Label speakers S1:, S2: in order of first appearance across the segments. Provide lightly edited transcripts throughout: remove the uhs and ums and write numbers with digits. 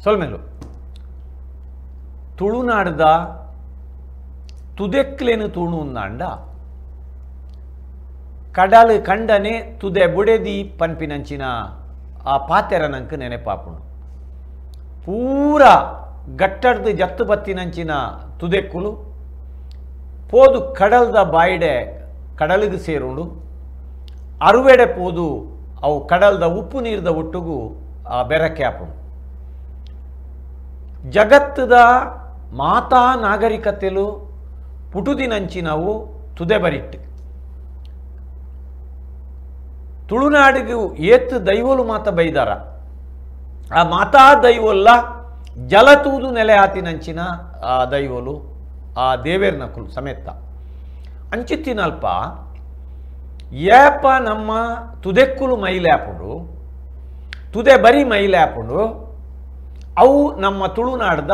S1: ಸೊಲ್ಮೆಲು ತುಳುನಾಡದ ತುದೆಕ್ಲೇನು ತೂಣುಂದಾಂಡ ಕಡಲು ಕಂಡನೆ ತುದೆ ಬುಡೆದಿ ಪನ್ಪಿನಂಚಿನ ಆ ಪಾತೆರ ನಂಕ್ ನೆನೆಪಾಪುಂಡು. ಪೂರ ಗಟ್ಟಡ್ದು ಜತ್ತು ಬತ್ತಿನಂಚಿನ ತುದೆಕ್ಕುಲು ಪೋದು ಕಡಲ್ದ ಬಾಯಿಡೆ ಕಡಲಿಗೆ ಸೇರುಂಡು. ಅರುವೆಡೆ ಪೋದು ಅವು ಕಡಲ್ದ ಉಪ್ಪು ನೀರ್ದ ಒಟ್ಟುಗು ಆ ಬೆರಕೆ ಆಪುಂಡು. ಜಗತ್ತದ ಮಾತಾ ನಾಗರಿಕತೆಲು ಪುಟುದಿನಂಚಿನವು ತುದೆ ಬರಿಟ್ಟು. ತುಳುನಾಡಿಗೆ ಏತ್ ದೈವಲು ಮಾತ ಬೈದಾರ, ಆ ಮಾತಾ ದೈವಲ್ಲ ಜಲತೂದು ನೆಲೆ ಆತಿನಂಚಿನ ಆ ದೈವಲು ಆ ದೇವೇರ್ನಕುಲು ಸಮೇತ ಅಂಚಿತ್ತಿನಲ್ಪ ಏಪ ನಮ್ಮ ತುದೆಕ್ಕುಲು ಮೈಲಾಪುಂಡು, ತುದೆ ಬರಿ ಮೈಲಾಪುಂಡು, ಅವು ನಮ್ಮ ತುಳುನಾಡ್ದ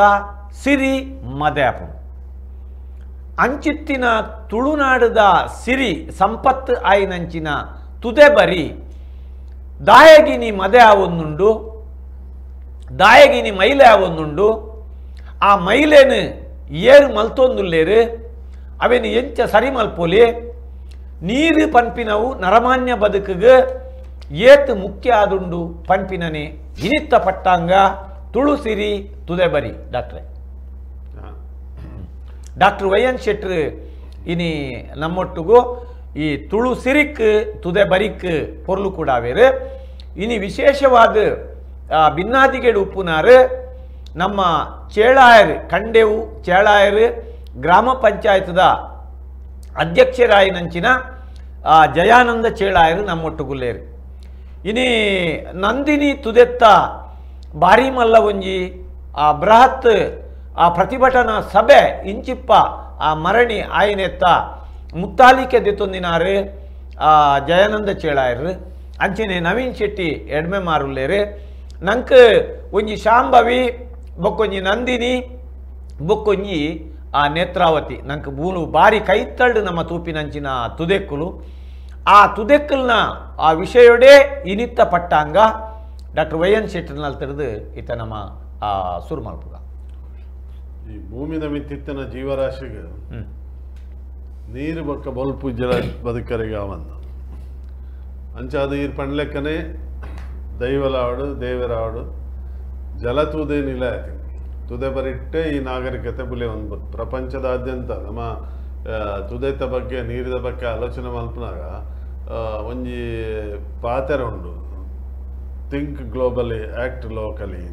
S1: ಸಿರಿ ಮದೆ ಆಪುಂಡು. ಅಂಚಿತ್ತಿನ ತುಳುನಾಡದ ಸಿರಿ ಸಂಪತ್ತು ಆಯಿನಂಚಿನ ತುದೆ ಬರಿ ದಾಯಗಿನಿ ಮದೆ ಆವೊಂದುಂಡು, ದಾಯಗಿನಿ ಮೈಲೆ ಆವೊಂದುಂಡು. ಆ ಮೈಲೇನು ಏರು ಮಲ್ತೊಂದುಲ್ಲೇರು, ಅವೇನು ಎಂಚ ಸರಿ ಮಲ್ಪೊಲಿ. ನೀರು ಪನ್ಪಿನವು ನರಮಾನ್ಯ ಬದುಕಿಗೆ ಏತ್ ಮುಖ್ಯ ಆದುಂಡು ಪನ್ಪಿನನೆ ಇನಿತ್ತ ಪಟ್ಟಾಂಗ ತುಳು ಸಿರಿ ತುದೆ ಬರಿ. ಡಾಕ್ಟ್ರೆ ಡಾಕ್ಟರ್ ವೈ ಎನ್ ಶೆಟ್ರು ಇನಿ ನಮ್ಮೊಟ್ಟುಗು ಈ ತುಳು ಸಿರಿಕ್ ತುದೆ ಬರಿಕ್ ಪೊರ್ಲು ಕೂಡಾವೇರು. ಇನಿ ವಿಶೇಷವಾದ ಬಿನ್ನಾದಿಗೆಡು ಉಪ್ಪುನಾರು ನಮ್ಮ ಚೇಳಾಯರು ಕಂಡೇವು ಚೇಳಾಯರು ಗ್ರಾಮ ಪಂಚಾಯತ್ದ ಅಧ್ಯಕ್ಷರಾಯಿನಂಚಿನ ಜಯಾನಂದ ಚೇಳಾಯರು ನಮ್ಮೊಟ್ಟುಗುಲ್ಲೇರು. ಇನಿ ನಂದಿನಿ ತುದೆತ್ತ ಬಾರಿ ಮಲ್ಲ ಒಂಜಿ ಆ ಬೃಹತ್ ಆ ಪ್ರತಿಭಟನಾ ಸಭೆ ಇಂಚಿಪ್ಪ ಆ ಮರಣಿ ಆಯಿನೆತ್ತ ಮುತ್ತಾಲಿಕೆ ದೆತ್ತೊಂದಿನಾರು ಜಯಾನಂದ ಚೇಳಾಯರು. ಅಂಚನೆ ನವೀನ್ ಶೆಟ್ಟಿ ಎಡ್ಮೆ ಮಾರುಲ್ಲೇರು. ನಂಕ್ ಒಂಜಿ ಶಾಂಭವಿ ಬೊಕ್ಕೊಂಜಿ ನಂದಿನಿ ಬೊಕ್ಕೊಂಜಿ ಆ ನೇತ್ರಾವತಿ ನಂಕ್ ಬೂನು ಬಾರಿ ಕೈತಳ್ಳು ನಮ್ಮ ತೂಪಿನಂಚಿನ ತುದೆಕ್ಕುಲು. ಆ ತುದೆಕ್ಕಲ್ನ ಆ ವಿಷಯೊಡೆ ಇನಿತ್ತ ಪಟ್ಟಾಂಗ ಡಾಕ್ಟರ್ ವೈ ಎನ್ ಶೆಟ್ಟರ್ನಲ್ಲಿ ತೆರೆದು ಈತ ನಮ್ಮ ಸುರು ಮಲ್ಪುಗ.
S2: ಈ ಭೂಮಿದ ಮಿತ್ತಿತ್ತನ ಜೀವರಾಶಿಗೆ ನೀರು ಬೊಕ್ಕ ಬೊಲ್ಪು ಜಲ ಬದುಕರಿಗೆ ಅವಂದ ಅಂಚಾದ ಈರ್ ಪಣ್ಲೆಕ್ಕನೆ ದೈವಲಾವಡು ದೇವರಾವಡು ಜಲ ತೂದೆ ನಿಲ ಆಯ್ತು. ತುದೆ ಬರಿಟ್ಟೆ ಈ ನಾಗರಿಕತೆ ಬುಲೆ ಒಂದು ಪ್ರಪಂಚದಾದ್ಯಂತ ನಮ್ಮ ತುದೆತ ಬಗ್ಗೆ ನೀರಿನ ಬಗ್ಗೆ ಆಲೋಚನೆ ಮಲ್ಪನಾಗ ಒಂಜಿ ಪಾತೆರ ಉಂಡು, ಥಿಂಕ್ ಗ್ಲೋಬಲಿ ಆ್ಯಕ್ಟ್ ಲೋಕಲಿ.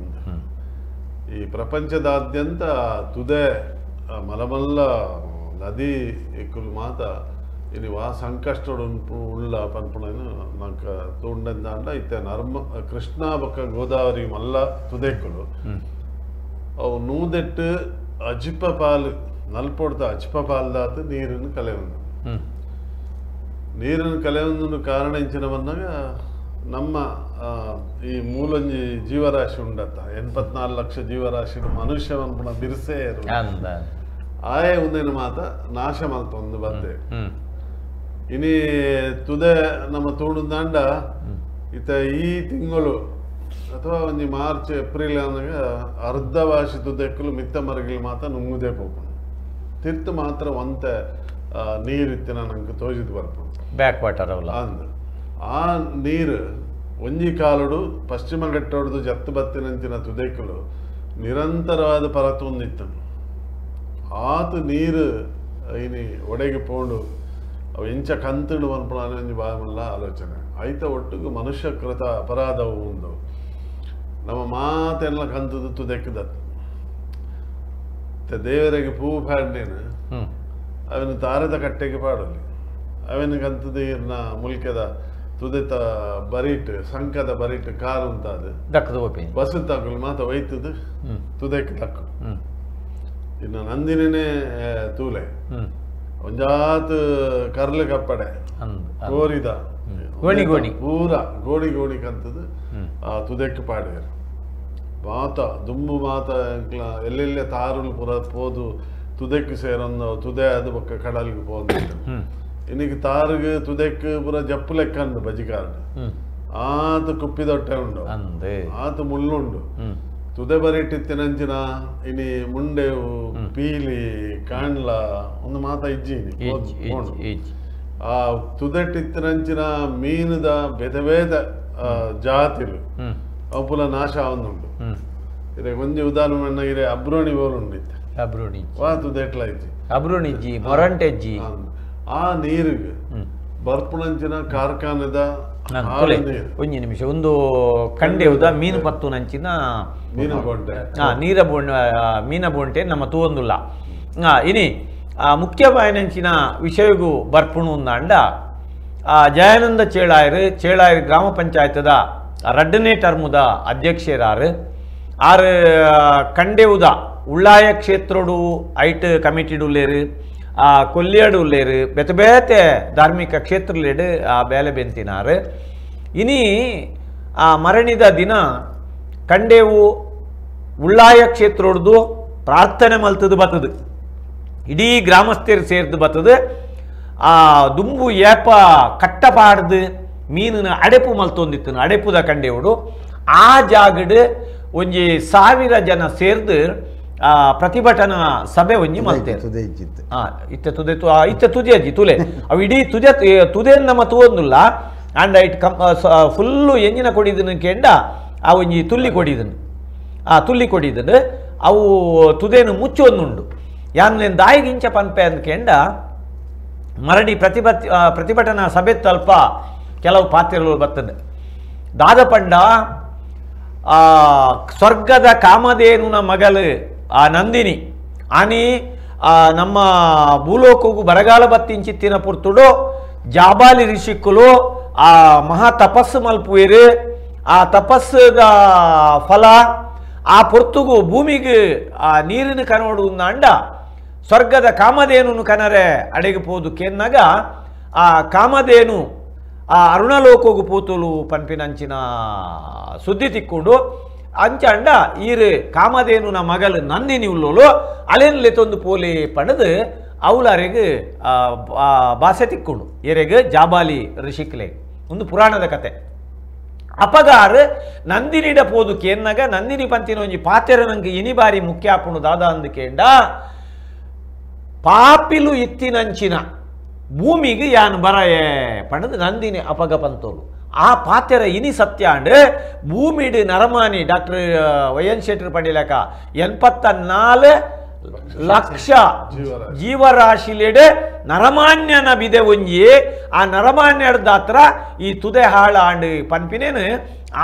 S2: ಈ ಪ್ರಪಂಚದಾದ್ಯಂತ ತುದೆ ಮಲಮಲ್ಲ ನದಿ ಇಕ್ಕುಲು ಮಾತ ಇನಿ ವಾ ಸಂಕಷ್ಟ ಉಳ್ಳ ಪನ್ಪುಣನು ನಂಕ ತೂಂಡಂದಾಂಡ ಇತ್ತೆ ನರ್ಮ ಕೃಷ್ಣ ಬೊಕ್ಕ ಗೋದಾವರಿ ಮಲ್ಲ ತುದೆಕ್ಕುಲು ಅವು ನೂದೆಟ್ಟು ಅಜಿಪ ಪಾಲು ನಲ್ಪೊಡ್ತ ಅಜಿಪ ಪಾಲ್ದಾತು ನೀರನ್ನು ಕಲೆವಂದು. ನೀರನ್ನು ಕಲೆವಂದು ಕಾರಣ ಇಂಚಿನ ಬಂದಾಗ ನಮ್ಮ ಈ ಮೂಲಂಜಿ ಜೀವರಾಶಿ ಉಂಡತ್ತ 84 ಲಕ್ಷ ಜೀವರಾಶಿ ಮನುಷ್ಯ ಪನ್ಪುಣ ಬಿರ್ಸೆ ಆಯೆ ಒಂದೇನು ಮಾತ ನಾಶ ಮಲ್ತೊಂದು ಬತ್ತೆ. ಇನಿ ತುದೆ ನಮ್ಮ ತೂಡುದಾಂಡ ಇತ ಈ ತಿಂಗಳು ಅಥವಾ ಒಂಜಿ ಮಾರ್ಚ್ ಏಪ್ರಿಲ್ ಅಂದಾಗ ಅರ್ಧ ವಾಸಿ ತುದೆಕ್ಕಲು ಮಿತ್ತ ಮರಗಿಲ್ ಮಾತ ನುಂಗುದೇ ಪೋಪುಂಡು. ತಿರ್ತು ಮಾತ್ರ ಒಂತೆ ನೀರಿತ್ತಿನ ನಂಗೆ ತೋಜಿದ್ ಬರ್ಪುಂಡು
S1: ಬ್ಯಾಕ್ ವಾಟರ್ ಅವಲ್ಲ
S2: ಅಂದ್. ಆ ನೀರು ಒಂಜಿ ಕಾಲುಡು ಪಶ್ಚಿಮ ಘಟ್ಟೊಡ್ದು ಜತ್ತು ಬತ್ತಿನಂಚಿನ ತುದೆಕ್ಕಲು ನಿರಂತರವಾದ ಪರತೊಂದಿತ್ತು. ಆತ ನೀರು ಇನಿ ಒಡೆಗೆ ಪೋಂಡು ಅವು ಎಂಚ ಕಂತುಡು ಪನ್ಪುಣ ಒಂಜಿ ಬಾಮಲ್ಲ ಆಲೋಚನೆ ಐತ ಒಟ್ಟುಗು ಮನುಷ್ಯಕೃತ ಅಪರಾಧವು ಉಂಡು. ನಮ್ಮ ಮಾತೆಲ್ಲ ಕಂತದ್ದು ತುದೆಕ್ಕದತ್ತು ದೇವರಿಗೆ ಪೂ ಪಾಡ್ನೇನು ಅವನು ತಾರದ ಕಟ್ಟೆಗೆ ಪಾಡಲಿ ಅವನ ಕಂತದ್ದು ಇರ್ನ ಮುಲ್ಕೆದ ತುದೆತ ಬರೀಟ್ ಸಂಕದ ಬರೀಟ್ ಕಾರು ಉಂತಾದ ಬಸ್ಸು ತಾಕಲು ಮಾತ ಒಯ್ತದ್ದು ತುದೆಕ್ ತಕ್ಕು. ಇನ್ನು ನಂದಿನೇ ತೂಲೆ ಒಂಜಾತ್ ಕರ್ಲು ಕಪ್ಪಡೆ ಕೋರಿದ
S1: ಗೋಣಿ ಗೋಣಿ
S2: ಪೂರ ಗೋಣಿ ಗೋಣಿ ಕಂತದ್ದು ಆ ತುದೆಕ್ ಪಾಡ್ಯಾರ. ಮಾತ ದುಂಬು ಮಾತ ಎಲ್ಲೆಲ್ಲೇ ತಾರುಲು ಪೂರ ಪೋದು ತುದೆಕ್ ಸೇರೊಂದು ತುದೆ ಅದು ಬೊಕ್ಕ ಕಡಲ್ಗೆ ಪೋದು. ಇನ್ನಿಗೆ ತಾರುಗೆ ತುದೆಕ್ ಪೂರ ಜಪ್ಪು ಲೆಕ್ಕಂದು ಬಜಿಕಾರ್ಡ್ ಆತ ಕುಪ್ಪಿದೊಟ್ಟೆ ಉಂಡು, ಆತ ಮುಳ್ಳುಂಡು. ತುದೆ ಬರಿಟ್ಟಿತ್ತಿನಂಚಿನ ಇನಿ ಮುಂಡೆವು ಪೀಲಿ ಕಾಣ್ಲ ಒಂದು ಮಾತ ಇಜ್ಜಿ ಆ ತುದೆಟ್ಟಿತ್ತಿನಂಚಿನ ಮೀನುದ ಬೇತೆ ಬೇತೆ ಜಾತಿಲು ಅವು ಪುಲ ನಾಶ ಆವೊಂದುಂಡು ಇರೆ ಒಂಜಿ ಉದಾಹರಣೆ ಇರೆ ಅಬ್ರೋಣಿ ಬೋಲು ಉಂಡಿತ್ತೆ
S1: ಅಬ್ರೋಣಿ
S2: ವಾ ತುದೆಟ್ಲ ಇಜ್ಜಿ
S1: ಅಬ್ರೋಣಿಜ್ಜಿ ಮೊರಂಟೆಜ್ಜಿ
S2: ಆ ನೀರಿಗೆ ಬರ್ಪುಣಂಚಿನ ಕಾರ್ಖಾನೆದ
S1: ಒಂಜಿ ನಿಮಿಷ ಒಂದು ಕಂಡೆವುದ ಮೀನು ಪತ್ತು ನಂಚಿನ ನೀರ ಬೋಂಡ ಮೀನ ಬೋಂಟೆ ನಮ್ಮ ತೂವೊಂದುಲ್ಲ ಇನಿ ಮುಖ್ಯವಾಯಿನಂಚಿನ ವಿಷಯಗೂ ಬರ್ಪುಣು ಅಂಡ ಜಯಾನಂದ ಚೇಳಾಯರು ಚೇಳಾಯರು ಗ್ರಾಮ ಪಂಚಾಯತದ ರಡ್ಡನೇ ಟರ್ಮುದ ಅಧ್ಯಕ್ಷರಾರು ಆರು ಕಂಡೆವುದ ಉಳ್ಳಾಯ ಕ್ಷೇತ್ರೋಡು ಐಟ್ ಕಮಿಟಿಡುಲ್ಲೇರು ಕೊಲ್ಲಿಯಾಡು ಉಲ್ಲೇರು ಬೇತೆ ಬೇತೆ ಧಾರ್ಮಿಕ ಕ್ಷೇತ್ರಲೇಡು ಆ ಬೇಲೆ ಬೆಂತಿನಾರು ಇನಿ ಆ ಮರಣಿದ ದಿನ ಕಂಡೇವು ಉಳ್ಳಾಯ ಕ್ಷೇತ್ರೋಡ್ದು ಪ್ರಾರ್ಥನೆ ಮಲ್ತದು ಬತ್ತದು ಇಡೀ ಗ್ರಾಮಸ್ಥರು ಸೇರ್ದು ಬತ್ತದು ಆ ದುಂಬು ಏಪ ಕಟ್ಟಪಾಡ್ದು ಮೀನಿನ ಅಡೆಪು ಮಲ್ತೊಂದಿತ್ತು ಅಡೆಪುದ ಕಂಡೇವುಡು ಆ ಜಾಗಡು ಒಂಜಿ 1000 ಜನ ಸೇರ್ದು ಪ್ರತಿಭಟನಾ ಸಭೆ ಒಂಜಿ ಮಲ್ತೇರು ಇತ್ತೆ ತುದೆ ಇತ್ತೆ ತುದೆ ಅಜ್ಜಿ ತುಲೆ ಅವು ಇಡೀ ತುದೆ ತುದೆ ನಮ್ಮ ತೂವೊಂದುಲ್ಲ and it come full ಎಂಜಿನ ಕೊಡಿದನು ಕೇಂಡ ಆ ಒಂಜಿ ತುಲ್ಲಿ ಕೊಡಿದನು ಆ ತುಲ್ಲಿ ಕೊಡಿದನು ಅವು ತುದೇನು ಮುಚ್ಚೊಂದುಂಡು ಯಾನ್ ದಾಯಿಗಿಂಚ ಪನ್ಪೆ ಅಂದ್ ಕೇಂಡ ಮರಡಿ ಪ್ರತಿಭಟನಾ ಸಭೆ ತಲ್ಪ ಕೆಲವು ಪಾತ್ರಗಳು ಬರ್ತದೆ ದಾದಪಂಡ ಸ್ವರ್ಗದ ಕಾಮಧೇನುನ ಮಗಲು ಆ ನಂದಿನಿ ಆನಿ ನಮ್ಮ ಭೂಲೋಕಗೂ ಬರಗಾಲ ಬತ್ತಿಂಚಿತ್ತಿನ ಪುರ್ತುಡು ಜಾಬಾಲಿ ಋಷಿಕುಲು ಆ ಮಹಾ ತಪಸ್ಸು ಮಲ್ಪುವಿರು ಆ ತಪಸ್ಸುದ ಫಲ ಆ ಪೊರ್ತುಗು ಭೂಮಿಗೆ ಆ ನೀರಿನ ಕನೋಡು ಅಂಡ ಸ್ವರ್ಗದ ಕಾಮಧೇನು ಕನರೆ ಅಡೆಗೆ ಪೋದು ಕೇನ್ನಾಗ ಆ ಕಾಮಧೇನು ಆ ಅರುಣಲೋಕೋಗು ಪೂತುಲು ಪನ್ಪಿನಂಚಿನ ಸುದ್ದಿ ತಿಕ್ಕೊಂಡು ಅಂಚ ಅಂಡ ಈರು ಕಾಮಧೇನುನ ಮಗಲು ನಂದಿನಿ ಉಲ್ಲೋಲು ಅಲೆನ್ಲೆ ತೊಂದು ಪೋಲಿ ಪಣದು ಅವಲಾರಿಗೆ ಭಾಷೆ ತಿಕ್ಕೊಂಡು ಏರೆಗೆ ಜಾಬಾಲಿ ಋಷಿಕ್ಲೆ ಒಂದು ಪುರಾಣದ ಕತೆ ಅಪಗಾರು ನಂದಿನಿಡ ಪೋದು ಕೇನ್ನಾಗ ನಂದಿನಿ ಪಂತಿನ ಒಂಜಿ ಪಾತೆರ ನಂಗೆ ಇನಿ ಬಾರಿ ಮುಖ್ಯ ಆಪುಣು ದಾದಾ ಅಂದು ಕೇಂಡ ಪಾಪಿಲು ಇತ್ತಿನಂಚಿನ ಭೂಮಿಗೆ ಯಾನ್ ಬರಯೇ ಪಣದು ನಂದಿನಿ ಅಪಗ ಪಂತೋಲು ಆ ಪಾತೆರ ಇನಿ ಸತ್ಯಾಂಡ್ ಭೂಮಿಡು ನರಮಾನಿ ಡಾಕ್ಟರ್ ವೈಎನ್ ಶೆಟ್ಟರ್ ಪಂಡಿಲಕ 84 ಲಕ್ಷ ಜೀವರಾಶಿಲೆಡೆ ನರಮಾನ್ಯನ ಬಿದೆ ಒಂಜಿ ಆ ನರಮಾನ್ಯದ ಈ ತುದೆ ಹಾಳ ಆಂಡ್ ಪನ್ಪಿನೇನು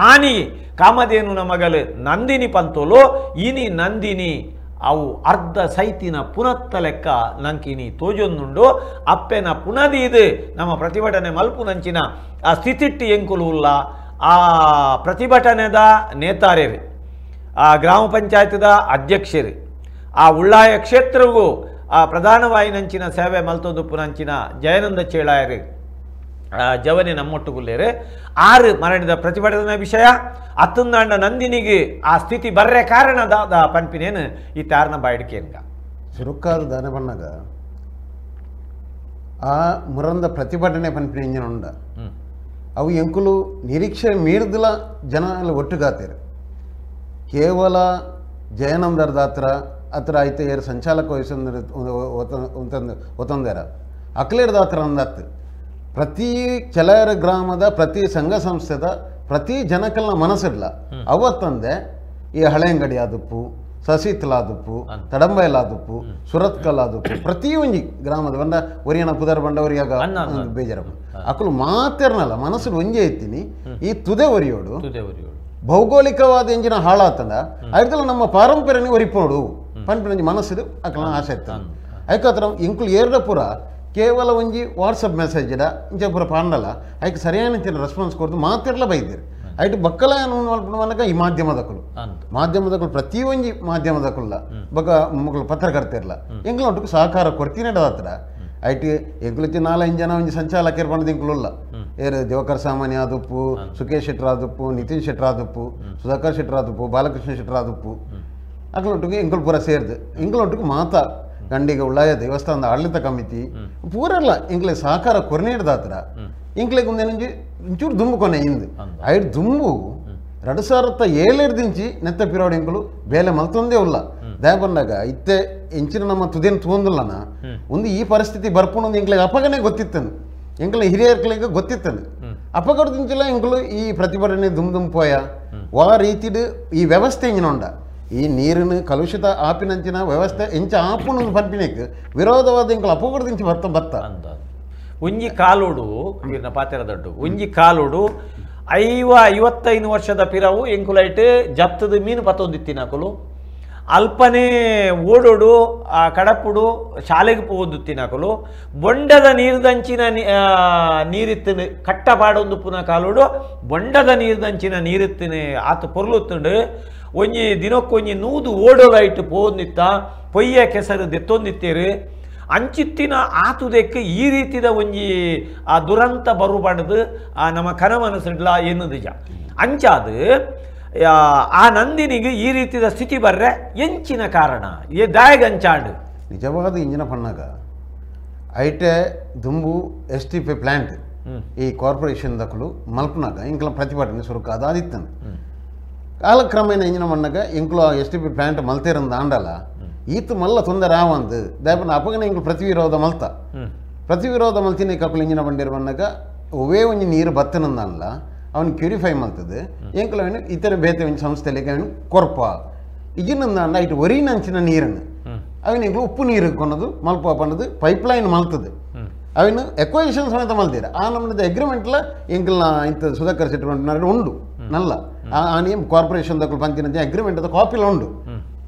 S1: ಆನಿ ಕಾಮಧೇನುನ ಮಗಲು ನಂದಿನಿ ಪಂತೋಲು ಇನಿ ನಂದಿನಿ ಅವು ಅರ್ಧ ಸೈತಿನ ಪುನತ್ತ ಲೆಕ್ಕ ನಂಕಿನಿ ತೋಜೊಂದುಂಡು ಅಪ್ಪೆನ ಪುನದೀದು ನಮ್ಮ ಪ್ರತಿಭಟನೆ ಮಲ್ಪುನಂಚಿನ ಆ ಸ್ಥಿತಿಟ್ಟು ಎಂಕುಲು ಉಲ್ಲ ಆ ಪ್ರತಿಭಟನೆದ ನೇತಾರೇರು ಆ ಗ್ರಾಮ ಪಂಚಾಯತ್ದ ಅಧ್ಯಕ್ಷರು ಆ ಉಳ್ಳಾಯ ಕ್ಷೇತ್ರಗೂ ಆ ಪ್ರಧಾನವಾಯಿನಂಚಿನ ಸೇವೆ ಮಲ್ತೊಂದುಪ್ಪುನಂಚಿನ ಜಯಾನಂದ ಚೇಳಾಯರು ಜವನೆ ನಮ್ಮೊಟ್ಟುಗುಲ್ಲೇರು ಆರು ಮರಣಿದ ಪ್ರತಿಭಟನೆ ವಿಷಯ ಅತ್ತಂದಾಂಡ ನಂದಿನಿಗೆ ಆ ಸ್ಥಿತಿ ಬರ್ರೆ ಕಾರಣ ದಾದ ಪನ್ಪಿನೇನು ಈ ತಾರನ ಬಾಯಿಡಿಕೇನ್ಗ
S3: ಸುರುಕ್ಕಾದ ದಾನ ಬಣ್ಣಗ ಆ ಮುರಂದ ಪ್ರತಿಭಟನೆ ಪನ್ಪಿನ ಇಂಜಿನ ಉಂಡ ಅವು ಎಂಕುಲು ನಿರೀಕ್ಷೆ ಮೀರ್ದಲ ಜನ ಒಟ್ಟುಗಾತೇರು ಕೇವಲ ಜಯನಂದರ್ದಾತ್ರ ಅತ್ರ ಐತೆ ಏರು ಸಂಚಾಲಕ ವಹಿಸಂದ್ರೆ ಒತ್ತಂದೇರ ಅಕ್ಲೇರ್ದಾತ್ರ ಅಂದತ್ತು ಪ್ರತಿ ಕೆಲರ ಗ್ರಾಮದ ಪ್ರತಿ ಸಂಘ ಸಂಸ್ಥೆದ ಪ್ರತಿ ಜನಕಲ್ನ ಮನಸ್ಸಿಡ್ಲ ಅವತ್ತಂದೆ ಈ ಹಳೆಯಂಗಡಿ ಆದುಪ್ಪು ಸಸಿತ್ಲಾದುಪ್ಪು ತಡಂಬೈಲಾದುಪ್ಪು ಸುರತ್ಕಲ್ಲಾದುಪ್ಪು ಪ್ರತಿಯೊಂಜಿ ಗ್ರಾಮದ ಬಂಡ ಒರಿಯಣ ಪುದರ್ ಬಂಡ ಒರಿಯಾಗ ಬೇಜಾರ ಅಕಲು ಮಾತೆರ್ನಲ್ಲ ಮನಸ್ಸು ಒಂಜೆ ಐತೀನಿ ಈ ತುದೆ ಒರಿಯೋಡು ಭೌಗೋಳಿಕವಾದ ಎಂಜಿನ ಹಾಳಾತಂದ ಅಯ್ತಲ್ಲ ನಮ್ಮ ಪಾರಂಪರ್ಯನೇ ಒರಿಪೋಡು ಪನ್ಪಿನಂಜಿ ಮನಸ್ಸಿದು ಅಕಲ್ನ ಆಸೆ ಇತ್ತು ಐಕಾತ್ರ ಇಂಕುಲು ಏರ್ದ ಪೂರ ಕೇವಲ ಒಂಜಿ ವಾಟ್ಸಪ್ ಮೆಸೇಜ್ ಇಡ ಇಂಚ ಪೂರ ಪಾಂಡಲ್ಲ ಐಕ್ ಸರಿಯಾದ ರೆಸ್ಪಾನ್ಸ್ ಕೊಡ್ತು ಮಾತಿರ್ಲ ಬೈದಿರಿ ಐಟ್ ಬಕ್ಕಲ ಮನಕ ಈ ಮಾಧ್ಯಮದಕುಲು ಮಾಧ್ಯಮದಕುಲು ಪ್ರತಿಯೊಂಜಿ ಮಾಧ್ಯಮದಕುಲ್ಲ ಬೊಕ ಮೊಕಲು ಪತ್ರಕರ್ತಿರ್ಲ ಎಂಕ್ಲ ಸಹಕಾರ ಕೊಡ್ತೀನಿ ಹತ್ರ ಐಟ್ ಎಂಕುಲು ನಾಲೈದು ಜನ ಒಂಜಿ ಸಂಚಾಲಕರು ಪಂಡದ ಇಂಕುಲುಲ್ಲ ಏರು ದಿವಾಕರ್ ಸಾಮಾನ್ಯ ಆದುಪ್ಪು ಸುಕೇಶ್ ಶೆಟ್ಟರ್ ಆದುಪ್ಪು ನಿತಿನ್ ಶೆಟ್ಟರ್ ಆದುಪ್ಪು ಸುಧಾಕರ್ ಶೆಟ್ಟರ್ ಆದುಪ್ಪು ಬಾಲಕೃಷ್ಣ ಶೆಟ್ಟರ್ ಆದುಪ್ಪು ಅಕ್ಲೊಟ್ಟಿಗೆ ಎಂಕುಲು ಪೂರ ಸೇರ್ದು ಎಂಕುಲೊಟ್ಟಿಗೆ ಮಾತಾ ಗಂಡಿಗೆ ಉಳ್ಳಾಯ ದೇವಸ್ಥಾನದ ಆಡಳಿತ ಕಮಿಟಿ ಪೂರೆಲ್ಲ ಎಂಕ್ಲೆ ಸಹಕಾರ ಕೊರನೇಡ್ದಾತ್ರ ಎಂಕ್ಲೆಗ್ ಒಂದೇನಂಜಿ ಒಂಚೂರು ದುಂಬು ಕೊನೆ ಇಂದು ಐಟ್ ದುಂಬು 2007 ದಿಂಚಿ ನೆತ್ತ ಪಿರೋಡು ಎಂಕುಲು ಬೇಲೆ ಮಲ್ತೊಂದೇ ಉಲ್ಲ ದಾಯಪಂಡಾಗ ಇತ್ತೆ ಎಂಚಿನ ನಮ್ಮ ತುದೇನು ತೂಂದುಲ್ಲನ ಒಂದು ಈ ಪರಿಸ್ಥಿತಿ ಬರ್ಪುಣೊಂದು ಎಂಕ್ಲೆಗ್ ಅಪಗನೇ ಗೊತ್ತಿತ್ತನು ಎಂಕಲ ಹಿರಿಯರ್ಗಳಿಗೆ ಗೊತ್ತಿತ್ತನು ಅಪಗಡ್ದಿಂಚಿಲ ಎಂಕುಲು ಈ ಪ್ರತಿಭಟನೆ ದುಮ್ ದುಮ್ ಪೋಯ ವಾ ರೀತಿಡು ಈ ವ್ಯವಸ್ಥೆ ಎಂಜಿನ ಈ ನೀರಿನ ಕಲುಷಿತ ಆಪಿನಂಚಿನ ವ್ಯವಸ್ಥೆ ಎಂಚ ಆಪುಣ ಪನ್ಪಿನೆಕ್ ವಿರೋಧವಾದ ಎಂಕುಲು ಅಪಗಡ್ದಿಂಚಿ ಬತ್ತ ಬತ್ತ
S1: ಒಂಜಿ ಕಾಲೋಡು ಇರ್ನ ಪಾತೆರ ದೊಡ್ಡ ಒಂಜಿ ಕಾಲೋಡು 55 ವರ್ಷದ ಪಿರವು ಎಂಕುಲೈಟ್ ಜಪ್ತದ ಮೀನು ಪತ್ತೊಂದಿತ್ತಿನಕುಲು ಅಲ್ಪನೇ ಓಡೋಡು ಆ ಕಡಪುಡು ಶಾಲೆಗೆ ಪೋವೊಂದಿತ್ತಿನಕುಲು ಬೊಂಡದ ನೀರ್ದಂಚಿನ ನೀರಿತ್ತಿನ ಕಟ್ಟ ಪಾಡೊಂದು ಪುನಃ ಕಾಲೋಡು ಬೊಂಡದ ನೀರ್ದಂಚಿನ ನೀರಿತ್ತಿನ ಆತ ಪೊರ್ಲುತ್ತುಂಡು ಒಂಜಿ ದಿನಕ್ಕೊಂಜಿ 100 ಓಡೋಲೈಟ್ ಪೋವೊಂದಿತ್ತ ಪೊಯ್ಯ ಕೆಸರು ದೆತ್ತೊಂದಿತ್ತೀರು ಅಂಚಿತ್ತಿನ ಆತುದಕ್ಕೆ ಈ ರೀತಿದ ಒಂಜಿ ಆ ದುರಂತ ಬರುಬಾರ್ದು ಆ ನಮ್ಮ ಕನಮನಸಿಡ್ಲ ಎನ್ನುದಿಜ ಅಂಚಾದು ಆ ನಂದಿನಿಗೆ ಈ ರೀತಿಯ ಸ್ಥಿತಿ ಬರ್ರೆ ಎಂಚಿನ ಕಾರಣ ಏ ದಾಯಗಂಚಾಂಡು
S3: ನಿಜವಾದ ಇಂಜಿನ ಪಣ್ಣಾಗ ಐಟೆ ದುಂಬು S T P plant ಈ ಕಾರ್ಪೊರೇಷನ್ ದಕ್ಕಲು ಮಲ್ಪನಾಗ ಇಂಕಲ ಪ್ರತಿಭಟನೆ ಸುರುಕು ಅದಾದಿತ್ತನು ಕಾಲಕ್ರಮೇಣ ಇಂಜಿನ ಮಣ್ಣಾಗ ಇಂಕಲು ಆ S T P plant ಮಲ್ತೇರಂದ ಆಂಡಲ್ಲ ಈತ ಮಲ್ಲ ತೊಂದರೆ ಆವಂದು ದಾಯಪನ ಅಪಗನೆ ಇಂಕಲು ಪ್ರತಿವಿರೋಧ ಮಲ್ತ ಪ್ರತಿವಿರೋಧ ಮಲ್ತಿನ ಕಕ್ಕಲು ಇಂಜಿನ ಬಂಡಿರು ಬಣ್ಣಾಗ ಒವೇ ಒಂಜಿ ನೀರು ಬತ್ತನಂದಲ್ಲ ಅವನು ಪ್ಯೂರಿಫೈ ಮಲ್ತದೆ ಎಂಕಲ ಅವನು ಇತರ ಬೇತೆ ಒಂಜಿ ಸಂಸ್ಥೆಲಿಗೆ ಅವನು ಕೊರ್ಪ ಇಜಿನಂದ ಇಟ್ಟು ಒರಿನಂಚಿನ ನೀರನ್ನು ಅವನು ಎಂಕಲು ಉಪ್ಪು ನೀರು ಕೊನ್ನದು ಮಲ್ಪ ಪನ್ನದು ಪೈಪ್ಲೈನ್ ಮಲ್ತದೆ ಅವನು ಎಕ್ವೇಷನ್ ಸಮೇತ ಮಲ್ತೀರ ಆ ನಮ್ಮದು ಅಗ್ರಿಮೆಂಟ್ಲ ಎಂಕಲ್ನ ಇಂಥ ಸುಧಾಕರ್ ಶೆಟ್ಟಿ ಉಂಡು ನಲ್ಲ ಆ ನೇಮ್ ಕಾರ್ಪೊರೇಷನ್ ದಕ್ಕಲು ಪಂಚಿನ ಅಗ್ರಿಮೆಂಟ್ ಅದ ಕಾಪಿಲ ಉಂಡು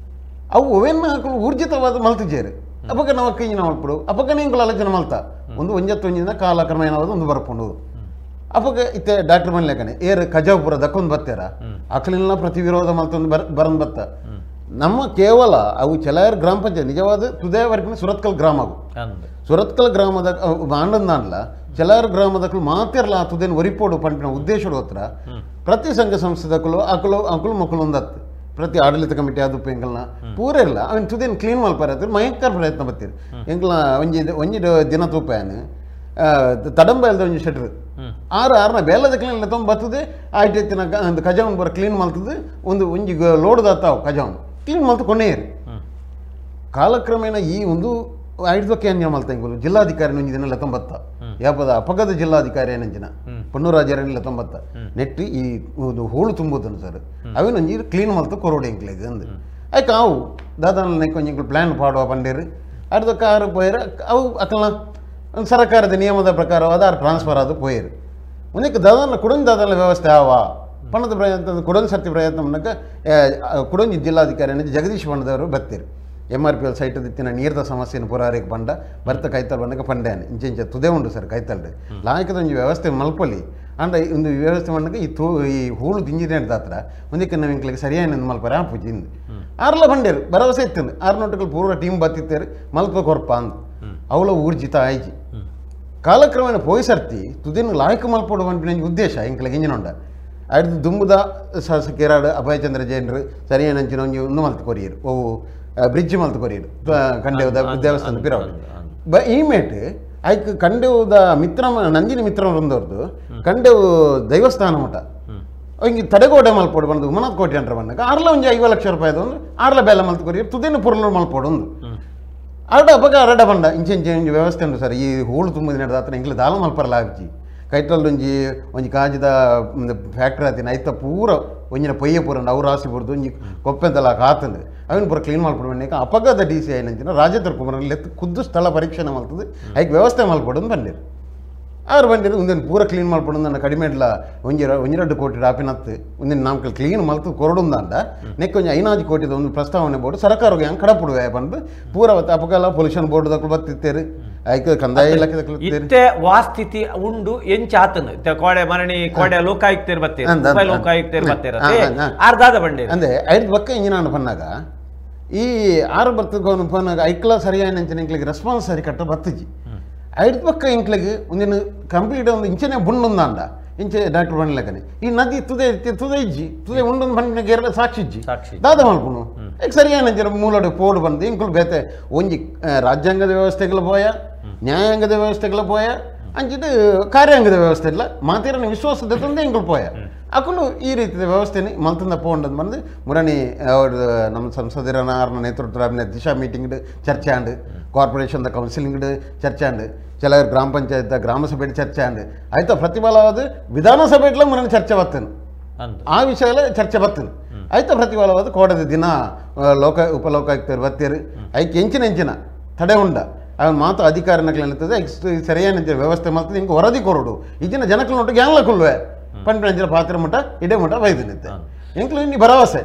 S3: ಅವು ಒವೆನ್ನ ಹಾಕಲು ಊರ್ಜಿತವಾದ ಮಲ್ತಿಜೇರು ಅಪಕ ನಾವು ಇಂಜಿನ ಮಲ್ಪಡು ಅಪಕನೇ ಎಂಕಲು ಆಲೋಚನೆ ಮಲ್ತ ಒಂದು ಒಂಜತ್ತೊಂಜಿನ ಕಾಲಕ್ರಮೇಣವಾದ ಒಂದು ಬರ್ಪುಂಡು ಅಪಗ ಇತ್ತೆ ಡಾಕ್ಟರ್ ಮನ್ಲೇಕನೆ ಏರ್ ಕಜಾಪುರ ದಕ್ಕೊಂದು ಬತ್ತೇರ ಅಕಲಿನ ಪ್ರತಿ ವಿರೋಧ ಮಲ್ತೊಂದು ಬರಂದು ಬತ್ತ ನಮ್ಮ ಕೇವಲ ಅವು ಚೆಲಾಯರ್ ಗ್ರಾಮ ಪಂಚಾಯತ್ ನಿಜವಾದ ತುದೇವರೆಗಿನ ಸುರತ್ಕಲ್ ಗ್ರಾಮ ಅವು ಸುರತ್ಕಲ್ ಗ್ರಾಮದ ಆಂಡಂದಾನ್ಲ ಚೆಲಾಯರ್ ಗ್ರಾಮದಕ್ಕಲು ಮಾತಿರಲ್ಲ ಆ ತುದೇನು ಒರಿಪೋಡು ಪಂಪಿನ ಉದ್ದೇಶಡು ಹತ್ರ ಪ್ರತಿ ಸಂಘ ಸಂಸ್ಥೆದಕ್ಕಲು ಅಕಲು ಅಕಲು ಮಕ್ಕಳು ಒಂದತ್ತು ಪ್ರತಿ ಆಡಳಿತ ಕಮಿಟಿ ಅದು ಎಂಕಲ್ನ ಪೂರ ಇಲ್ಲ ಅವನ್ ತುದೇನು ಕ್ಲೀನ್ ಮಲ್ಪಾರ ಭಯಂಕರ ಪ್ರಯತ್ನ ಬತ್ತೀರಿ ಎಂಕಲ್ನ ಒಂಜಿ ಒಂಜಿ ದಿನ ತೂಪಾಯನು ತಡಂಬ ಒಂಜಿ ಶೆಟ್ರು ಆರು ಆರ್ನ ಬೇಲದ ಕ್ಲೀನ್ ತೊಂಬ ಬರ್ತದೆ ಆಯ್ತು ಎತ್ತಿನ ಒಂದು ಕಜಾವನ್ ಬರ ಕ್ಲೀನ್ ಮಲ್ತದೆ ಒಂದು ಒಂಜಿ ಲೋಡ್ ದಾತಾವು ಕಜಾವನ್ ಕ್ಲೀನ್ ಮಲ್ತು ಕೊನೆಯರು ಕಾಲಕ್ರಮೇಣ ಈ ಒಂದು ಐದಕ್ಕೆ ಅಂಜನ ಮಲ್ತ ಇಂಗುಲು ಜಿಲ್ಲಾಧಿಕಾರಿ ಒಂಜಿ ದಿನ ಲತ್ತೊಂಬತ್ತ ಯಾಪದ ಅಪಗದ ಜಿಲ್ಲಾಧಿಕಾರಿ ಏನಂಜಿನ ಪೊನ್ನೂರಾಜರನಿ ಲತ್ತೊಂಬತ್ತ ನೆಟ್ಟು ಈ ಒಂದು ಹೋಳು ತುಂಬುದನು ಸರ್ ಅವೇನೊಂಜಿ ಕ್ಲೀನ್ ಮಲ್ತು ಕೊರೋಡಿ ಎಂಕ್ಲೇಗ್ ಅಂದು ಆಯ್ಕೆ ಅವು ದಾದಾನ ಒಂಜಿ ಪ್ಲ್ಯಾನ್ ಪಾಡುವ ಪಂಡೇರು ಅರ್ಧ ಕಾರು ಪೋಯರು ಅವು ಅಕಲ್ನ ಒಂದು ಸರ್ಕಾರದ ನಿಯಮದ ಪ್ರಕಾರವಾದ ಆರು ಟ್ರಾನ್ಸ್ಫರ್ ಆದ ಪೋಯರು ಒಂದಕ್ಕೆ ದಾದಾನ ಕುಡೊಂದು ದಾದಾನ ವ್ಯವಸ್ಥೆ ಆವ ಪಣದ ಪ್ರಯತ್ನ ಕುಡೊಂದು ಸರ್ತಿ ಪ್ರಯತ್ನ ಮೂಲಕ ಕುಡೊಂಜಿ ಜಿಲ್ಲಾಧಿಕಾರಿ ಜಗದೀಶ್ ಬಣ್ಣದವರು ಬರ್ತೀರಿ M R P L site ದಿತ್ತಿನ ನೀರ್ದ ಸಮಸ್ಯೆನ ಪುರಾರಿಗೆ ಬಂಡ ಬರ್ತ ಕೈತಲ್ ಬಂಡಕ ಪಂಡ್ಯಾನೆ ಇಂಚೆ ಇಂಚೆ ತುದೇ ಉಂಡು ಸರ್ ಕೈತಲ್ಡು ಲಾಯಕದ ಒಂಜಿ ವ್ಯವಸ್ಥೆ ಮಲ್ಪಲಿ ಅಂಡ ಒಂದು ವ್ಯವಸ್ಥೆ ಮಣ್ಣಕ ಈ ತೂ ಈ ಹೂಳು ದಿಂಜಿನ ದಾತ್ರ ಒಂದಕ್ಕೆ ನಾವು ಇಂಕ್ಲಿಗೆ ಸರಿಯಾದ ಮಲ್ಪರ ಆಪುಜಿ ಇಂದು ಆರ್ಲ ಬಂಡೇರು ಭರವಸೆ ಇತ್ತು ಆರು ನೋಟುಗಳು ಪೂರ್ವ ಟೀಮ್ ಬತ್ತಿತ್ತೇರು ಮಲ್ಪ ಕೊರ್ಪ ಅಂದ್ ಅವಳ ಊರ್ಜಿತ ಆಯ್ಜಿ ಕಾಲಕ್ರಮೇಣ ಪೋಯಿ ಸರ್ತಿ ತುದಿನ ಲಾಯಕ ಮಲ್ಪೋಡು ಪನ್ಪಿನ ಉದ್ದೇಶ ಎಂಕ್ಲೆಗ್ ಇಂಜಿನ ಉಂಡ ಅಡ್ದು ದುಂಬುದ ಶಾಸಕರಾಡು ಅಭಯಚಂದ್ರ ಜೈನರು ಸರಿಯಾದ ಅಂಚಿನ ಒಂಜಿ ಒಂದು ಮಲ್ತು ಕೊರಿಯರು ಓ ಬ್ರಿಡ್ಜ್ ಮಲ್ತು ಕೊರಿಯರು ಕಂಡೇವದ ದೇವಸ್ಥಾನ ಪಿರವಡು ಬ ಈ ಮೇಟ್ ಐಕ್ ಕಂಡೇವುದ ಮಿತ್ರ ನಂದಿನಿ ಮಿತ್ರ ವೃಂದವ್ರದ್ದು ಕಂಡೇವು ದೈವಸ್ಥಾನ ಮಠ ಹಿಂಗೆ ತಡೆಗೋಡೆ ಮಲ್ಪೋಡು ಬಂದು ಉಮನಾಥ್ ಕೋಟಿ ಅಂಟ್ರ ಬಂದಾಗ ಆರ್ಲ ಒಂಜಿ 50 ಲಕ್ಷ ರೂಪಾಯಿದ ಒಂದು ಆರ್ಲ ಬೇಲೆ ಮಲ್ತು ಕೊರಿಯರು ತುದೇನು ಪೊರ್ಲು ಮಲ್ಪೋಡು ಒಂದು ಅರಡ ಅಪಗ ಅರಡ ಬಂಡ ಇಂಚೆ ಇಂಚೆ ಒಂಜಿ ವ್ಯವಸ್ಥೆ ಉಂಟು ಸರ್ ಈ ಹೂಳು ತುಂಬಿದ ನಡೆದ ಆತನ ಎಂಕ್ಲೆ ದಾಲ ಮಲ್ಪರಲ ಆಬ್ಜಿ ಕೈತಲ್ ಒಂಜಿ ಒಂಜಿ ಕಾಜಿದ ಫ್ಯಾಕ್ಟ್ರಿ ಆತಿನ ಐತ ಪೂರ ಒಂಜಿನ ಪೊಯ್ಯ ಪೂರ ಅವ್ರು ರಾಸಿ ಬುರ್ದು ಒಂಜಿ ಕೊಪ್ಪೆಂತಲ ಕಾತಂದು ಅವನ್ ಪೂರ ಕ್ಲೀನ್ ಮಲ್ಪಡು ಅಪಗದ ಡಿ ಸಿ ಐನಂಚಿನ ರಾಜೇಂದ್ರ ಕುಮಾರ್ ಲೆತ್ತು ಖುದ್ದು ಸ್ಥಳ ಪರೀಕ್ಷೆ ಮಲ್ತದೆ ಐಕ್ ವ್ಯವಸ್ಥೆ ಮಲ್ಪಡು ಬಂದಿರು ಆರು ಬಂದಿರು ಒಂದಿನ ಪೂರ ಕ್ಲೀನ್ ಮಲ್ಪಡು ನನ್ನ ಕಡಿಮೆ ಇಲ್ಲ ಒಂಜಿ ಒಂಜಿರಡ್ಡು ಕೋಟಿ ರಾಪಿನತ್ತು ಒಂದಿನ ನಾಮಕಲ್ ಕ್ಲೀನ್ ಮಲ್ತು ಕೊರಡುಂದಾಂಡ ನೆಕ್ ಒಂಜಿ 5 ಕೋಟಿದ ಒಂದು ಪ್ರಸ್ತಾವನೆ ಬೋರ್ಡ್ ಸರ್ಕಾರಕ್ಕೆ ಹೆಂಗೆ ಕಡಪುಡುವೆ ಬಂದು ಪೂರ ಅಪಗಲ ಪೊಲ್ಯೂಷನ್ ಬೋರ್ಡ್ ದಕ್ಕಲು ಬತ್ತಿತ್ತೇರು ಐಕ್ ಕಂದಾಯ ಇಲಾಖೆ ದಕ್ಕಲು
S1: ಇತ್ತೆ ವಾಸ್ಥಿತಿ ಉಂಡು ಎಂಚಾತನು ಇತ್ತೆ ಕೋಡೆ ಮರಣಿ ಕೋಡೆ ಲೋಕಾಯುಕ್ತರು ಬತ್ತೀರು ಉಪ ಲೋಕಾಯುಕ್ತರು ಬತ್ತೀರ ಅರ್ಧಾದ ಬಂಡೇರು
S3: ಅಂದೆ ಐದು ಬಕ್ಕ ಇಂಜಿನ ಪನ್ನಾಗ ಈ ಆರು ಬರ್ತದ ಪನ್ನಾಗ ಐಕ್ಲ ಸರಿಯಾದ ಎಂಕ್ಲಿಗೆ ರೆಸ್ಪಾನ್ಸ್ ಸರಿ ಕಟ್ಟ ಬತ್ತಿಜಿ ಐದು ಪಕ್ಕ ಇಂಕ್ಲಿಗೆ ಒಂದಿನ ಕಂಪ್ಲೀಟ್ ಒಂದು ಇಂಚನೆ ಬುಂಡೊಂದಾಂಡ ಇಂಚೆ ಡಾಕ್ಟರ್ ಬಣ್ಣಲೆಕ್ಕನೆ ಈ ನದಿ ತುದೆ ತುದೆ ಇಜ್ಜಿ ತುದೆ ಉಂಡೊಂದು ಬಣ್ಣ ಗೇರ್ಲ ಸಾಕ್ಷಿ ಇಜ್ಜಿ ದಾದ ಮಲ್ಪುನು ಈಗ ಸರಿಯಾದ ಜನ ಮೂಲಡು ಪೋಡು ಬಂದು ಇಂಕುಲು ಬೇತೆ ಒಂಜಿ ರಾಜ್ಯಾಂಗದ ವ್ಯವಸ್ಥೆಗಳ ಪೋಯ ನ್ಯಾಯಾಂಗದ ವ್ಯವಸ್ಥೆಗಳ ಪೋಯ ಅಂಚಿಟ್ಟು ಕಾರ್ಯಾಂಗದ ವ್ಯವಸ್ಥೆ ಇಲ್ಲ ಮಾತೇರನ ವಿಶ್ವಾಸದ ತಂದೆ ಎಂಕುಲು ಪೋಯ ಅಕುಲು ಈ ರೀತಿಯ ವ್ಯವಸ್ಥೆని ಮಲ್ತಂದ ಪೋಂಡಂದು ಬಂದು ಮುರಣಿ ಅವರು ನಮ್ಮ ಸಂಸದರನ ಆರ್ನ ನೇತೃತ್ವ ದಿಶಾ ಮೀಟಿಂಗ್ ಚರ್ಚೆ and corporation counselling ಚರ್ಚೆ ಆಂಡ್ ಕೆಲವರು ಗ್ರಾಮ ಪಂಚಾಯತ್ ಗ್ರಾಮ ಸಭೆ ಚರ್ಚೆ ಆಂಡ್ ಆಯ್ತಾ ಪ್ರತಿಫಲವಾದ ವಿಧಾನಸಭೆ ಮುರಣಿ ಚರ್ಚೆ ಬರ್ತೇನೆ ಆ ವಿಷಯ ಚರ್ಚೆ ಬರ್ತೇನೆ ಆಯ್ತಾ ಪ್ರತಿಫಲವಾದ ಕೋಡದ ದಿನ ಲೋಕ ಉಪಲೋಕಾಯುಕ್ತರು ಬತ್ತೀರು ಐಕೆ ಎಂಚಿನ ಎಂಚಿನ ತಡೆ ಉಂಡ ಅವನ ಮಾತು ಅಧಿಕಾರನಕ್ಲೇನಿರ್ತದೆ ಸರಿಯಾದ ವ್ಯವಸ್ಥೆ ಮಾಡ್ತದೆ ಹಿಂಗೆ ವರದಿ ಕೊರಡು ಈಗಿನ ಜನಕ್ಕಲು ನೋಟು ಗ್ಯಾಂಗ್ಲ ಕೊಲ್ಲುವೆ ಪಂಪಿನ ಪಾತ್ರ ಮುಟ ಇಡೇ ಮುಟ ವೈದ್ಯ ನಿತ್ತೆ ಎಂಕ್ಲು ಇನ್ನಿ ಭರವಸೆ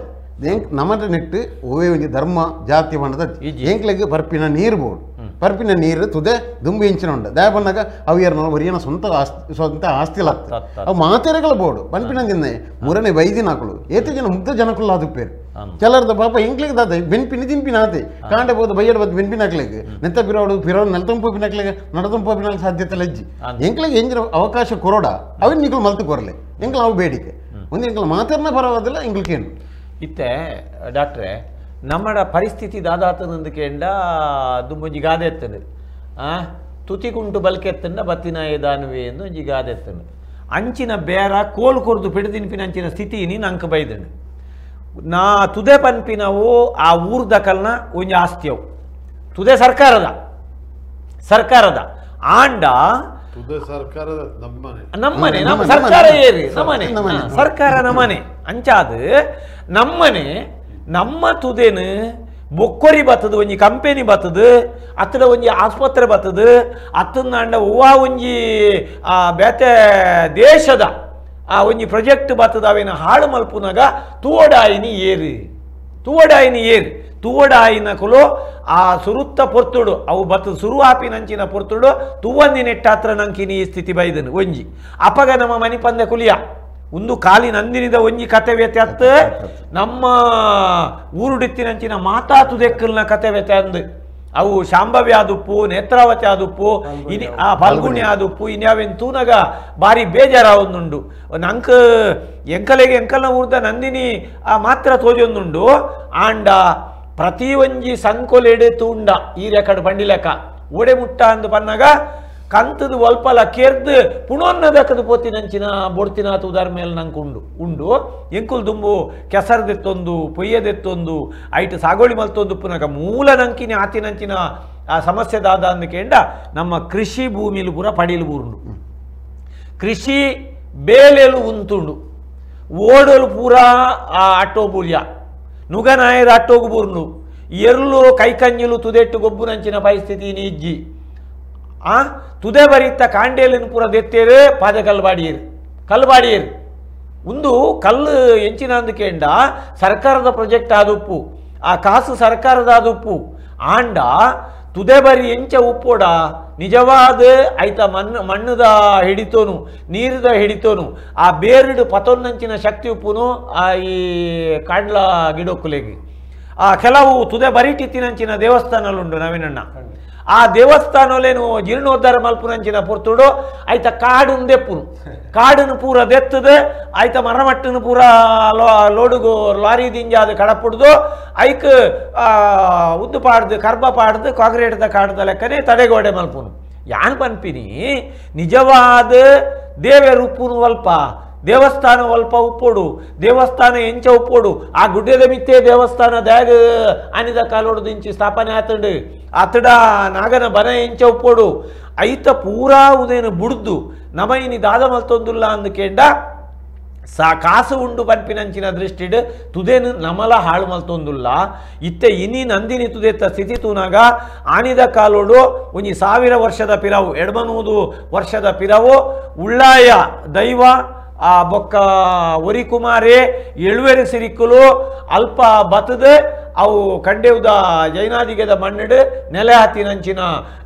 S3: ಎಂಕ್ ನಮ್ಮಟ ನೆಟ್ಟು ಓವೇ ಒಂಜಿ ಧರ್ಮ ಜಾತಿ ಬಣ್ಣದ ಎಂಕ್ಲೆಗ್ ಪರ್ಪಿನ ನೀರು ಬೋಡು ಪರ್ಪಿನ ನೀರು ತುದೆ ದುಂಬು ಇಂಚಿನ ಉಂಡು ದಯ ಬಂದಾಗ ಅವು ಯಾರನ್ನ ಒರಿಯನ ಸ್ವಂತ ಆಸ್ತಿ ಸ್ವಂತ ಆಸ್ತಿ ಲಾಗ್ತದೆ ಅವು ಮಾತೆರೆಗಳ ಬೋಡು ಪನ್ಪಿನ ದಿನ ಮುರನೆ ವೈದ್ಯನಾಕುಲು ಏತ ಜನ ಮುಗ್ಧ ಜನಕುಲು ಅದು ಪೇರು ಕೆಲರದ ಪಾಪ ಎಂಕ್ಲಿಗೆ ದಾದ ಬೆನ್ಪಿನಿ ತಿನ್ಪಿನ ಆತೆ ಕಾಂಡೆ ಬೋದು ಬೈಯಡ್ ಬದ್ದು ಬೆನ್ಪಿನಾಕ್ಲಿಗೆ ನೆತ್ತ ಪಿರೋಡು ಪಿರೋಡು ನೆಲತಂಪೋಪಿನಾಕ್ಲಿಗೆ ನಡತಂಪೋಪಿನಾಕ್ ಸಾಧ್ಯತೆ ಲಜ್ಜಿ ಎಂಕ್ಲಿಗೆ ಎಂಜಿನ ಅವಕಾಶ ಕೊರೋಡ ಅವಿನ ನಿಕಲು ಮಲ್ತು ಕೊರಲೆ ಎಂಕ್ಲ ಅವು ಬೇಡಿಕೆ ಒಂದು ಎಂಕ್ಲ ಮಾತಾಡ್ನ ಪರವಾದಿಲ್ಲ ಎಂಕ್ಲಿಕೇನು
S1: ಇತ್ತೆ ಡಾಕ್ಟ್ರೆ ನಮ್ಮಡ ಪರಿಸ್ಥಿತಿ ದಾದಾತನಂದು ಕೇಂಡ ದುಂಬೊಂಜಿ ಗಾದೆ ಎತ್ತಂಡು ತುತಿಕುಂಟು ಬಲ್ಕೆ ಎತ್ತಂಡ ಬತ್ತಿನಾಯ ದಾನುವೆ ಎಂದು ಒಂಜಿ ಗಾದೆ ಎತ್ತಂಡು ಅಂಚಿನ ಬೇರ ಕೋಲು ಕೊರ್ದು ಪಿಡಿದಿನ್ಪಿನ ಅಂಚಿನ ಸ್ಥಿತಿ ನೀನು ಅಂಕ ಬೈದಂಡು ನಾ ತುದೆ ಪನ್ಪಿನವು ಆ ಊರ್ದ ಕಲ್ನ ಒಂಜಿ ಆಸ್ತಿಯವು ತುದೆ ಸರ್ಕಾರದ ಸರ್ಕಾರದ ಆಂಡ
S2: ತುದೆ ಸರ್ಕಾರದ ನಮ್ಮನೆ
S1: ನಮ್ಮನೆ ನಮ್ಮ ಸರ್ಕಾರ ಏರಿ ನಮ್ಮನೆ ಸರ್ಕಾರ ನಮ್ಮನೆ ಅಂಚಾದ ನಮ್ಮನೆ ನಮ್ಮ ತುದೇನು ಬೊಕ್ಕೊರಿ ಬತ್ತದ ಒಂಜಿ ಕಂಪೆನಿ ಬತ್ತದ ಅತ್ತಡ ಒಂಜಿ ಆಸ್ಪತ್ರೆ ಬತ್ತದ ಅತ್ತಂದಾಂಡ ಹೂವ ಒಂಜಿ ಆ ಬೇತೆ ದೇಶದ ಆ ಒಂಜಿ ಪ್ರೊಜೆಕ್ಟ್ ಬತ್ತದ ಅವೇನು ಹಾಳು ಮಲ್ಪುನಾಗ ತೂವಡಾಯಿನಿ ಏರಿ ತೂವಡಾಯಿನಿ ಏರಿ ತೂವಡಾಯಿನ ಕುಲು ಆ ಸುರುತ್ತ ಪೊರ್ತುಡು ಅವು ಬತ್ತದ ಸುರು ಆಪಿನಂಚಿನ ಪೊರ್ತುಡು ತೂವಂದಿ ನೆಟ್ಟಾತ್ರ ನಂಕಿನಿ ಈ ಸ್ಥಿತಿ ಬೈದನು ಒಂಜಿ ಅಪಗ ನಮ್ಮ ಮನಿಪಂದೆ ಕುಲಿಯ ಒಂದು ಖಾಲಿ ನಂದಿನಿದ ಒಂಜಿ ಕತೆ ವ್ಯತ್ಯಾತ್ ನಮ್ಮ ಊರುಡಿತ್ತಿನಂಚಿನ ಮಾತಾ ತುದೆಕ್ಕಲ್ನ ಕತೆ ವ್ಯತೆ ಅಂದು ಅವು ಶಾಂಭವಿ ಆದುಪ್ಪು ನೇತ್ರಾವತಿ ಆದುಪ್ಪು ಇನಿ ಆ ಫಾಲ್ಗುಣಿ ಆದುಪ್ಪು ಇನ್ಯಾವೇನು ತೂನಗ ಭಾರಿ ಬೇಜಾರಾವೊಂದುಂಡು ನಂಕ್ ಎಂಕಲೆಗೆ ಎಂಕಲ್ನ ಊರ್ದ ನಂದಿನಿ ಆ ಮಾತ್ರ ತೋಜೊಂದುಂಡು ಆಂಡ ಪ್ರತಿ ಒಂಜಿ ಸಂಕೊಲೆಡು ತೂಂಡ ಈ ರೆಕಾರ್ಡ್ ಪಂಡಿಲೆಕ್ಕ ಓಡೆ ಮುಟ್ಟ ಅಂದು ಪನ್ನಾಗ ಕಂತದ ಒಲ್ಪಲ ಕೇರ್ದು ಪುಣೊನ್ನ ದಕ್ಕದು ಪೋತಿನಂಚಿನ ಬೊಡ್ತಿನ ಉದಾರ ಮೇಲೆ ನಂಗೆ ಉಂಡು ಉಂಡು ಎಂಕುಲು ದುಂಬು ಕೆಸರದೆತ್ತೊಂದು ಪೊಯ್ಯದೆತ್ತೊಂದು ಐಟ್ ಸಾಗೋಳಿ ಮಲ್ತೊಂದು ಪುನಕ ಮೂಲ ನಂಕಿನ ಆತಿನಂಚಿನ ಆ ಸಮಸ್ಯೆ ದಾದ ಅಂದಕೇಂಡ ನಮ್ಮ ಕೃಷಿ ಭೂಮಿಲು ಪೂರ ಪಡೀಲು ಬೂರುಂಡು ಕೃಷಿ ಬೇಲೆಲು ಉಂತುಂಡು ಓಡಲು ಪೂರಾ ಆ ಆಟೋ ಬೂಲ್ಯ ನುಗನಾಯರ ಆಟೋಗು ಬೂರುಂಡು ಎರ್ಲು ಕೈಕಂಜಿಲು ತುದೆಟ್ಟು ಗೊಬ್ಬುನಂಚಿನ ಪರಿಸ್ಥಿತಿ ಇಜ್ಜಿ ಆ ತುದೆ ಬರಿತ ಕಾಂಡೇಲಿನ ಪೂರ ದೆತ್ತೇರು ಪಾದ ಕಲ್ಬಾಡಿಯರು ಕಲ್ಬಾಡಿಯರು ಒಂದು ಕಲ್ಲು ಎಂಚಿನ ಅಂದಕೇಂಡ ಸರ್ಕಾರದ ಪ್ರೊಜೆಕ್ಟ್ ಆದುಪ್ಪು ಆ ಕಾಸು ಸರ್ಕಾರದ ಆದುಪ್ಪು ಆಂಡ ತುದೆ ಬರಿ ಎಂಚ ಉಪ್ಪೋಡ ನಿಜವಾದ ಐತ ಮಣ್ಣು ಮಣ್ಣುದ ಹಿಡಿತೋನು ನೀರುದ ಹಿಡಿತೋನು ಆ ಬೇರುಡು ಪತೊನ್ನಂಚಿನ ಶಕ್ತಿ ಉಪ್ಪುನು ಆ ಈ ಕಾಂಡ್ಲ ಗಿಡಕ್ಕುಲೆಗೆ ಆ ಕೆಲವು ತುದೆ ಬರಿಟಿತ್ತಿನಂಚಿನ ದೇವಸ್ಥಾನಲುಂಡು ನವೀನಣ್ಣ ಆ ದೇವಸ್ಥಾನಲೇನು ಜೀರ್ಣೋದ್ಧಾರ ಮಲ್ಪುನಂಚಿನ ಪೊರ್ತುಡು ಆಯ್ತ ಕಾಡುನ್ ದೆಪ್ಪುನು ಕಾಡನ್ನು ಪೂರ ದೆತ್ತದ ಆಯ್ತ ಮರಮಟ್ಟನು ಪೂರ ಲೋಡುಗು ಲಾರಿ ದಿಂಜಾದ ಕಡಪುಡ್ದು ಐಕ್ ಉದ್ದು ಪಾಡ್ದು ಕರ್ಬ ಪಾಡ್ದು ಕಾಂಕ್ರೀಟ್ದ ಕಾಡ್ದ ಲೆಕ್ಕನೆ ತಡೆಗೋಡೆ ಮಲ್ಪುನು ಯಾನ್ ಪನ್ಪಿನಿ ನಿಜವಾದ ದೇವೆರ್ ಉಪ್ಪುನು ಅಲ್ಪ ದೇವಸ್ಥಾನ ಅಲ್ಪ ಉಪ್ಪೋಡು ದೇವಸ್ಥಾನ ಎಂಚ ಉಪ್ಪೋಡು ಆ ಗುಡ್ಡದ ಮಿತ್ತೆ ದೇವಸ್ಥಾನ ದ್ಯಾಗ ಅನಿದ ಕಾಲೋಡು ಇಂಚಿ ಸ್ಥಾಪನೆ ಆತಂಡು ಅತಡ ನಾಗನ ಬನ ಎಂಚ ಉಪ್ಪೋಡು ಐತ ಪೂರಾ ಉದೇನು ಬುಡ್ದು ನಮ ಇನಿ ದಾದ ಮಲ್ತೊಂದುಲ್ಲ ಅಂದಕೇಂಡ ಸಾ ಕಾಸು ಉಂಡು ಪನ್ಪಿನಂಚಿನ ದೃಷ್ಟಿಡ್ ತುದೇನು ನಮಲ ಹಾಳು ಮಲ್ತೊಂದುಲ್ಲ ಇತ್ತೆ ಇನಿ ನಂದಿನಿ ತುದೆತ್ತ ಸ್ಥಿತಿ ತೂನಾಗ ಆನಿದ ಕಾಲೋಡು ಒಂಜಿ 1000 ವರ್ಷದ ಪಿರವು 200 ವರ್ಷದ ಪಿರವು ಉಳ್ಳಾಯ ದೈವ ಆ ಬೊಕ್ಕ ಒರಿಕುಮಾರೆ ಎಳುವೆರು ಸಿರಿಕುಲು ಅಲ್ಪ ಬತ್ತದ ಅವು ಕಂಡೇವುದ ಜೈನಾದಿಗೆದ ಮಣ್ಣಿಡು ನೆಲೆ ಹತ್ತಿನಂಚಿನ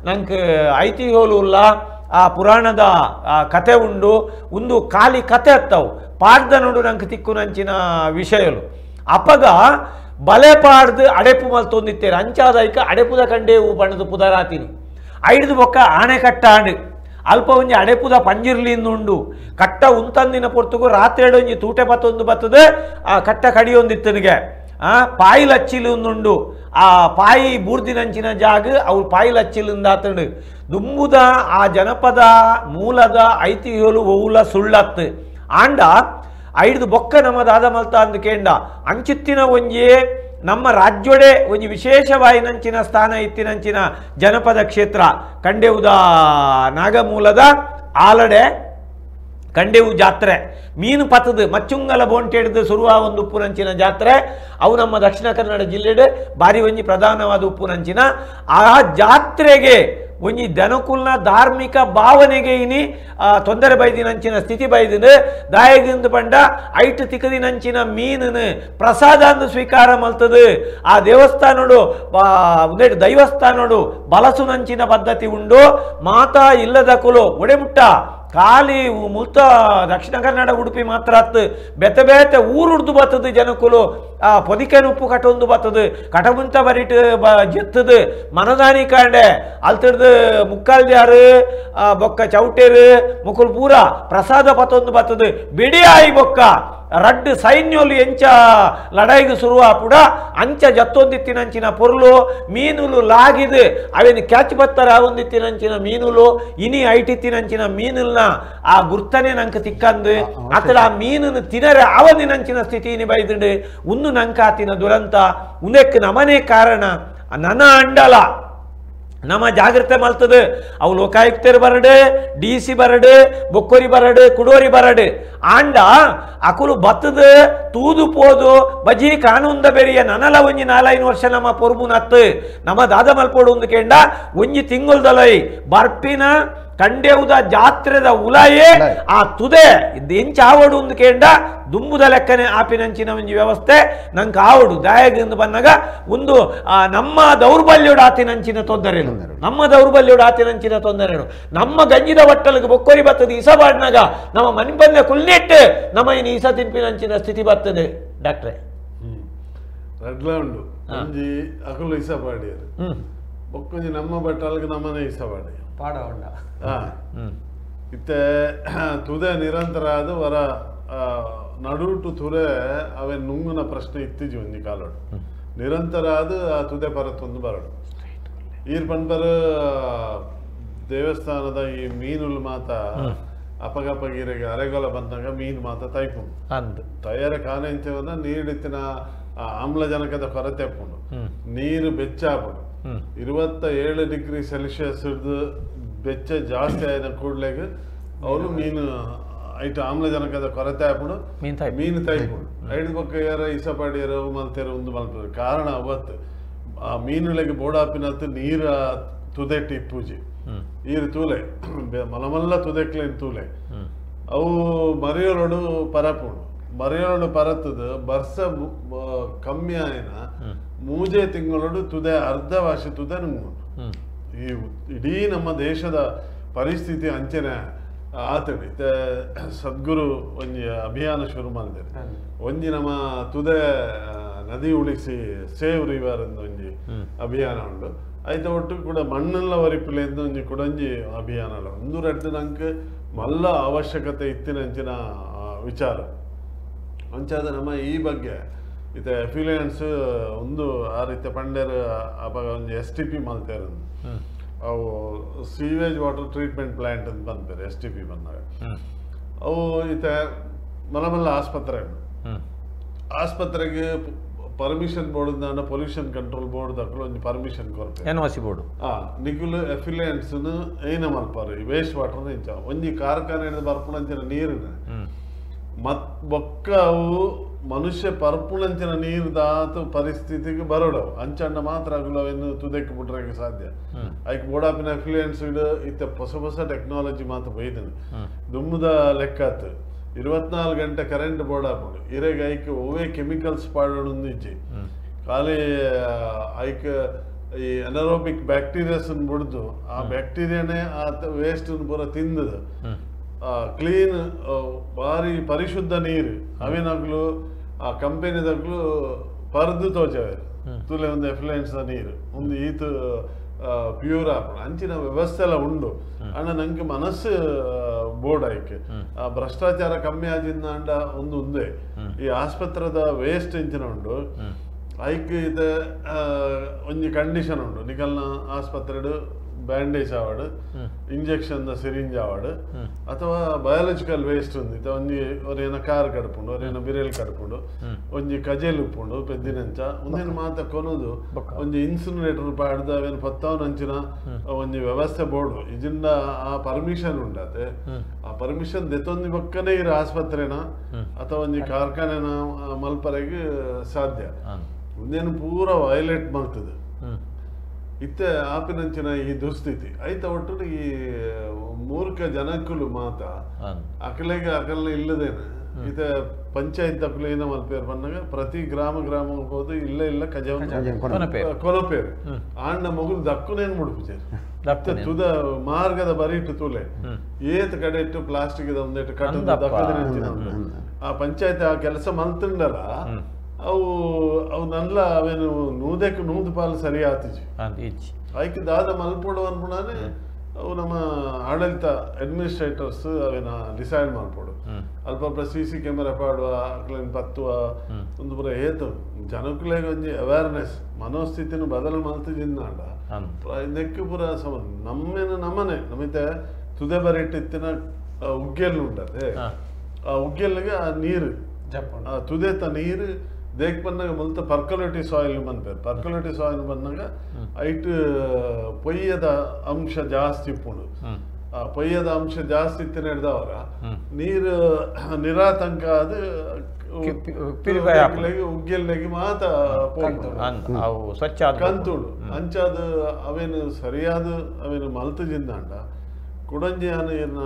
S1: ನಂಗೆ ಐತಿಹ್ಯೋಲು ಉಲ್ಲ ಆ ಪುರಾಣದ ಕತೆ ಉಂಡು ಒಂದು ಖಾಲಿ ಕತೆ ಅತ್ತವು ಪಾಡ್ದ ನೋಡು ನಂಗೆ ತಿಕ್ಕುನಂಚಿನ ವಿಷಯಲು ಅಪಗ ಬಲೆ ಪಾಡ್ದು ಅಡೆಪು ಮಲ್ತೊಂದಿತ್ತೇರು ಅಂಚಾದೈಕ ಅಡೆಪುದ ಕಂಡೇವು ಬಣ್ಣದ ಪುದರಾತಿನಿ ಐಡ್ದು ಬೊಕ್ಕ ಆಣೆ ಕಟ್ಟಾಂಡು ಅಲ್ಪ ಒಂಜಿ ಅಡೆಪುದ ಪಂಜಿರ್ಲಿಂದುಂಡು ಕಟ್ಟ ಉಂತಂದಿನ ಪೊರ್ತುಗು ರಾತ್ರಿ ಒಂಜಿ ತೂಟೆ ಪತ್ತೊಂದು ಬತ್ತದ ಆ ಕಟ್ಟ ಕಡಿಯೊಂದಿತ್ತನಿಗೆ ಆ ಪಾಯಿಲಚ್ಚಿಲಿ ಒಂದುಂಡು ಆ ಪಾಯಿ ಬೂರ್ದಿನಂಚಿನ ಜಾಗ ಅವ್ರು ಪಾಯಿ ಲಚ್ಚಿಲಿಂದಾತಂಡು ದುಂಬುದ ಆ ಜನಪದ ಮೂಲದ ಐತಿಹ್ಯಲು ಒವುಲ ಸುಳ್ಳತ್ತು ಆಂಡ ಐದು ಬೊಕ್ಕ ನಮ್ಮ ದಾದ ಮಲ್ತ ಅಂದು ಕೇಂಡ ಅಂಚಿತ್ತಿನ ಒಂಜಿ ನಮ್ಮ ರಾಜ್ಯೊಡೆ ಒಂಜಿ ವಿಶೇಷವಾಯಿನಂಚಿನ ಸ್ಥಾನ ಇತ್ತಿನಂಚಿನ ಜನಪದ ಕ್ಷೇತ್ರ ಕಂಡೆವುದ ನಾಗಮೂಲದ ಆಲಡೆ ಕಂಡೆವು ಜಾತ್ರೆ ಮೀನು ಪತ್ತದು ಮಚ್ಚುಂಗಲ ಬೋಂಟೆಡ್ದು ಸುರುವ ಒಂದು ಉಪ್ಪುನಂಚಿನ ಜಾತ್ರೆ ಅವು ನಮ್ಮ ದಕ್ಷಿಣ ಕನ್ನಡ ಜಿಲ್ಲೆಡು ಬಾರಿ ಒಂಜಿ ಪ್ರಧಾನವಾದ ಉಪ್ಪುನಂಚಿನ ಆ ಜಾತ್ರೆಗೆ ಒಂಜಿ ದನಕುಲ್ನ ಧಾರ್ಮಿಕ ಭಾವನೆಗೆ ಇನಿ ತೊಂದರೆ ಬೈದಿನಂಚಿನ ಸ್ಥಿತಿ ಬೈದಿನ ದಾಯಗಿಂದು ಪಂಡ ಐಟು ತಿಕ್ಕದಿನಂಚಿನ ಮೀನನು ಪ್ರಸಾದ ಅಂದು ಸ್ವೀಕಾರ ಮಲ್ತದು ಆ ದೇವಸ್ಥಾನಡು ಒಂದೇಟು ದೈವಸ್ಥಾನಡು ಬಲಸುನಂಚಿನ ಪದ್ಧತಿ ಉಂಡು ಮಾತಾ ಇಲ್ಲದ ಕುಲು ಒಡೆಮುಟ್ಟ ಖಾಲಿ ಮುಲ್ತ ದಕ್ಷಿಣ ಕನ್ನಡ ಉಡುಪಿ ಮಾತ್ರ ಅತ್ತು ಬೆತ್ತ ಬೇತೆ ಊರುಡ್ದು ಬತ್ತದು ಜನಕುಲು ಆ ಪೊದಿಕೆನ ಉಪ್ಪು ಕಟೊಂದು ಬತ್ತದು ಕಟಮುಂತ ಬರಿಟ್ ಬ ಜೆತ್ತದು ಮನದಾನಿ ಕಾಂಡೆ ಅಲ್ತಿಡ್ದು ಮುಕ್ಕಾಲ್ದ್ಯಾರು ಬೊಕ್ಕ ಚೌಟೇರು ಮುಕುಲ್ ಪೂರ ಪ್ರಸಾದ ಪತ್ತೊಂದು ಬತ್ತದು ಬಿಡಿಯಾಯಿ ಬೊಕ್ಕ ರಡ್ಡು ಸೈನ್ಯಲು ಎಂಚ ಲಡಾಯಿಗೆ ಶುರುವಾಪುಡ ಅಂಚ ಜತ್ತೊಂದಿತ್ತಿನಂಚಿನ ಪೊರ್ಲು ಮೀನುಲು ಲಾಗಿದು ಅವೇನು ಕ್ಯಾಚ್ ಬತ್ತರ ಒಂದಿತ್ತಿನಂಚಿನ ಮೀನುಲು ಇನಿ ಐಟಿತ್ತಿನಂಚಿನ ಮೀನುಲ್ನ ಆ ಗುರ್ತನೆ ನಂಗೆ ತಿಕ್ಕಂದು ಅತಡ ಆ ಮೀನನ್ನು ತಿನರೆ ಅವನಿನಂಚಿನ ಸ್ಥಿತಿ ಇನಿ ಬೈದುಂಡು ಉನ್ನು ನಂಕಾತಿನ ದುರಂತ ಉನೆಕ್ ನಮನೇ ಕಾರಣ ನನ ಅಂಡಲ ನಮ್ಮ ಜಾಗ್ರತೆ ಮಲ್ತದು ಅವು ಲೋಕಾಯುಕ್ತರು ಬರಡು ಡಿ ಸಿ ಬರಡು ಬೊಕ್ಕೋರಿ ಬರಡು ಕುಡೋರಿ ಬರಡು ಆಂಡ ಅಕುಲು ಬತ್ತದು ತೂದು ಪೋದು ಬಜಿ ಕಾನೂನ್ದ ಬೆರಿಯ ನನಲ ಒಂಜಿ ನಾಲೈನು ವರ್ಷ ನಮ್ಮ ಪೊರ್ಬುನತ್ತು ನಮ್ಮ ದಾದ ಮಲ್ಪೋಡು ಒಂದು ಕೇಂಡ ಒಂಜಿ ತಿಂಗುಲ್ದಲೈ ಬರ್ಪಿನ ಕಂಡೆವುದ ಜಾತ್ರೆದ ಉಲಾಯೇ ಆ ತುದೆ ಎಂಚ ಆವಡು ಒಂದು ಕೇಂಡ ದುಂಬುದ ಲೆಕ್ಕನೆ ಆಪಿನಂಚಿನ ಒಂಜಿ ವ್ಯವಸ್ಥೆ ನಂಗೆ ಆವಡು ದಾಯಗಿಂದ ಬಂದಾಗ ಒಂದು ನಮ್ಮ ದೌರ್ಬಲ್ಯೋಡು ಆತಿನಂಚಿನ ತೊಂದರೆನು ನಮ್ಮ ದೌರ್ಬಲ್ಯೋಡು ಆತಿನಂಚಿನ ತೊಂದರೆನು ನಮ್ಮ ಗಂಜಿದ ಬಟ್ಟಲಿಗೆ ಬೊಕ್ಕೊರಿ ಬರ್ತದೆ ಇಸ ಬಾಡ್ನಾಗ ನಮ್ಮ ಮನೆ ಬಂದ ಕುಲ್ನೆಟ್ಟು ನಮ್ಮ ಇನ್ನು ಇಸ ತಿನ್ಪಿನಂಚಿನ ಸ್ಥಿತಿ ಬರ್ತದೆ ಡಾಕ್ಟ್ರೆ.
S2: ರಡ್ಲ ಉಂಡು ಒಂಜಿ ಅಕುಲು ಇಸ ಪಾಡಿಯರು ಬೊಕ್ಕೊಂಜಿ ನಮ್ಮ ಬಟ್ಟಲ್ಗೆ ನಮ್ಮನೆ ಇಸ ಪಾಡಿ
S4: ಪಾಡ ಉಂಡ
S2: ಇತ್ತೆ ತುದೆ ನಿರಂತರ ಅದು ವರ ನಡುಟು ತುರೆ ಅವೆ ನುಂಗುನ ಪ್ರಶ್ನೆ ಇತ್ತೀಚೆ ಒಂಜಿ ಕಾಲೋಡು ನಿರಂತರ ಅದು ಆ ತುದೆ ಪರತ್ತೊಂದು ಬರಡು ಈರ್ ಪನ್ಪರ್ ದೇವಸ್ಥಾನದ ಈ ಮೀನುಲು ಮಾತ ಅಪಗಪಗಿರೆಗೆ ಅರೆಗೊಲ ಬಂದಾಗ ಮೀನು ಮಾತ ತೈಪುಂಡು
S1: ಅಂದು
S2: ತಯಾರ ಕಾನೆಂಚವನ್ನ ನೀರಿಡಿತ್ತಿನ ಆಮ್ಲಜನಕದ ಕೊರತೆ ಅಪ್ಪುಂಡು ನೀರು ಬೆಚ್ಚ ಆಪುಂಡು 27 ಡಿಗ್ರಿ ಸೆಲ್ಸಿಯಸ್ ಬೆಚ್ಚ ಜಾಸ್ತಿ ಆಯ್ನ ಕೂಡ್ಲೆಗ್ ಅವನು ಮೀನು ಐಟು ಆಮ್ಲಜನಕದ ಕೊರತೆ ಆಪುಂಡು ಮೀನು ತೈಪುಂಡು ಐದು ಪಕ್ಕ ಯಾರ ಇಸಪಾಡಿಯರು ಮಲ್ತೇರು ಒಂದು ಮಲ್ಪರು ಕಾರಣ ಅವತ್ತು ಆ ಮೀನುಗಳಿಗೆ ಬೋಡಾಪಿನತ್ತು ನೀರ ತುದೆಟ್ಟಿ ಇಪ್ಪೂಜಿ ಈರು ತೂಲೆ ಮಲಮಲ್ಲ ತುದೆಕ್ಲೇನು ತೂಲೆ ಅವು ಮರಿಯೊರಡು ಪರಪುಂಡು ಮರಿಯೊರಡು ಪರತದ ಬರ್ಸ ಕಮ್ಮಿ ಆಯ್ನ ಮೂಜೆ ತಿಂಗಳೊಡು ತುದೆ ಅರ್ಧ ವಾಶ ತುದೆ ನುಂಗುಂಡು. ಈ ಇಡೀ ನಮ್ಮ ದೇಶದ ಪರಿಸ್ಥಿತಿ ಅಂಚನೆ ಆತಡಿ ಸದ್ಗುರು ಒಂಜಿ ಅಭಿಯಾನ ಶುರು ಮಾಡಿದ್ದಾರೆ ಒಂಜಿ ನಮ್ಮ ತುದೆ ನದಿ ಉಳಿಸಿ ಸೇವ್ ರಿವರ್ ಅಂತ ಒಂಜಿ ಅಭಿಯಾನ ಉಂಡು ಐತ ಒಟ್ಟು ಕೂಡ ಮಣ್ಣೆಲ್ಲ ಒರಿಪುಲೆ ಅಂತ ಒಂಜಿ ಕೂಡ ಒಂಜಿ ಅಭಿಯಾನ ಅಲ್ಲ ಒಂದು ರಡ್ಡು ನಂಗೆ ಮಲ್ಲ ಅವಶ್ಯಕತೆ ಇತ್ತಿನಂಚಿನ ವಿಚಾರ ಅಂಚಾದ ನಮ್ಮ ಈ ಬಗ್ಗೆ ಇತ್ತೆ ಎಫಿಲಿಯನ್ಸ್ ಒಂದು ಆ ರೀತಿ ಪಂಡೇರ್ ಅವಾಗ ಒಂಜಿ ಎಸ್ ಟಿ ಪಿ ಮಲ್ತೇರು ಅವು ಸೀವೇಜ್ ವಾಟರ್ ಟ್ರೀಟ್ಮೆಂಟ್ ಪ್ಲಾಂಟ್ ಅಂತ ಬಂದ್ಬೇರೆ ಎಸ್ ಟಿ ಪಿ ಬಂದಾಗ ಅವು ಇತ್ತೆ ಮಲಮಲ್ಲ ಆಸ್ಪತ್ರೆ ಆಸ್ಪತ್ರೆಗೆ permission board pollution control board ದಕ್ಕಲು ಒಂಜಿ ಪರ್ಮಿಷನ್ ಕೊರ್ಪೆ
S1: ಎನ್ ಒ ಸಿ ಬೋರ್ಡ್
S2: ನಿಕುಲು ಎಫಿಲಿಯನ್ಸ್ ಏನ ಮಲ್ಪಾರು ಈ ವೇಸ್ಟ್ ವಾಟರ್ ಇಂಚ ಒಂಜಿ ಕಾರ್ಖಾನೆ ಬರ್ಪುಣಂಚಿನ ನೀರಿನ ಮತ್ ಬೊಕ್ಕ ಅವು ಮನುಷ್ಯ ಪರ್ಪುಣಂಚಿನ ನೀರು ದಾತು ಪರಿಸ್ಥಿತಿಗೆ ಬರೋಡವು ಅಂಚಣ್ಣ ಮಾತ್ರ ಅಗುಲವನ್ನು ತುದೆಕ್ ಬಿಟ್ರಕ್ಕೆ ಸಾಧ್ಯ ಐಕ್ ಬೋಡಾಪಿನ ಎಫ್ಲುಯೆನ್ಸ್ ಇತ್ತ ಹೊಸ ಹೊಸ ಟೆಕ್ನಾಲಜಿ ಮಾತ್ರ ಬೈದನು ದುಮ್ಮದ ಲೆಕ್ಕಾತು 24 ಗಂಟೆ ಕರೆಂಟ್ ಬೋರ್ಡ್ ಹಾಕೊಂಡು ಇರೆಗೆ ಐಕ್ ಒವ್ವೇ ಕೆಮಿಕಲ್ಸ್ ಪಾಡೋಣ ಇಜ್ಜಿ ಖಾಲಿ ಐಕ್ ಈ ಅನರೋಬಿಕ್ ಬ್ಯಾಕ್ಟೀರಿಯಾಸ್ ಬಿಡ್ದು ಆ ಬ್ಯಾಕ್ಟೀರಿಯಾನೇ ಆ ವೇಸ್ಟ್ ಪೂರ ತಿಂದದು ಕ್ಲೀನ್ ಭಾರಿ ಪರಿಶುದ್ಧ ನೀರು ಅವಿನಗ್ಲು ಆ ಕಂಪೆನಿದಾಗ್ಲು ಪರ್ದು ತೋಚವೆ ತುಲೆ ಒಂದು ಎಫ್ಲುಯೆನ್ಸ್ ನೀರು ಒಂದು ಈತ ಪ್ಯೂರ್ ಆಪಣ ಅಂಚಿನ ವ್ಯವಸ್ಥೆ ಎಲ್ಲ ಉಂಡು ಅಣ್ಣ ನಂಗೆ ಮನಸ್ಸು ಬೋರ್ಡ್ ಆಯ್ಕೆ ಆ ಭ್ರಷ್ಟಾಚಾರ ಕಮ್ಮಿ ಆಜಿಂದ ಅಂಡ ಒಂದು ಒಂದೇ ಈ ಆಸ್ಪತ್ರೆದ ವೇಸ್ಟ್ ಇಂಚಿನ ಉಂಡು ಐಕ್ ಇತ್ತೆ ಒಂಜಿ ಕಂಡೀಷನ್ ಉಂಡು ನಿಕಲ್ನ ಆಸ್ಪತ್ರೆಡ್ ಬ್ಯಾಂಡೇಜ್ ಆವಡ್ injection the syringe ಆವಡ್ ಅಥವಾ ಬಯಾಲಜಿಕಲ್ ವೇಸ್ಟ್ ಉಂದು ಇತ್ತೆ ಒಂಜಿ ಒರೇನ ಕಾರ್ ಕಡ್ಪುಂಡು ಒರೇನ ಬಿರೆಲ್ ಕಡ್ಪುಂಡು ಒಂಜಿ ಕಜೇಲ್ ಉಪ್ಪುಂಡು ಪೆದ್ದಿನಂಚ ಉಂದೆನ್ ಮಾತ ಕೊನೊದು ಒಂಜಿ ಇನ್ಸಿನರೇಟರ್ ಪಾಡ್ದು ಅವೇನು ಪತ್ತಾವನಂಚಿನ ಒಂಜಿ ವ್ಯವಸ್ಥೆ ಬೋರ್ಡು ಇಜಿಂದ ಆ ಪರ್ಮಿಷನ್ ಉಂಡತೆ ಆ ಪರ್ಮಿಷನ್ ದೆತ್ತೊಂದು ಬಕ್ಕನೇ ಇರೋ ಆಸ್ಪತ್ರೆನ ಅಥವಾ ಒಂಜಿ ಕಾರ್ಖಾನೆನ ಮಲ್ಪರೆಗ್ ಸಾಧ್ಯ ಉಂದೇನು ಪೂರ ವೈಲೇಟ್ ಮಾಡ್ತದೆ ಇತ್ತೆ ಆಪಿನಂಚಿನ ಈ ದುಸ್ಥಿತಿ ಐತ ಒಟ್ಟು ಈ ಮೂರ್ಖ ಜನಕ್ಕುಲು ಮಾತ ಅಕಲೆಗೆ ಅಕಲ್ನ ಇಲ್ಲದೇನೆ ಇತ್ತೆ ಪಂಚಾಯತ್ ಅಕಲು ಏನ ಮಲ್ಪೇರು ಬಂದಾಗ ಪ್ರತಿ ಗ್ರಾಮ ಗ್ರಾಮ ಹೋದು ಇಲ್ಲ ಇಲ್ಲ ಕಜ ಕೊನಪೇರು ಆಂಡ ಮಗುಲು ದಕ್ಕುನೇನು ಮುಡುಪುಜೇರು ತುದ ಮಾರ್ಗದ ಬರೀಟು ತುಲೆ ಏತ್ ಕಡೆ ಇಟ್ಟು ಪ್ಲಾಸ್ಟಿಕ್ ಒಂದಿಟ್ಟು ಕಟ್ಟದ ದಕ್ಕದಿನ ಆ ಪಂಚಾಯತ್ ಆ ಕೆಲಸ ಮಲ್ತುಂಡಲ್ಲ ಅವು ಅವು ನಲ್ಲ ಅವೇನು ನೂದಕ್ಕೆ ನೂದು ಪಾಲು ಸರಿ ಆತಿಜಿ ಐಕ್ ದಾದ ಮಲ್ಪೋಡು ಅನ್ಪುಣಾನೆ ಅವು ನಮ್ಮ ಆಡಳಿತ ಅಡ್ಮಿನಿಸ್ಟ್ರೇಟರ್ಸ್ ಅವೇನ ಡಿಸೈಡ್ ಮಾಡ್ಪೋಡು ಅಲ್ಪ C C camera ಪಾಡುವ ಅಕ್ಲೇನ್ ಪತ್ತುವ ಒಂದು ಪೂರ ಏತು ಜನಕ್ಕುಲೆಗ್ ಒಂಜಿ ಅವೇರ್ನೆಸ್ ಮನೋಸ್ಥಿತಿನ ಬದಲು ಮಲ್ತಿಜಿಂದಾಂಡ ನೆಕ್ಕು ಪೂರ ಸಮ ನಮ್ಮೇನು ನಮ್ಮನೆ ನಮಿತೆ ತುದೆ ಬರಿಟ್ಟಿತ್ತಿನ ಉಗ್ಗೆಲ್ಲು ಉಂಟದೆ ಆ ಉಗ್ಗೆಲ್ಲಿಗೆ ಆ ನೀರು ಆ ತುದೆತ ನೀರು ದೇಕ್ ಬಂದಾಗ ಮುಲ್ತ ಪರ್ಕೊಲೇಟಿವ್ ಸಾಯಿಲ್ ಬಂದ್ಪೇರು ಪರ್ಕೊಲೇಟಿವ್ ಸಾಯಿಲ್ ಬಂದಾಗ ಐಟ್ ಪೊಯ್ಯದ ಅಂಶ ಜಾಸ್ತಿ ಇಪ್ಪುಂಡು ಆ ಪೊಯ್ಯದ ಅಂಶ ಜಾಸ್ತಿ ಇತ್ತಿನ ಹಿಡ್ದವರ ನೀರು ನಿರಾತಂಕ ಅದು ಉಗ್ಗೆಲ್ಲೆಗೆ ಮಾತ ಸ್ವಚ್ಛ ಕಂತುಡು ಅಂಚಾದ ಅವೇನು ಸರಿಯಾದ ಅವೇನು ಮಲ್ತುಜಿಂದಾಂಡ ಕುಡಂಜಿಯಾನ ಏನ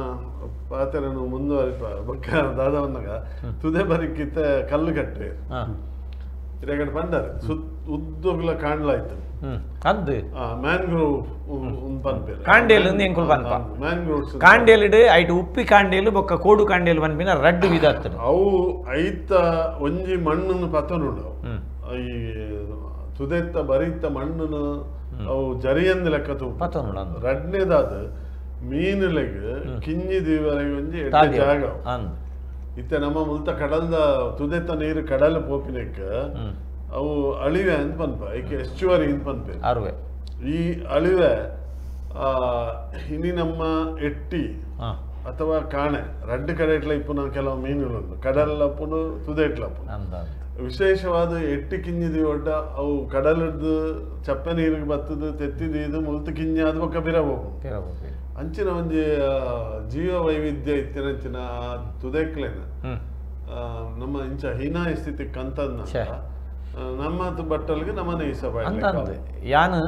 S2: ಪಾತೆರನು ಮುಂದುವರಿಪ ಬೊಕ್ಕ ದಾದವನ್ನಾಗ ತುದೆ ಬರಿಕ್ಕಿತ್ತ ಕಲ್ಲು ಕಟ್ಟೆ ಇರಗಡೆ ಬಂದಾರೆ ಸುತ್ತ ಉದ್ದೋಗ್ಲ ಕಾಣ್ಲಾಯ್ತು
S1: ಅಂದ್
S2: ಮ್ಯಾಂಗ್ರೋವ್ ಪನ್ಪೇರು
S1: ಕಾಂಡೇಲ್ ಎಂಕುಲು ಪನ್ಪ
S2: ಮ್ಯಾಂಗ್ರೋವ್ಸ್
S1: ಕಾಂಡೇಲಿಡ್ ಐಟ್ ಉಪ್ಪಿ ಕಾಂಡೇಲು ಬೊಕ್ಕ ಕೋಡು ಕಾಂಡೇಲು ಪನ್ಪಿನ ರಡ್ಡು ವಿಧ ಆಗ್ತದೆ
S2: ಅವು ಐತ ಒಂಜಿ ಮಣ್ಣನ್ನು ಪತನುಂಡು ಈ ತುದೆತ್ತ ಬರಿತ್ತ ಮಣ್ಣನ್ನು ಅವು ಜರಿಯಂದು ಲೆಕ್ಕ ತೂಪ
S1: ಪತನುಂಡು
S2: ರಡ್ನೇದಾದ ಮೀನುಲೆಗ್ ಕಿಂಜಿ ದೀವರೆಗೆ ಒಂಜಿ ಎಡ್ಡೆ ಜಾಗ ಇತ್ತೆ ನಮ್ಮ ಮುಲ್ತ ಕಡಲ್ದ ತುದೆತ್ತ ನೀರು ಕಡಲ ಪೋಪಿನೆಕ್ ಅವು ಅಳಿವೆ ಅಂತ ಪನ್ಪ ಐಕೆ ಎಸ್ಚುವರಿ ಅಂತ ಪನ್ಪೆ
S1: ಅರುವೆ
S2: ಈ ಅಳಿವೆ ಇನಿ ನಮ್ಮ ಎಟ್ಟಿ ಅಥವಾ ಕಾಣೆ ರಡ್ಡು ಕಡೆ ಇಟ್ಲ ಇಪ್ಪುನ ಕೆಲವು ಮೀನುಗಳು ಕಡಲಪ್ಪುನು ತುದೆಟ್ಲಪ್ಪುನು ವಿಶೇಷವಾದ ಎಟ್ಟಿ ಕಿಂಜಿದಿ ಒಡ್ಡ ಅವು ಕಡಲದ್ದು ಚಪ್ಪೆ ನೀರಿಗೆ ಬತ್ತದು ತೆತ್ತಿದೀದು ಮುಲ್ತು ಕಿಂಜಿ ಅದು ಬೊಕ್ಕ ಬಿರಬಹುದು ಅಂಚಿನ ಒಂಜಿ ಜೀವ ವೈವಿಧ್ಯ ಇತ್ತಿನಂಚಿನ ತುದೆಕ್ಲೇನ ನಮ್ಮ ಇಂಚ ಹೀನಾಯ ಸ್ಥಿತಿ ಕಂತಂದ ನಮ್ಮ ಬಟ್ಟಲ್ಗೆ ನಮ್ಮನೆ
S1: ಅಂತ ಯಾನು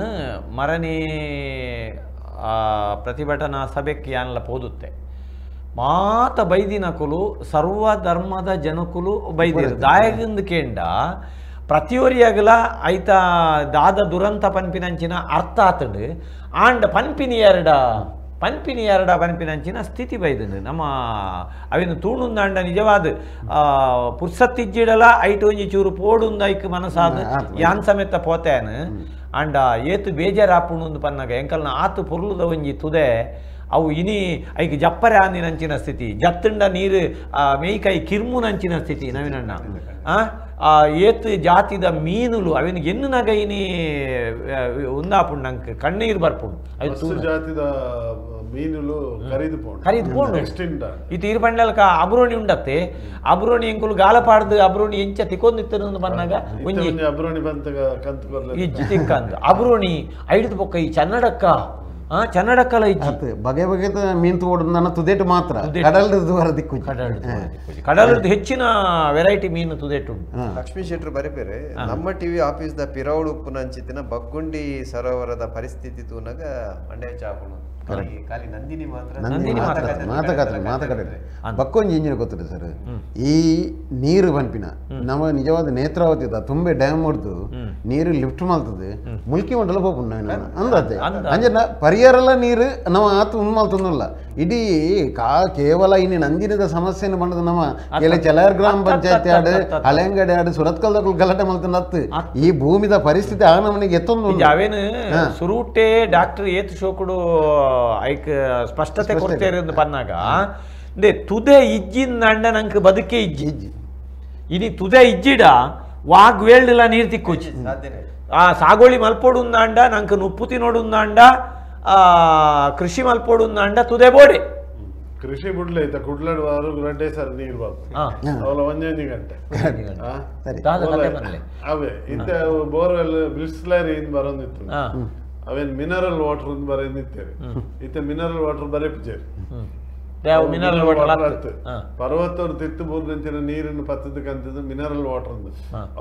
S1: ಮರನೇ ಪ್ರತಿಭಟನಾ ಸಭೆಗೆ ಯಾನೆಲ್ಲ ಪೋದುತ್ತೆ ಮಾತ ಬೈದಿನಕುಲು ಸರ್ವ ಧರ್ಮದ ಜನಕುಲು ಬೈದಿರು ದಾಯಗಿಂದ ಕೇಂಡ ಪ್ರತಿಯೊರಿಯಾಗಲ ಐತ ದಾದ ದುರಂತ ಪನ್ಪಿನಂಚಿನ ಅರ್ಥ ಆತಂಡು ಆಂಡ ಪನ್ಪಿನಿ ಎರಡ ಪನ್ಪಿನಿ ಎರಡ ಪನ್ಪಿನಂಚಿನ ಸ್ಥಿತಿ ಬೈದಂಡು ನಮ್ಮ ಅವಿನ ತೂಣುಂದಾಂಡ ನಿಜವಾದ ಪುರ್ಸತ್ತಿಜ್ಜಿಡಲ ಐಟು ಒಂಜಿ ಚೂರು ಪೋಡುಂದ ಐಕ್ ಮನಸಾದ ಯಾನ್ ಸಮೇತ ಪೋತೇನು ಆಂಡ ಏತು ಬೇಜಾರಾಪುಣುಂದು ಪನ್ನಾಗ ಎಂಕಲ್ನ ಆತು ಪೊರ್ಲುದ ಒಂಜಿ ತುದೆ ಅವು ಇನಿ ಐಕ್ ಜಪ್ಪರೆ ಆಂದಿನಂಚಿನ ಸ್ಥಿತಿ ಜತ್ತುಂಡ ನೀರು ಮೇಯ್ಕೈ ಕಿರ್ಮುನಂಚಿನ ಸ್ಥಿತಿ ನವೀನಣ್ಣ ಏತು ಜಾತಿದ ಮೀನುಲು ಅವಿನ ಎನ್ನುನಗ ಇನಿ ಉಂದಾಪುಂಡು ನಂಗೆ ಕಣ್ಣೀರು ಬರ್ಪುಂಡು
S2: ಅದು ಜಾತಿದ ಮೀನುಲು ಕರಿದು
S1: ಕರಿದು ಪೋಂಡು ಇತ್ತು ಇರು ಪಂಡಲ್ಕ ಅಬ್ರೋಣಿ ಉಂಡತ್ತೆ ಅಬ್ರೋಣಿ ಎಂಕುಲು ಗಾಲಪಾಡ್ದು ಅಬ್ರೋಣಿ ಎಂಚ ತಿಕ್ಕೊಂದಿತ್ತು ಬಂದಾಗ ಒಂಜಿ
S2: ಅಬ್ರೋಣಿ ಬಂತ ಕಂತು
S1: ಇಜ್ಜಿ ತಿಕ್ಕಂದು ಅಬ್ರೋಣಿ ಐದು ಪೊಕ್ಕ ಈ ಚನ್ನಡಕ್ಕ ಚನ್ನಡಕ್ಕಲ ಇಜ್ಜಿ
S3: ಬಗೆ ಬಗೆದ ಮೀನು ತೋಡುಂದನ ತುದೇಟು ಮಾತ್ರ ಕಡಲದ ದಿಕ್ಕು
S1: ಕಡಲದ ಹೆಚ್ಚಿನ ವೆರೈಟಿ ಮೀನು ತುದೇಟು ಉಂಟು.
S4: ಲಕ್ಷ್ಮೀ ಶೆಟ್ರು ಬರೆಪೇರೆ ನಮ್ಮ TV office the ಪಿರೌಡು ಉಪ್ಪುನಂಚಿತ್ತಿನ ಬಗ್ಗುಂಡಿ ಸರೋವರದ ಪರಿಸ್ಥಿತಿ ತೂನಗ ಮಂಡ್ಯ ಚಾಪುಣು ಖಾಲಿ ನಂದಿನಿ ಮಾತ್ರ
S3: ನಂದಿನಿ ಮಾತ್ರ ಮಾತಕಡೆ ಬಕ್ಕೊಂಜಿ ಇಂಜಿನ ಗೊತ್ತಿದೆ ಸರ್ ಈ ನೀರು ಪನ್ಪಿನ ನಮ್ಮ ನಿಜವಾದ ನೇತ್ರಾವತಿ ತುಂಬೆ ಡ್ಯಾಮ್ ಹೊಡೆದು ನೀರು ಲಿಫ್ಟ್ ಮಾಡ್ತದೆ ಮುಲ್ಕಿ ಮಂಡಲ ಪೋಪುಂಡು ಅಂದತ್ತೆ ಅಂಜನ ಪರಿಹಾರಲ್ಲ ನೀರು ನಮ್ಮ ಆತು ಉನ್ಮಾಲ್ತಂದಲ್ಲ ಇಡೀ ಕೇವಲ ಇನ್ನು ನಂದಿನದ ಸಮಸ್ಯೆಯನ್ನು ಬಂದದ ನಮ್ಮ ಕೆಲ ಚಲಾರ್ ಗ್ರಾಮ ಪಂಚಾಯತಿ ಆಡು ಹಳೆಂಗಡಿ ಆಡು ಸುರತ್ಕಲ್ದ ಗಲಾಟೆ ಮಾಡ್ತಂದು ಹತ್ತು ಈ ಭೂಮಿದ ಪರಿಸ್ಥಿತಿ ಆ ನಮನಿಗೆ ಎತ್ತೊಂದು
S1: ಅವೇನು ಸುರೂಟೆ ಡಾಕ್ಟರ್ ಏತ್ ಶೋಕುಡು ಐಕ್ ಸ್ಪಷ್ಟತೆ ಕೊಡ್ತೇರೆ ಎಂದು ಪನ್ನಾಗ ತುದೆ ಇಜ್ಜಿನ ಅಂಡ ನಂಗೆ ಬದುಕೆ ಇಜ್ಜಿ ಇನಿ ತುದೆ ಇಜ್ಜಿಡ ವಾಗ್ವೇಳ್ಲ ನೀರು ತಿಕ್ಕುಚಿ ಆ ಸಾಗೋಳಿ ಮಲ್ಪೊಡುಂದಾಂಡ ನಂಗೆ ನುಪ್ಪು ತಿನ್ನೋಡುಂದಾಂಡ ಕೃಷಿ ಮಲ್ಪೊಡುಂದಾಂಡ ತುದೆ ಬೋಡೆ
S2: ಕೃಷಿ ಬುಡ್ಲೆ ಐತ ಕುಡ್ಲಡ್ ವಾರು ರಡ್ಡೆ ಸರ್ ನೀರು ಬಾರ್ದು ಅವಲ ಒಂಜೊಂಜಿ ಗಂಟೆ ಅವೇ ಇತ್ತೆ ಬೋರ್ವೆಲ್ ಬಿಸ್ಲರಿ ಇಂದ ಬರೋಂದಿತ್ತು ಅವೇನ್ ಮಿನರಲ್ ವಾಟರ್ ಅಂತ ಬರೋಂದಿತ್ತೇವೆ ಇತ್ತೆ ಮಿನರಲ್ ವಾಟರ್ ಬರೇ ಪಿಜೇರಿ
S1: ಮಿನರಲ್ ವಾಟರ್
S2: ಪರ್ವತವ್ರು ತಿತ್ತು ಬೂರ್ನಂಚಿನ ನೀರನ್ನು ಪತ್ತದಕ್ಕಂತದ್ದು ಮಿನರಲ್ ವಾಟರ್ ಅಂದು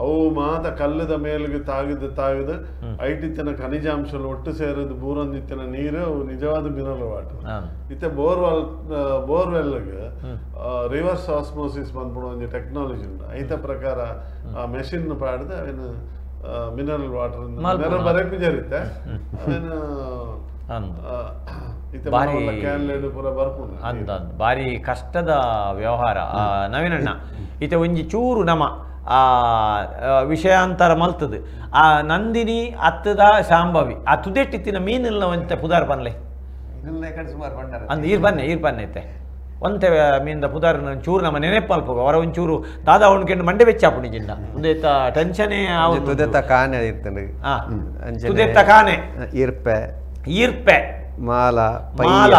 S2: ಅವು ಮಾತ ಕಲ್ಲದ ಮೇಲ್ಗೆ ತಾಗದು ತಾಗದು ಐಟಿತ್ತಿನ ಖನಿಜಾಂಶ ಒಟ್ಟು ಸೇರಿದ ಬೂರಂದಿತ್ತಿನ ನೀರು ಅವು ನಿಜವಾದ ಮಿನರಲ್ ವಾಟರ್. ಇತ್ತೆ ಬೋರ್ವೆಲ್ ಬೋರ್ವೆಲ್ಗೆ ರಿವರ್ಸ್ ಆಸ್ಮೋಸಿಸ್ ಬಂದ್ಬಿಡೋ ಒಂದು ಟೆಕ್ನಾಲಜಿ ಉಂಟು. ಐತ ಪ್ರಕಾರ ಆ ಮೆಷಿನ್ ಪಾಡ್ದು ಅವೇನು ಮಿನರಲ್ ವಾಟರ್ ಬರೇ ಪಿಜರಿತ್ತೆ ಅವೇನು
S1: ಅಂದ ಭಾರಿ ಕಷ್ಟದ ವ್ಯವಹಾರ ನವೀನಣ್ಣ. ಇತ್ತೆ ಒಂಜಿ ಚೂರು ನಮ ಆ ವಿಷಯಾಂತರ ಮಲ್ತದು ಆ ನಂದಿನಿ ಅತ್ತದ ಶಾಂಭವಿ ಆ ತುದೆಟ್ಟಿತ್ತಿನ ಮೀನಿಲ್ಲ ಒಂತೆ ಪುದಾರ್ ಪನ್ಲೆ ಅಂದ್ ಈರ್ ಬನ್ನೆ ಈರ್ ಬನ್ನೆ ಐತೆ ಒಂತೆ ಮೀನ್ದ ಪುದಾರ್ ಚೂರು ನಮ್ಮ ನೆನೆಪಲ್ಪೋಗ ಹೊರ ಒಂಚೂರು ದಾದಾ ಉಣ್ಕೊಂಡು ಮಂಡೆ ಬೆಚ್ಚಾಪುಣಿ ಜಿಂಡ ಒಂದೇತ ಟೆನ್ಷನ್
S4: ತುದೆತ್ತ ಕಾನೆ ಇರ್ತದೆ.
S1: ತುದೆತ್ತ ಕಾನೆ
S4: ಇರ್ಪೆ
S1: ಈರ್ಪೆ
S4: ಮಾಲ ಪಯ್ಯ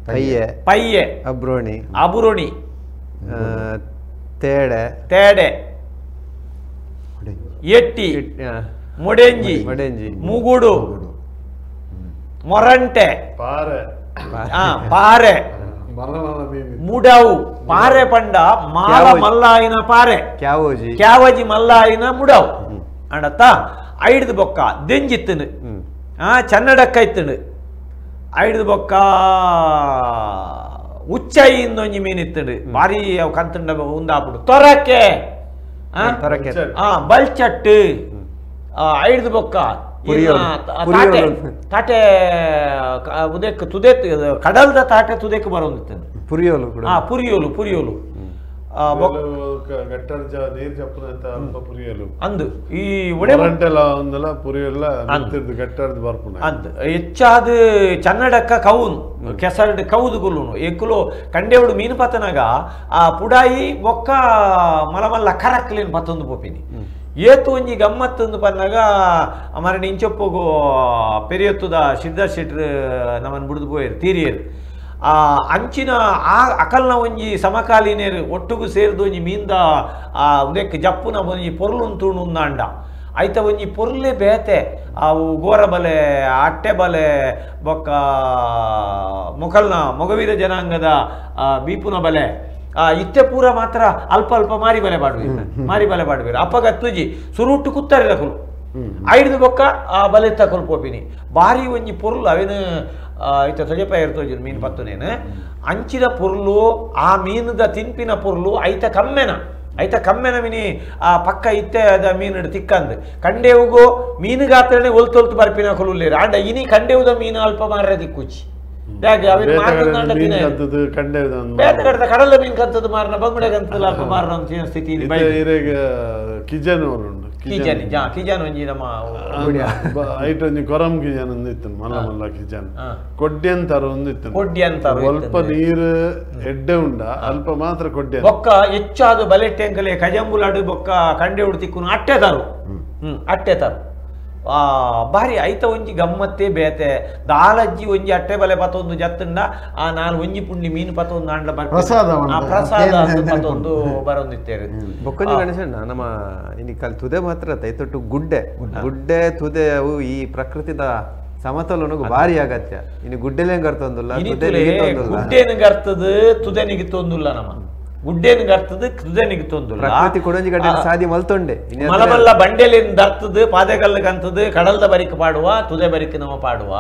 S4: ಪಯ್ಯೆ
S1: ಪಯ್ಯೆ
S4: ಅಬ್ರೋಣಿ
S1: ಅಬುರೋಣಿ
S4: ತೇಡೆ
S1: ತೇಡೆ ಎಟ್ಟಿ ಮೊಡೆಂಜಿ
S4: ಮೊಡೆಂಜಿ
S1: ಮುಗುಡು ಮೊರಂಟೆ
S2: ಪಾರೆ
S1: ಪಾರೆ ಮುಡವು ಪಾರೆ ಪಂಡ ಮಾಲ ಮಲ್ಲಾಯಿನ ಪಾರೆ
S4: ಕ್ಯಾವೋಜಿ
S1: ಕ್ಯಾವಜಿ ಮಲ್ಲಾಯಿನ ಮುಡವು ಅಂಡತ್ತ ಐಡ್ದು ಬೊಕ್ಕ ದೆಂಜಿತ್ತನು ಚನ್ನಡಕ್ಕ ಇತ್ತನು ಐಡ್ದು ಬೊಕ್ಕ ಉಚ್ಚ ಇಂದೊಂಜಿ ಮೀನು ಇತ್ತಂಡು ಭಾರಿ ಅವು ಕಂತುಂಡ ಉಂದಾಪುಡು ತೊರಕೆ ಬಲ್ಚಟ್ಟು ಐಡ್ದು ಬೊಕ್ಕ ತಾಟೆ ತಾಟೆ ಉದೆಕ್ ತುದೆತ್ ಕಡಲ್ದ ತಾಟೆ ತುದೆಕ್ ಬರೋಂದಿತ್ತಂಡು
S4: ಪುರಿಯೋಲು
S1: ಪುರಿಯೋಲು ಪುರಿಯೋಲು ಅಂದು ಈ ಅಂದು ಹೆಚ್ಚಾದ ಚನ್ನಡಕ್ಕ ಕೌನು ಕೆಸರಡ್ ಕೌದು ಗುಲ್ಲುನು ಎಕ್ಕುಲು ಕಂಡೇవుడు ಮೀನು ಪತನಾಗ ಆ ಪುಡಾಯಿ ಬೊಕ್ಕ ಮಲಮಲ್ಲ ಕರಕ್ಲೇನು ಪತ್ತೊಂದು ಪೋಪಿನಿ ಏತು ಒಂಜಿ ಗಮ್ಮತ್ತೊಂದು ಪನ್ನಾಗ ಮರಣ ಇಂಚೊಪ್ಪಗು ಪೆರಿಯೊತ್ತುದ ಸಿದ್ಧಾರ್ಥ ಶೆಟ್ರು ನಮ್ಮನ್ನು ಬುಡ್ದು ಪೋಯರು ತೀರಿಯರು ಆ ಅಂಚಿನ ಆ ಅಕಲ್ನ ಒಂಜಿ ಸಮಕಾಲೀನರು ಒಟ್ಟುಗು ಸೇರಿದು ಒಂಜಿ ಮೀಂದ ಆ ಉದಕ್ಕೆ ಜಪ್ಪುನ ಒಂಜಿ ಪೊರ್ಲುನ್ ತೂಣುಂದಾಂಡ ಐತ ಒಂಜಿ ಪೊರ್ಲೆ ಬೇತೆ ಅವು ಗೋರ ಬಲೆ ಅಟ್ಟೆ ಬಲೆ ಬೊಕ್ಕ ಮೊಕಲ್ನ ಮೊಗವೀರ ಜನಾಂಗದ ಬೀಪುನ ಬಲೆ ಇತ್ತೆ ಪೂರ ಮಾತ್ರ ಅಲ್ಪ ಅಲ್ಪ ಮಾರಿ ಬಲೆ ಬಾಡುವೀರು ಮಾರಿ ಬಲೆ ಬಾಡುವೀರು ಅಪ್ಪಗ ತುಜಿ ಸುರುಟ್ಟು ಕುತ್ತಾರೆ ರಕುಲು ಐಡ್ದು ಬೊಕ್ಕ ಆ ಬಲೆ ತಕೊಲ್ ಪೋಪಿನಿ ಭಾರಿ ಒಂಜಿ ಪೊರ್ಲು ಅವೇನು ಇತ್ತ ತೊಜಪ ಇರ್ತೋಜು ಮೀನು ಪತ್ತುನೇನು ಅಂಚಿನ ಪೊರ್ಲು ಆ ಮೀನುದ ತಿನ್ಪಿನ ಪೊರ್ಲು ಐತ ಕಮ್ಮೆನ ಐತ ಕಮ್ಮೆನ ಮಿನಿ ಆ ಪಕ್ಕ ಇತ್ತೆ ಅದ ಮೀನು ತಿಕ್ಕಂದು ಕಂಡೇವುಗು ಮೀನುಗಾತ್ರನೇ ಒಲ್ತೊಲ್ತು ಬರ್ಪಿನ ಕೊಲುಲ್ಲೇರು ಆಂಡ ಇನಿ ಕಂಡೇವುದ ಮೀನು ಅಲ್ಪ ಮಾರ್ರೆ ತಿಕ್ಕುಚಿ ಕಡಲ ಮೀನು ಕಂತದ್ದು ಮಾರನ ಬಂಗುಡೆ ಕಂತದ್ದು ಅಲ್ಪ ಮಾರನ ಸ್ಥಿತಿ
S2: ಕಿಜನ್
S1: ಕಿಜನ್ ಕಿಜನ್ ಒಂಜಿ ನಮ್ಮ
S2: ಐಟ್ ಒಂಜಿ ಕೊರಂ ಕಿಜನ್ ಒಂದು ಇತ್ತು ಮಲ್ಲ ಮಲ್ಲ ಕಿಜನ್ ಕೊಡ್ಡಿ ಅಂತಾರ ಒಂದು ಇತ್ತು
S1: ಕೊಡ್ಡಿ ಅಂತಾರ
S2: ಅಲ್ಪ ನೀರು ಎಡ್ಡೆ ಉಂಡ ಅಲ್ಪ ಮಾತ್ರ ಕೊಡ್ಡಿ
S1: ಬೊಕ್ಕ ಹೆಚ್ಚಾದ ಬಲೆ ಟೆಂಕಲೆ ಕಜಂಬುಲಾಡು ಬೊಕ್ಕ ಕಂಡೆ ಉಡ್ತಿಕ್ಕುನು ಅಟ್ಟೆ ತಾರು ಅಟ್ಟೆ ತಾರು ಭಾರಿ ಐತ ಒಂಜಿ ಗಮ್ಮತ್ತೆ ಬೇತೆ ದಾಲಜ್ಜಿ ಒಂಜಿ ಅಟ್ಟೆ ಬಲೆ ಪತ್ತೊಂದು ಜತ್ತುಂಡ ಆ ನಾನು ಒಂಜಿ ಪುಂಡಿ ಮೀನು ಪತ್ತೊಂದು ಆಂಡ್ಲ
S3: ಪ್ರಸಾದ
S1: ಪ್ರಸಾದ ಪತ್ತೊಂದು ಬರೊಂದಿತ್ತೇರು
S4: ಬೊಕ್ಕೊಂಜಿ ಗಣೇಶಣ್ಣ ನಮ್ಮ ಇನಿ ಕಲ್ ತುದೆ ಮಾತ್ರ ತೈತೊಟ್ಟು ಗುಡ್ಡೆ ಗುಡ್ಡೆ ತುದೆ ಅವು ಈ ಪ್ರಕೃತಿದ ಸಮತೋಲನಗೂ ಭಾರಿ ಅಗತ್ಯ. ಇನ್ನು ಗುಡ್ಡೆಲೆ ಗರ್ತೊಂದುಲ್ಲ
S1: ಗುಡ್ಡೇನು ಗರ್ತದ ತುದೆ ನಿಗಿತ್ತೊಂದುಲ್ಲ ನಮ್ಮ ಗುಡ್ಡೇನು ಗರ್ತದ ತುದೆ ನಿಗಿತ್ತೊಂದುಲ್ಲ
S4: ಪ್ರಕೃತಿ ಕೊಡೊಂಜಿ ಗಡ್ಡೆ ಸಾದಿ ಮಲ್ತೊಂಡೆ
S1: ಮಲಮಲ್ಲ ಬಂಡೆಲಿಂದ ದರ್ತದ ಪಾದೆಗಲ್ಲು ಕಂತದ ಕಡಲ್ದ ಬರಿಕ್ ಪಾಡುವ ತುದೆ ಬರಿಕ್ ನಮ್ಮ ಪಾಡುವ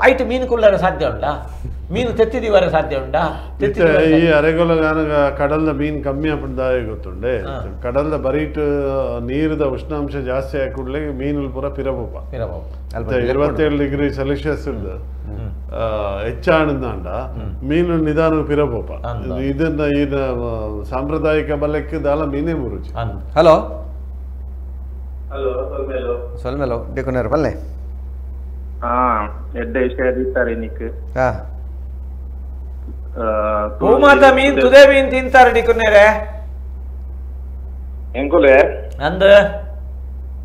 S1: ಐಟ್ ಮೀನು ಕುಲ್ಲರ ಸಾಧ್ಯ ಉಂಟಾ ಮೀನು ತೆತ್ತಿದಿವರ ಸಾಧ್ಯ ಉಂಟಾ
S2: ಈ ಅರೆಗೊಲಗಾನಗ ಕಡಲ್ದ ಮೀನು ಕಮ್ಮಿ ಆಪುಂಡ ಗೊತ್ತುಂಡೆ ಕಡಲ್ದ ಬರೀಟ್ ನೀರದ ಉಷ್ಣಾಂಶ ಜಾಸ್ತಿ ಆಗಿ ಕೂಡಲೇ ಮೀನು ಪೂರ ಪಿರಬೋಪ 27 ಡಿಗ್ರಿ ಸೆಲ್ಸಿಯಸ್ ಹೆಚ್ಚಾಣಂದಾಂಡ ಮೀನು ನಿಧಾನ ಪಿರಬೋಪ ಇದನ್ನ ಈ ಸಾಂಪ್ರದಾಯಿಕ ಬಲಕ್ಕೆ ದಾಲ ಮೀನೇ ಬುರುಚಿ.
S4: ಹಲೋ
S5: ಹಲೋ ಸೊಲ್ಮೆಲೋ
S4: ಸೊಲ್ಮೆಲೋ ಡಿಕೊನರ್ ಬಲ್ಲೆ
S5: ಎಡ್ಡೆ ವಿಷಯ ದೀತಾರೆ ನಿಕ್
S1: ಹೂಮಾತ ಮೀನ್ ತುದೆ ಮೀನ್ ತಿಂತಾರೆ ಡಿಕುನೇರೆ.
S5: ಎಂಕುಲೆ
S1: ಅಂದ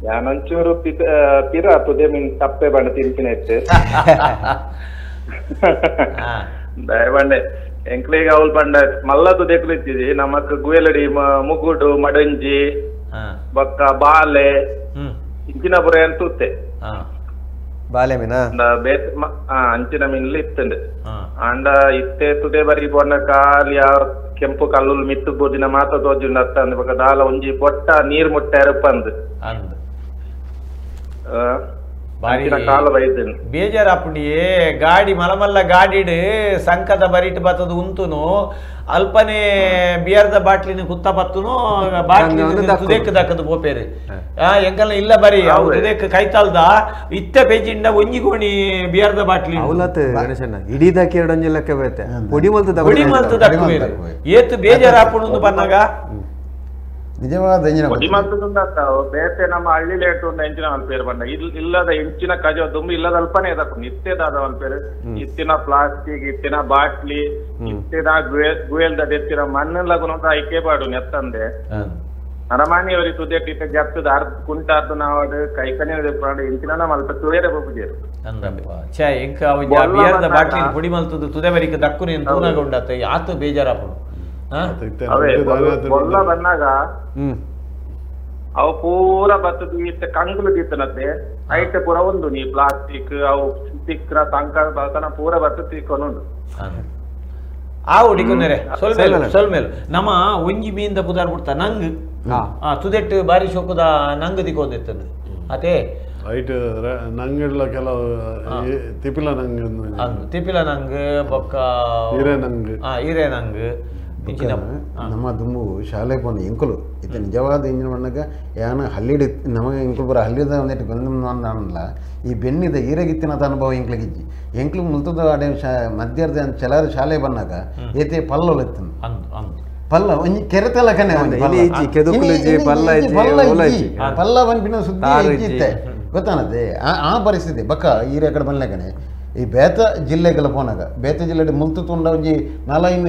S5: ಯಾನೊಂಚೂರು ಪಿರ ತುದೆ ಮೀನ್ ತಪ್ಪೆ ಬಣ್ಣ ತಿನ್ಪಿನ ಇತ್ತು ದಯಬಂಡೆ ಎಂಕ್ಲಿಗೆ ಅವಳು ಬಂಡ ಮಲ್ಲ ತುದೆಕ್ಲು ಇತ್ತಿದಿ ನಮಕ್ ಗುಯಲಡಿ ಮುಗುಡು ಮಡಂಜಿ ಬೊಕ್ಕ ಬಾಲೆ ಇಂಚಿನ ಪುರ ಅಂತ
S4: ಬಾಲೆ ಮೀನಾ
S5: ಅಂಚಿನ ಮೀನ್ಲು ಇತ್ತಂಡು ಅಂಡ ಇತ್ತೆ ತುದೆ ಬರಿ ಬೊಣ್ಣ ಖಾಲಿ ಕೆಂಪು ಕಲ್ಲು ಮಿತ್ತು ಬೋದಿನ ಮಾತ ತೋಜುಂಡು ಅತ್ತ ಅಂದ್ ಬೊಕ್ಕ ದಾಲ ಒಂಜಿ ಬೊಟ್ಟ ನೀರ್ ಮುಟ್ಟ ಎರಪಂದ್ ಕಾಲ ಬೈದನ್
S1: ಬೇಜಾರಾಪುಂಡಿಯೇ ಗಾಡಿ ಮಲಮಲ್ಲ ಗಾಡಿಡ್ ಸಂಕದ ಬರಿಟ್ ಬತ್ತದ ಉಂತುನು ಅಲ್ಪನೆ ಬಿಯರ್ದ ಬಾಟ್ಲಿನ ಕುತ್ತ ಪತ್ತುನು ಬಾಟ್ಲಿ ತುದೇಕ್ ದಕ್ಕದ ಪೋಪೇರು ಎಂಕಲ್ನ ಇಲ್ಲ ಬರಿ ಅವು ತುದೇಕ್ ಕೈತಾಲ್ದ ಇತ್ತ ಪೇಜಿಂಡ ಒಂಜಿ ಗೋಣಿ ಬಿಯರ್ದ ಬಾಟ್ಲಿ
S4: ಅವಲತ್ ಗಣೇಶಣ್ಣ ಇಡೀ ದಾಕಿ ಎರಡೊಂಜಿ ಲೆಕ್ಕ ಬೈತೆ ಪೊಡಿ ಮಲ್ತು
S1: ಪೊಡಿ ಮಲ್ತು ದಕ್ಕುವೇರು ಏತು ಬೇಜಾರಾಪುಂಡು ಬನ್ನಾಗ
S3: ನಿಜವಾದ
S5: ಬೇತೆ ನಮ್ಮ ಹಳ್ಳಿ ಲೇಟ್ ಉಂಡು ಎಂಚಿನ ಮಲ್ಪೇರು ಬಂಡ ಇಲ್ಲದ ಎಂಚಿನ ಕಜ ದುಂಬು ಇಲ್ಲದ ಅಲ್ಪನೇ ಇದಕ್ಕುಂಡು ಇತ್ತೆದಾದ ಮಲ್ಪೇರು ಇತ್ತಿನ ಪ್ಲಾಸ್ಟಿಕ್ ಇತ್ತಿನ ಬಾಟ್ಲಿ ಇತ್ತಿನ ಗುಯಲ್ದ ಎತ್ತಿನ ಮಣ್ಣು ಲಗುನ ಐಕೆ ಬಾಡು ನೆತ್ತಂದೆ ಅರಮಾನಿಯವರಿ ತುದೇಟ್ ಇತ್ತ ಜಪ್ತದ ಅರ್ಧ ಕುಂಟಾರ್ದು ನಾವು ಕೈಕನೆ ಇಂಚಿನ ಮಲ್ಪ ತುವೇರೆ ಬೊಬ್ಬುಜೇರು
S1: ಅಂದಪ್ಪ ಛೇ ಎಂಕ ಬಿಯರ್ದ ಬಾಟ್ಲಿ ಪೊಡಿ ಮಲ್ತದ್ದು ತುದೆ ಬರಿಕ ದಕ್ಕುನೆ ತೂನಾಗ ಉಂಡತ್ತ ಆತು ಬೇಜಾರಾಪುಂಡು
S5: ಬೊಲ್ಲ ಬಂದಾಗ ಅವು ಪೂರ ಬತ್ತದ ಇತ್ತ ಕಂಗುಲು ದಿತ್ತನತ್ತೆ ಐಟ್ ಪೂರ ಒಂದು ನೀ ಪ್ಲಾಸ್ಟಿಕ್ ಅವು ತಿಕ್ರ ತಂಕ ಬರ್ತನ ಪೂರ ಬತ್ತ ತಿಕ್ಕೊಂಡು
S1: ಆ ಉಡಿಕೊಂದರೆ ಸೊಲ್ಮೇಲು ನಮ್ಮ ಒಂಜಿ ಮೀನ್ದ ಪುದಾರ್ ಬಿಡ್ತ ನಂಗ್ ತುದೆಟ್ಟು ಬಾರಿ ಶೋಕದ ನಂಗ್ ದಿಕ್ಕೊಂದಿತ್ತಂದು ಅದೇ
S2: ಐಟ್ ನಂಗಿಡ್ಲ ಕೆಲವು ತಿಪಿಲ ನಂಗ್
S1: ತಿಪಿಲ ನಂಗ್ ಬೊಕ್ಕ
S2: ಹಿರೇ ನಂಗ್
S1: ಹಿರೇ ನಂಗ್
S3: ನಮ್ಮ ದುಂಬು ಶಾಲೆ ಪೋನ ಎಂಕುಲು ಇತ್ತ ನಿಜವಾದ ಇಂಜಿನ ಮಣ್ಣಗ ಯಾನ ಹಳ್ಳಿಡ್ ನಮಗೆ ಎಂಕುಲು ಬರ ಹಳ್ಳಿದ ಒಂದಿಟ್ಟು ಬಂದ ಈ ಬೆನ್ನಿದ ಈರಗಿತ್ತಿನ ಅನುಭವ ಎಂಕ್ಲಿಗಿಜ್ಜಿ ಎಂಕ್ಲು ಮುಲ್ತದ ಅಡೆ ಮಧ್ಯಾಹ್ನ ಚಲಾರ ಶಾಲೆ ಬಂದಾಗ ಏತೆ ಪಲ್ಲೊಲು ಇತ್ತು ಪಲ್ಲ ಒಂಜಿ ಕೆರೆತಲ ಕನೆ ಪಲ್ಲ ಬಂದ್ಪಿನ ಸುದ್ದಿ ಇತ್ತೆ ಗೊತ್ತಾನತ್ತೆ ಆ ಪರಿಸ್ಥಿತಿ ಬಕ್ಕ ಈರೆ ಕಡೆ ಬಂದ್ಲಕನೆ ಈ ಬೇತ ಜಿಲ್ಲೆಗಳ ಪೋನಾಗ ಬೇತ ಜಿಲ್ಲೆ ಮುಲ್ತು ತುಂಡ ಒಂಜಿ ನಾಲೈನ್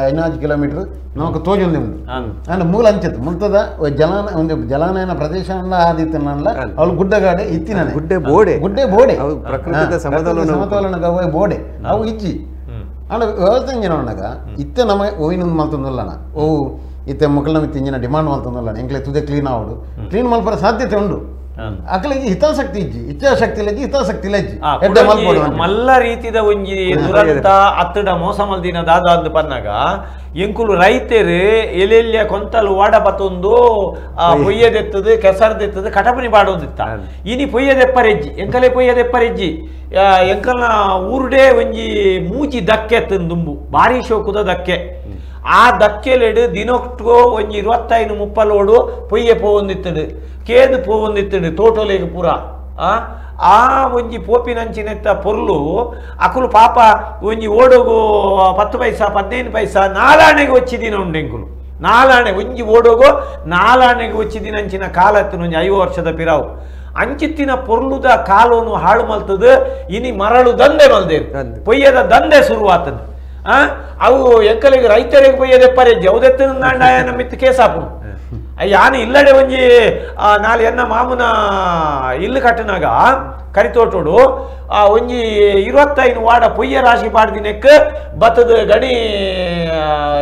S3: ಐನಾಜ್ ಕಿಲೋಮೀಟರ್ ನಮಕ್ ತೋಜೊಂದು ಉಂಡು ಅಂಡ್ ಮೂಲ ಅಂಚತ್ತು ಮುಲ್ತದ ಜಲಾನ ಒಂದು ಜಲಾನಯನ ಪ್ರದೇಶ ಆದಿತ್ತನಲ್ಲ ಅವಳು ಗುಡ್ಡಗಾಡೆ ಇತ್ತಿನ
S4: ಗುಡ್ಡೆ ಬೋಡೆ
S3: ಗುಡ್ಡೆ ಬೋಡೆ
S4: ಪ್ರಕೃತಿದ
S3: ಸಮತೋಲನ ಬೋಡೆ ಅವು ಇಜ್ಜಿ ಅಂಡ ವ್ಯವಸ್ಥೆ ಇಂಜಿನ ಉಣ್ಣಾಗ ಇತ್ತೆ ನಮ್ಮ ಓವಿನ ಮಲ್ತೊಂದುಲ್ಲನ ಓ ಇತ್ತೆ ಮೊಕ್ಕಳ ಮಿತ್ತ ಇಂಜಿನ ಡಿಮಾಂಡ್ ಮಲ್ತೊಂದುಲ್ಲನ ಎಂಕ್ಲೆ ತುದೆ ಕ್ಲೀನ್ ಆವಡು ಕ್ಲೀನ್ ಮಲ್ಪರ ಸಾಧ್ಯತೆ ಉಂಡು ಅಕಲಿಗೆ ಹಿತಾಸಕ್ತಿ ಇಜ್ಜಿ ಇಚ್ಛಾಶಕ್ತಿ ಇಲ್ಲಜ್ಜಿ ಹಿತಾಸಕ್ತಿ ಇಲ್ಲಜ್ಜಿ
S1: ಮಲ್ಲ ರೀತಿದ ಒಂಜಿ ದುರಂತ ಅತ್ತಡ ಮೋಸ ಮಲ್ದಿನ ದಾದ ಅಂದ್ ಪನ್ನಾಗ ಎಂಕುಲು ರೈತರು ಎಲೆಲ್ಯ ಕೊಂತಲು ವಾಡ ಬತ್ತೊಂದು ಪೊಯ್ಯದೆತ್ತದು ಕೆಸರದೆತ್ತದು ಕಟಪನಿ ಬಾಡೊಂದಿತ್ತ ಇನಿ ಪೊಯ್ಯದೆಪ್ಪರೆಜ್ಜಿ ಎಂಕಲೆ ಪೊಯ್ಯದೆಪ್ಪರೆಜ್ಜಿ ಎಂಕಲ್ನ ಊರುಡೇ ಒಂಜಿ ಮೂಜಿ ದಕ್ಕೆ ದುಂಬು ಬಾರಿ ಶೋಕುದ ದಕ್ಕೆ ಆ ದಕ್ಕೆಲೆಡು ದಿನೊಕ್ಕೋ ಒಂಜಿ 25 30 ಲೋಡು ಪೊಯ್ಯೆ ಪೋವೊಂದಿತ್ತಡು ಕೇದು ಪೋವೊಂದಿತ್ತಡು ತೋಟೋಲೆಗ್ ಪೂರ ಆ ಒಂಜಿ ಪೋಪಿನಂಚಿನೆತ್ತ ಪೊರ್ಲು ಅಕುಲು ಪಾಪ ಒಂಜಿ ಓಡೋಗು 10 ಪೈಸಾ 15 ಪೈಸಾ ನಾಲಾಣೆಗೆ వచ్చిದಿನ ಉಂಡು ಎಂಕುಲು ನಾಲಾಣೆ ಒಂಜಿ ಓಡೋಗು ನಾಲಾಣೆಗೆ వచ్చిದಿನಂಚಿನ ಕಾಲತ್ತಿನ ಒಂಜಿ 5 ವರ್ಷದ ಪಿರಾವು ಅಂಚಿತ್ತಿನ ಪೊರ್ಲುದ ಕಾಲೋನು ಹಾಳು ಮಲ್ತದು ಇನಿ ಮರಳು ದಂಧೆ ಮಲ್ದೇರು ಪೊಯ್ಯದ ದಂಧೆ ಶುರುವಾತನು ಅವು ಎಂಕಲಿಗೆ ರೈತರಿಗೆ ಪೊಯ್ಯದೆಪ್ಪರೆಜ್ಜಿ ಅವದೆತ್ತ ಮಿತ್ತು ಕೇಸಾಪು ಯಾನು ಇಲ್ಲಡೆ ಒಂಜಿ ನಾಲ್ ಎನ್ನ ಮಾಮುನ ಇಲ್ಲು ಕಟ್ಟನಾಗ ಕರಿತೋಟೋಡು ಒಂಜಿ 25 ವಾಡ ಪೊಯ್ಯ ರಾಶಿ ಪಾಡ್ದಿನಕ್ಕೆ ಬತ್ತದ ಗಣಿ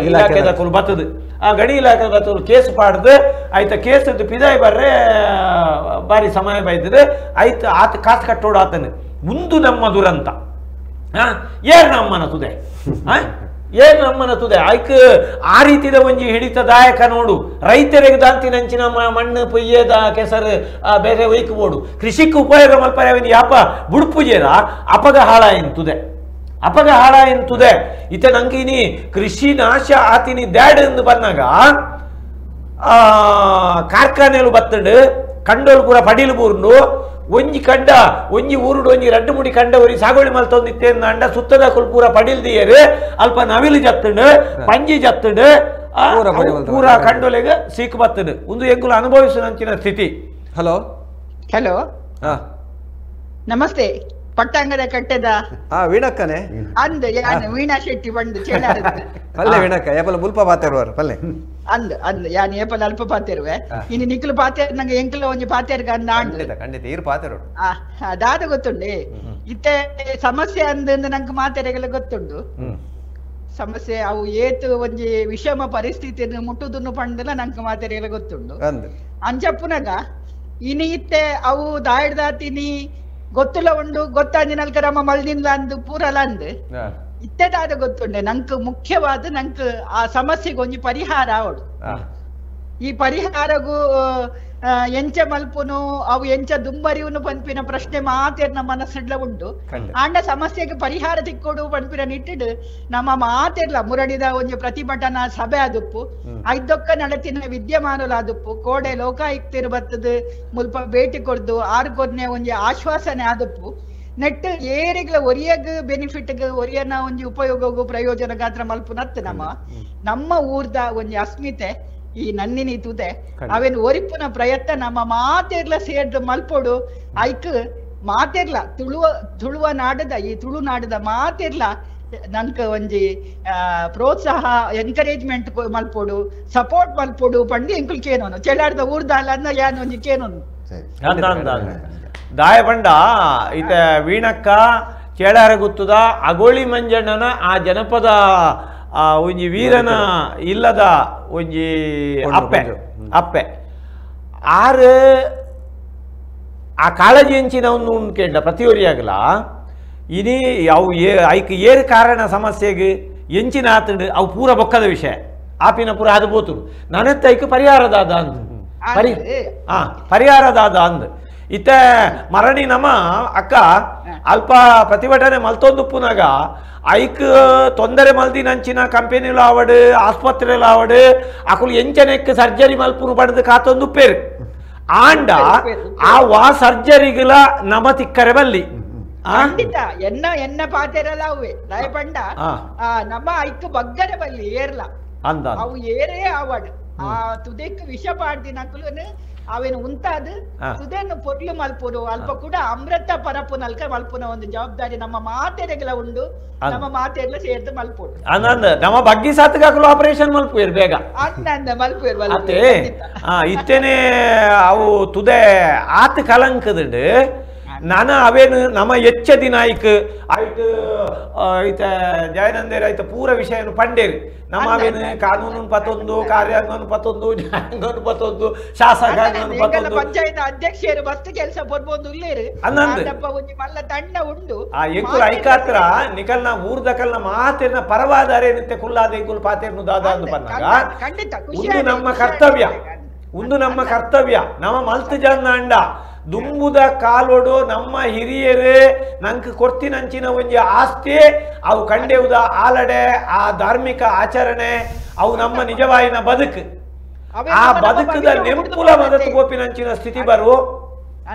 S1: ಇಲಾಖೆದಕುಲು ಬತ್ತದ ಆ ಗಣಿ ಇಲಾಖೆ ಬತ್ತದು ಕೇಸು ಪಾಡ್ದು ಆಯ್ತ ಕೇಸದ್ದು ಪಿದಾಯಿ ಬರ್ರೆ ಬಾರಿ ಸಮಯ ಬೈತದೆ ಆಯ್ತು ಆತ ಕಾಸು ಕಟ್ಟೋಡು ಆತನು ಮುಂದು ನಮ್ಮ ದುರಂತ ಏರ್ ನಮ್ಮನ ತುದೆ ಏನ್ ನಮ್ಮನ ತುದೆ ಆಯ್ಕ ಆ ರೀತಿದ ಒಂಜಿ ಹಿಡಿತ ದಾಯಕ ನೋಡು ರೈತರಿಗೆ ದಾಂತಿನಂಚಿನ ಮಣ್ಣು ಪೊಯ್ಯದ ಕೆಸರು ಬೇರೆ ಒಯ್ಕು ಬೋಡು ಕೃಷಿக்கு ಉಪಯೋಗ ಮಲ್ಪರೆ ಯಾಪ ಬುಡ್ಪುಜೇರ ಅಪಗ ಹಾಳ ಎಂತುದೆ ಅಪಗ ಹಾಳ ಎಂತುದೆ ಇತ ನಂಗಿನಿ ಕೃಷಿ ನಾಶ ಆತಿನಿ ದ್ಯಾಡ್ ಎಂದು ಬಂದಾಗ ಕಾರ್ಖಾನೆಲು ಬತ್ತಂಡು ಕಂಡೋಲು ಪೂರ ಪಡಿಲು ಬೂರ್ಂಡು ಒಂಜಿ ಕಂಡ ಒಂಜಿ ಊರುಡು ಒಂಜಿ ರಡ್ಡು ಮುಡಿ ಕಂಡ ಒರಿ ಸಾಗೋಳಿ ಮಲ್ತೊಂದಿತ್ತೆ ಅಂಡ ಸುತ್ತದ ಪೂರ ಪಡಿಲ್ದಿಯರು ಅಲ್ಪ ನವಿಲು ಜತ್ತಂಡು ಪಂಜಿ ಜತ್ತಂಡು ಪೂರ ಕಂಡೋಲೆಗ್ ಸೀಕ್ ಬತ್ತಂಡು ಒಂದು ಎಂಕುಲು ಅನುಭವಿಸಿದಂಚಿನ ಸ್ಥಿತಿ.
S4: ಹಲೋ
S6: ಹಲೋ ನಮಸ್ತೆ. ಪಟ್ಟಾಂಗದ ಕಟ್ಟೆದ
S4: ವೀಣಕ್ಕನೆ
S6: ಅಂದ ಯಾನು ವೀಣಾ ಶೆಟ್ಟಿ ಬಂದು
S4: ಪಲ್ಲೆ ವೀಣಕ್ಕ ಯಾಪಲ ಮುಲ್ಪ ಮಾತಾಡುವರು ಪಲ್ಲೆ.
S6: ಅಂದ್ ಅಂದ್ ಯಾನ್ ಏಪಲ ಅಲ್ಪ ಪಾತೆರುವೆ ಇನಿ ನಿಕ್ಲು ಪಾತೆರ್ ನಂಗೆ ಎಂಕಲ ಒಂಜಿ ಪಾತೆರ್ಗ ಅಂದ್ ಆಂಡ್
S4: ಖಂಡಿತ ಈರ್ ಪಾತೆರು
S6: ದಾದ ಗೊತ್ತುಂಡೆ ಇತ್ತೆ ಸಮಸ್ಯೆ ಅಂದ್ ನಂಗೆ ಮಾತೆರೆಗಲ ಗೊತ್ತುಂಡು ಸಮಸ್ಯೆ ಅವು ಏತು ಒಂಜಿ ವಿಷಮ ಪರಿಸ್ಥಿತಿಯನ್ನು ಮುಟ್ಟುದುನ್ನು ಪಂಡಲ ನಂಗೆ ಮಾತೆರೆಗಲ ಗೊತ್ತುಂಡು ಅಂಚಪ್ಪುನಗ ಇನಿ ಇತ್ತೆ ಅವು ದಾಯ್ದಾತಿನಿ ಗೊತ್ತುಲ ಉಂಡು ಗೊತ್ತಾಂಜಿನಲ್ಕ ರಮ ಮಲ್ದಿನ್ಲ ಅಂದ್ ಪೂರಲ ಅಂದ್ ಇತ್ತೆದಾದ ಗೊತ್ತುಂಡೆ ನಂಕ್ ಮುಖ್ಯವಾದ ನಂಕ್ ಆ ಸಮಸ್ಯೆಗೆ ಒಂಜಿ ಪರಿಹಾರ ಅವಳು ಈ ಪರಿಹಾರಗೂ ಎಂಚ ಮಲ್ಪುನು ಅವು ಎಂಚ ದುಂಬರಿಯುನು ಪನ್ಪಿನ ಪ್ರಶ್ನೆ ಮಾತೇರ್ನ ಮನಸ್ಸಿಡ್ಲ ಉಂಟು ಆಂಡ ಸಮಸ್ಯೆಗೆ ಪರಿಹಾರ ತಿಕ್ಕೊಡು ಪನ್ಪಿನ ನಿಟ್ಟಿಡು ನಮ್ಮ ಮಾತೆರ್ಲ ಮುರಡಿದ ಒಂಜಿ ಪ್ರತಿಭಟನಾ ಸಭೆ ಆದುಪ್ಪು ಐದೊಕ್ಕ ನಡತಿನ ವಿದ್ಯಮಾನಲ ಆದುಪ್ಪು ಕೋಡೆ ಲೋಕಾಯುಕ್ತರು ಬತ್ತದು ಮುಲ್ಪ ಭೇಟಿ ಕೊಡ್ದು ಆರು ಕೊರ್ನೆ ಒಂಜಿ ಆಶ್ವಾಸನೆ ಆದುಪ್ಪು ನೆಟ್ ಏರಿಗ್ಲ ಒರಿಯಗ್ ಬೆನಿಫಿಟ್ ಒರಿಯನ ಒಂಜಿ ಉಪಯೋಗಗೂ ಪ್ರಯೋಜನ ಗಾತ್ರ ಮಲ್ಪುನತ್ತು ನಮ್ಮ ನಮ್ಮ ಊರ್ದ ಒಂಜಿ ಅಸ್ಮಿತೆ ಈ ನನ್ನಿನಿ ತುದೆ ಅವೇನು ಒರಿಪುನ ಪ್ರಯತ್ನ ನಮ್ಮ ಮಾತೆರ್ಲ ಸೇರ್ದು ಮಲ್ಪೊಡು ಐಕ್ ಮಾತೆರ್ಲ ತುಳುವ ತುಳುವ ನಾಡದ ಈ ತುಳುನಾಡದ ಮಾತೆರ್ಲ ನಂಕ ಒಂಜಿ ಪ್ರೋತ್ಸಾಹ ಎನ್ಕರೇಜ್ಮೆಂಟ್ ಮಲ್ಪೊಡು ಸಪೋರ್ಟ್ ಮಲ್ಪೊಡು ಪಂಡಿ ಎಂಕುಲ್ ಕೇನೋನು ಚೆಳ್ಳಾರ್ದ ಊರ್ದಾಲ ಅನ್ನ ಯಾನ್ ಒಂಜಿ ಕೇನೋನು
S1: ದಾಯ ಬಂಡ ಈತ ವೀಣಕ್ಕ ಚೇಳಾರ ಗುತ್ತದ ಅಗೋಳಿ ಮಂಜಣ್ಣನ ಆ ಜನಪದ ಒಂಜಿ ವೀರನ ಇಲ್ಲದ ಒಂಜಿ ಅಪ್ಪೆ ಅಪ್ಪೆ ಆರು ಆ ಕಾಳಜಿ ಎಂಚಿನ ಒಂದು ಉಂಡ್ಕೇಂಡ ಪ್ರತಿಯೊರಿಯಾಗಲ ಇನಿ ಅವು ಐಕ್ ಏರು ಕಾರಣ ಸಮಸ್ಯೆಗೆ ಎಂಚಿನ ಆತಂಡು ಅವು ಪೂರ ಬೊಕ್ಕದ ವಿಷಯ ಆಪಿನ ಪೂರ ಅದು ಬೋತುಡು ನನತ್ತ ಐಕ್ ಪರಿಹಾರದಾದ ಅಂದ್ ಪರಿಹಾರದಾದ ಅಂದ್ ಇತ್ತ ಮರಣಿ ನಮ ಅಕ್ಕ ಅಲ್ಪ ಪ್ರತಿಭಟನೆ ಮಲ್ತೊಂದುಪ್ಪುನಾಗ ಐಕ್ ತೊಂದರೆ ಮಲ್ದಿನಂಚಿನ ಕಂಪೆನಿಲು ಆವಡು ಆಸ್ಪತ್ರೆಲು ಆವಡು ಅಕುಲು ಎಂಚನೆಕ್ ಸರ್ಜರಿ ಮಲ್ಪುನು ಪಡೆದು ಕಾತೊಂದುಪ್ಪೇರು ಆಂಡ ಆ ವಾ ಸರ್ಜರಿಗಳ ನಮ ತಿಕ್ಕರೆ ಬಲ್ಲಿ
S6: ಖಂಡಿತ ಎನ್ನ ಎನ್ನ ಪಾತೆರಲ್ಲ ಅವೇ ದಯಪಂಡ ನಮ್ಮ ಐಕ್ ಬಗ್ಗರೆ ಬಲ್ಲಿ ಏರ್ಲ
S1: ಅಂದ
S6: ಅವು ಏರೇ ಆವಡು ಆ ತುದೆಕ್ ವಿಷ ಪಾಡ್ದಿನ ಅಕುಲು ಅವೇನು ಉಂತಾದ ತುದೆಯನ್ನು ಪೊರ್ಲು ಮಲ್ಪುನು ಅಲ್ಪ ಕೂಡ ಅಮೃತ ಪರಪುನಲ್ಕ ಮಲ್ಪುನ ಒಂದು ಜವಾಬ್ದಾರಿ ನಮ್ಮ ಮಾತೆರೆಗಳ ಉಂಡು ನಮ್ಮ ಮಾತೆರೆಲ್ಲ ಸೇರ್ದು ಮಲ್ಪುಡು
S1: ಅಂದ ನಮ್ಮ ಬಗ್ಗಿ ಸಾತಗಾಕಲು ಆಪರೇಷನ್ ಮಲ್ಪುವೇರು ಬೇಗ
S6: ಅಂದ ಮಲ್ಪುವೇರು
S1: ಅತ್ತೆ ಇತ್ತೇನೆ ಅವು ತುದೆ ಆತ ಕಲಂಕದುಂಡು ನಾನ ಅವೇನು ನಮ್ಮ ಎಚ್ಚ ದಿನ ಆಯ್ಕ್ ಆಯ್ತು ಐತ ಜಯನಂದೇರು ಆಯ್ತು ಪೂರ ವಿಷಯನು ಪಂಡೇರು ನಮ್ಮ ಅವೇನು ಕಾನೂನು ಪತ್ತೊಂದು ಕಾರ್ಯಾಂಗನು ಪತ್ತೊಂದು ನ್ಯಾಯಾಂಗನು ಪತ್ತೊಂದು ಶಾಸಕಾಂಗನು ಪತ್ತೊಂದು
S6: ಪಂಚಾಯತ್ ಅಧ್ಯಕ್ಷರು ಮಸ್ತ್ ಕೆಲಸ ಬರ್ಬೋದು ಉಲ್ಲೇರು
S1: ಅನ್ನಂದು
S6: ಒಂಜಿ ಮಲ್ಲ ತಂಡ ಉಂಡು
S1: ಆ ಎಂಕುಲು ಐಕಾತ್ರ ನಿಕಲ್ನ ಊರ್ದಕಲ್ನ ಮಾತೇನ ಪರವಾದಾರೇನಂತೆ ಕುಲ್ಲಾದ ಎಂಕುಲು ಪಾತೇರ್ನು ದಾದ ಅಂದು ಪನ್ನಾಗ
S6: ಖಂಡಿತ
S1: ಒಂದು ನಮ್ಮ ಕರ್ತವ್ಯ ಒಂದು ನಮ್ಮ ಕರ್ತವ್ಯ ನಮ್ಮ ಮಲ್ತು ಜನ ಅಂಡ ದುಂಬುದ ಕಾಲೋಡು ನಮ್ಮ ಹಿರಿಯರೇ ನಂಗೆ ಕೊರ್ತಿನಂಚಿನ ಒಂಜಿ ಆಸ್ತಿ ಅವು ಕಂಡೆವುದ ಆಲಡೆ ಆ ಧಾರ್ಮಿಕ ಆಚರಣೆ ಅವು ನಮ್ಮ ನಿಜವಾಯಿನ ಬದುಕು ಆ ಬದುಕದ ನೆಂಪುಲ ಮದತ್ತು ಗೋಪಿನಂಚಿನ ಸ್ಥಿತಿ ಬರು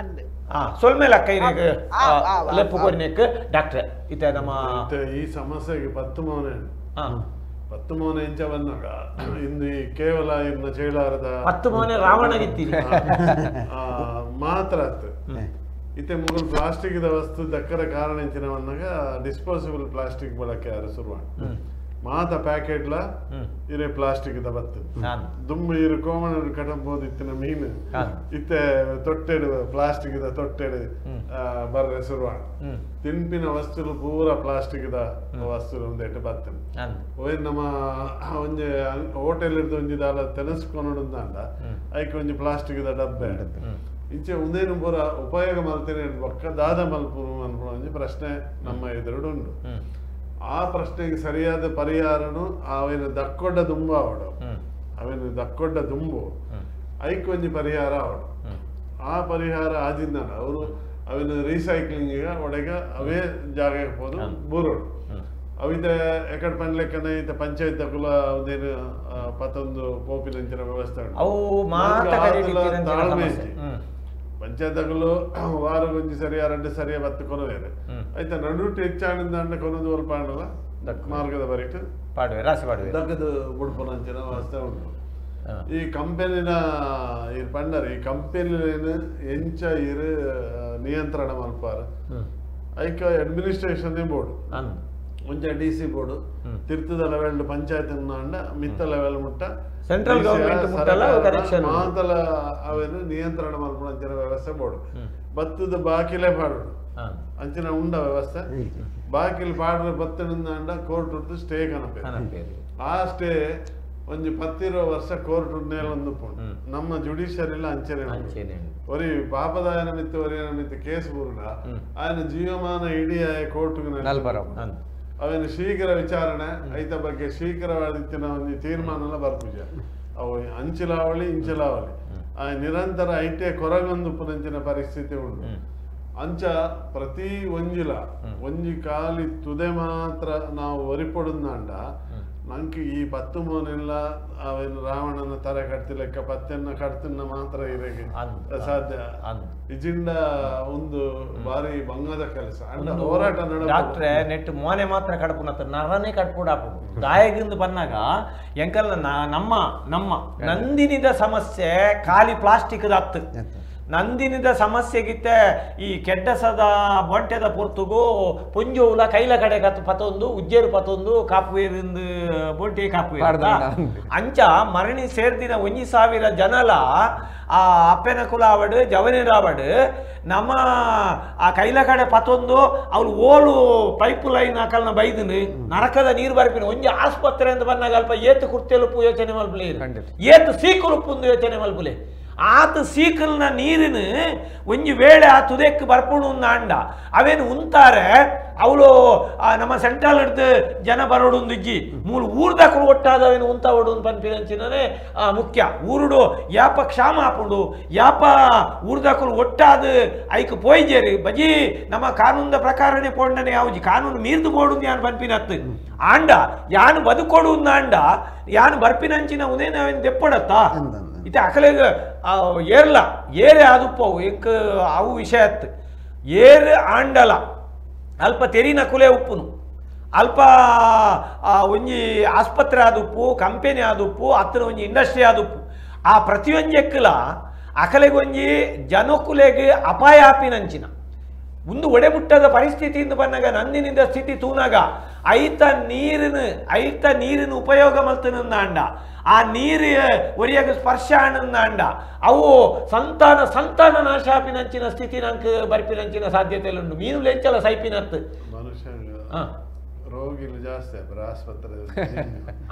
S1: ಸೊಲ್ಮೇಲೆ ಅಕ್ಕ ಲೆಪ್ಪು ಕೊರ್ನೆಕ್ ಡಾಕ್ಟ್ರೆ ಇತ್ತೆ ನಮ್ಮ
S2: ಈ ಸಮಸ್ಯೆಗೆ 10 ಮೌನೆ 10 ಮೌನೆ ಇಂಚ ಬಂದಾಗ ಇಂದು ಕೇವಲ ಇನ್ನ ಚೇಳಾರದ
S1: 10 ಮೌನೆ ರಾವಣಗಿತ್ತಿ
S2: ಮಾತ್ರ ಆತು ಇತ್ತೆ ಮುಗುಲ್ ಪ್ಲಾಸ್ಟಿಕ್ ವಸ್ತು ದಕ್ಕರ ಕಾರಣ ಇಂಚಿನ ಬಂದಾಗ ಡಿಸ್ಪೋಸಿಬಲ್ ಪ್ಲಾಸ್ಟಿಕ್ ಬಳಕೆ ಯಾರು ಶುರು ಮಾತ ಪ್ಯಾಕೆಟ್ಲ ಇರೇ ಪ್ಲಾಸ್ಟಿಕ್ the ಬತ್ತು ದುಂಬು ಇರು ಕೋಮಣ ಕಟಂಬೋದು ಇತ್ತಿನ ಮೀನು ಇತ್ತೆ ತೊಟ್ಟೆಡು ಪ್ಲಾಸ್ಟಿಕ್ the ತೊಟ್ಟೆಡು ಬರ್ರೆ ಶುರು ತಿನ್ಪಿನ ವಸ್ತುಲು ಪೂರ ಪ್ಲಾಸ್ಟಿಕ್ the ವಸ್ತುಲು ಒಂದೆಟ್ಟು ಬತ್ತು ಓಯ್ ನಮ್ಮ ಒಂಜಿ ಹೋಟೆಲ್ ಇರ್ದು ಒಂಜಿ ದಾಲ ತೆನಸ್ಕೊನೊಂದಾಂಡ ಐಕ್ ಒಂಜಿ ಪ್ಲಾಸ್ಟಿಕ್ the ಡಬ್ಬೆ ಇಂಚೆ ಒಂದೇನು ಪೂರ ಉಪಯೋಗ ಮಲ್ತೇನೆ ಬೊಕ್ಕ ದಾದ ಮಲ್ಪುನು ಅನ್ಪುನ ಒಂಜಿ ಪ್ರಶ್ನೆ ನಮ್ಮ ಎದುರುಡು ಉಂಡು ಆ ಪ್ರಶ್ನೆಗೆ ಸರಿಯಾದ ಪರಿಹಾರನು ಅವೇನು ದಕ್ಕೊಡ್ಡ ದುಂಬು ಅವಡು ಅವೇನು ದಕ್ಕೊಡ್ಡ ದುಂಬು ಐಕ್ ಒಂಜಿ ಪರಿಹಾರ ಅವಡು ಆ ಪರಿಹಾರ ಆಜಿಂದ ಅವರು ಅವೇನು ರೀಸೈಕ್ಲಿಂಗ್ ಒಡೆಗ ಅವೇ ಜಾಗಕ್ಕೆ ಹೋದು ಬೂರೋಡು ಅವಿತ ಎಕಡೆ ಪನ್ಲೆಕ್ಕನೆ ಈತ ಪಂಚಾಯತ್ ಕುಲ ಒಂದೇನು ಪತ್ತೊಂದು ಪೋಪಿನಂಚಿನ ವ್ಯವಸ್ಥೆ
S1: ಅವು
S2: ತಾಳ್ಮೆ ಪಂಚಾಯತ್ಗಳು ವಾರಕ್ಕೊಂಜಿ ಸರಿಯ 2 ಸರಿಯ ಬತ್ತು ಕೊನವೇರು ಆಯ್ತಾ ನಡುಟು ಹೆಚ್ಚಾಣಿಂದ ಅಂಡ ಕೊನದು ಒಲ್ಪ ಆಂಡಲ ಮಾರ್ಗದ ಬರಿಟು
S1: ಪಾಡುವೆ ರಾಸಿ ಪಾಡುವೆ
S2: ದಕ್ಕದು ಬುಡ್ಪುನಂಚಿನ ವ್ಯವಸ್ಥೆ ಉಂಟು ಈ ಕಂಪೆನಿನ ಈ ಪಂಡರ್ ಈ ಕಂಪೆನಿನ ಎಂಚ ಇರು ನಿಯಂತ್ರಣ ಮಲ್ಪಾರ ಐಕ ಅಡ್ಮಿನಿಸ್ಟ್ರೇಷನ್ ಬೋರ್ಡ್ ಒಂಜ D C board ತಿರ್ತದ level panchayat ಅಂಡ ಮಿತ್ತ ಲೆವೆಲ್ ಮುಟ್ಟ
S1: ಸೆಂಟ್ರಲ್ ಗವರ್ನಮೆಂಟ್ ಮುಟ್ಟಲ ಕನೆಕ್ಷನ್
S2: ಮಾತಲ ಅವೇನು ನಿಯಂತ್ರಣ ಮಲ್ಪುನ ಅಂಚಿನ ವ್ಯವಸ್ಥೆ ಬೋರ್ಡು ಬತ್ತದ ಬಾಕಿಲೆ ಪಾಡೋಡು ಅಂಚಿನ ಉಂಡ ವ್ಯವಸ್ಥೆ ಬಾಕಿಲ್ ಪಾಡ್ರೆ ಬತ್ತನಿಂದ ಕೋರ್ಟ್ ಉಡ್ದು ಸ್ಟೇ ಕನಪೆ ಆ ಸ್ಟೇ ಒಂಜಿ 10 ವರ್ಷ ಕೋರ್ಟ್ ನೇಲೊಂದು ಪೋಂಡು ನಮ್ಮ ಜುಡಿಷಿಯರಿಲ ಅಂಚನೆ ಒರಿ ಪಾಪದಾಯನ ಮಿತ್ತು ಒರಿಯನ ಮಿತ್ತು ಕೇಸ್ ಬೂರ್ಡ ಆಯನ ಜೀವಮಾನ ಇಡೀ ಆಯ ಕೋರ್ಟ್ ಅವೇನು ಶೀಘ್ರ ವಿಚಾರಣೆ ಐತ ಬಗ್ಗೆ ಶೀಘ್ರವಾದಿತ್ತಿನ ಒಂದು ತೀರ್ಮಾನ ಬರ್ಪೂಜ ಅವು ಅಂಚಿಲಾವಳಿ ಇಂಚಿಲಾವಳಿ ಆ ನಿರಂತರ ಐಟೆ ಕೊರಗೊಂದು ಪುನಂಚಿನ ಪರಿಸ್ಥಿತಿ ಉಂಟು ಅಂಚ ಪ್ರತಿ ಒಂಜಿಲ ಒಂಜಿ ಕಾಲಿ ತುದೆ ಮಾತ್ರ ನಾವು ಒರಿಪೊಡುಂದಾಂಡ ನಂಗೆ ಈ 10 ಮೋನೆಲ್ಲ ಅವೇನು ರಾವಣನ ತರೆ ಕಟ್ತಿಲೆಕ್ಕ ಪತ್ತೆನ್ನ ಕಟ್ತಿನ ಮಾತ್ರ ಇರಗೆ ಸಾಧ್ಯ ಇಜಿಂಡ ಒಂದು ಬಾರಿ ಬಂಗದ ಕೆಲಸ ಅಂಡ ಹೋರಾಟ
S1: ಡಾಕ್ಟ್ರೆ ನೆಟ್ ಮೋನೆ ಮಾತ್ರ ಕಡ್ಪುನತ್ತ ನರನೇ ಕಟ್ಪುಡಾಪು ದಾಯಗಿಂದ ಬಂದಾಗ ಎಂಕಲ್ಲ ನಮ್ಮ ನಮ್ಮ ನಂದಿನಿದ ಸಮಸ್ಯೆ ಖಾಲಿ ಪ್ಲಾಸ್ಟಿಕ್ ಹತ್ತು ನಂದಿನಿದ ಸಮಸ್ಯೆಗಿತ್ತೆ ಈ ಕೆಡ್ಡಸದ ಬೊಂಟೆದ ಪೊರ್ತುಗು ಪೊಂಜೋವುಲ ಕೈಲ ಕಡೆ ಕತ್ತು ಪತೊಂದು ಉಜ್ಜೇರು ಪತೊಂದು ಕಾಪುವೇರಿಂದ ಬೊಂಟೆ ಕಾಪುವೇರು ಅಂಚ ಮರಣಿ ಸೇರ್ದಿನ 1000 ಜನಲ ಆ ಅಪ್ಪೆನ ಕುಲಾವಡು ಜವನಿರಾವಡು ನಮ್ಮ ಆ ಕೈಲ ಕಡೆ ಪತೊಂದು ಅವ್ರು ಓಲು ಪೈಪ್ ಲೈನ್ ಹಾಕಲ್ನ ಬೈದನು ನರಕದ ನೀರು ಬರ್ಪಿನ ಒಂಜಿ ಆಸ್ಪತ್ರೆ ಅಂತ ಬಂದಾಗ ಅಲ್ಪ ಏತು ಕುರ್ತೆಲುಪ್ಪು ಯೋಚನೆ ಮಲ್ಪುಲೆ ಏತು ಸೀಕುಲುಪ್ಪು ಯೋಚನೆ ಮಲ್ಪುಲೆ ಆತ ಸೀಕಲ್ನ ನೀರಿನ ಒಂಜಿ ವೇಳೆ ಆ ತುದೆಕ್ ಬರ್ಪುಣು ಅಂಡ ಅವೇನು ಉಂತಾರೆ ಅವಳು ನಮ್ಮ ಸೆಂಟ್ರಲ್ ಹಿಡ್ದು ಜನ ಬರೋಡು ಇಜ್ಜಿ ಮೂಲ ಊರ್ದಕ್ಕಳು ಒಟ್ಟಾದ ಅವೇನು ಉಂತ ಓಡು ಪನ್ಪಿನಂಚಿನೇ ಮುಖ್ಯ ಊರುಡು ಯಾಪ ಕ್ಷಾಮ ಆಪುಂಡು ಯಾಪ ಊರ್ದಕ್ಕಳು ಒಟ್ಟಾದ ಐಕ್ ಪೋಯ್ಜೇರಿ ಬಜಿ ನಮ್ಮ ಕಾನೂನದ ಪ್ರಕಾರನೇ ಪೋಂಡನೆ ಯಾವ್ಜಿ ಕಾನೂನು ಮೀರ್ದು ಬೋಡು ಯಾನ್ ಪನ್ಪಿನತ್ತು ಆಂಡ ಯಾನು ಬದುಕೊಡು ಅಂಡ ಯಾನು ಬರ್ಪಿನಂಚಿನ ಉನೇನ ಅವೇನು ದೆಪ್ಪಡತ್ತಾ ಇತ್ತೆ ಅಕಲೆಗ್ ಏರ್ಲ ಏರೆ ಆದುಪ್ಪವು ಎಂಕ್ ಅವು ವಿಷಯ ಅತ್ತು ಏರ್ ಆಂಡಲ ಅಲ್ಪ ತೆರಿನ ಕುಲೆ ಉಪ್ಪುನು ಅಲ್ಪ ಒಂಜಿ ಆಸ್ಪತ್ರೆ ಆದುಪ್ಪು ಕಂಪೆನಿ ಆದುಪ್ಪು ಅತ್ತನ ಒಂಜಿ ಇಂಡಸ್ಟ್ರಿ ಆದುಪ್ಪು ಆ ಪ್ರತಿಯೊಂಜೆಕ್ಕಲ ಅಕಲೆಗೊಂಜಿ ಜನಕುಲೆಗೆ ಅಪಾಯ ಆಪಿನಂಚಿನ ಒಂದು ಒಡೆಮುಟ್ಟದ ಪರಿಸ್ಥಿತಿಯಿಂದ ಬಂದಾಗ ನಂದಿನಿಂದ ಸ್ಥಿತಿ ತೂನಾಗ ಐತ ನೀರಿನ ಉಪಯೋಗ ಮಲ್ತನಂದ ಆ ನೀರು ಒರಿಯಾಗ ಸ್ಪರ್ಶ ಆನಂದ ಅವು ಸಂತಾನ ಸಂತಾನ ನಾಶಾಪಿನಂಚಿನ ಸ್ಥಿತಿ ನಂಗೆ ಬರ್ಪಿನಂಚಿನ ಸಾಧ್ಯತೆ ಉಂಟು ಮೀನು ಲೆಂಚಲ ಸೈಪಿನತ್ತು
S2: ರೋಗಿಲು ಜಾಸ್ತಿ ಆಸ್ಪತ್ರೆ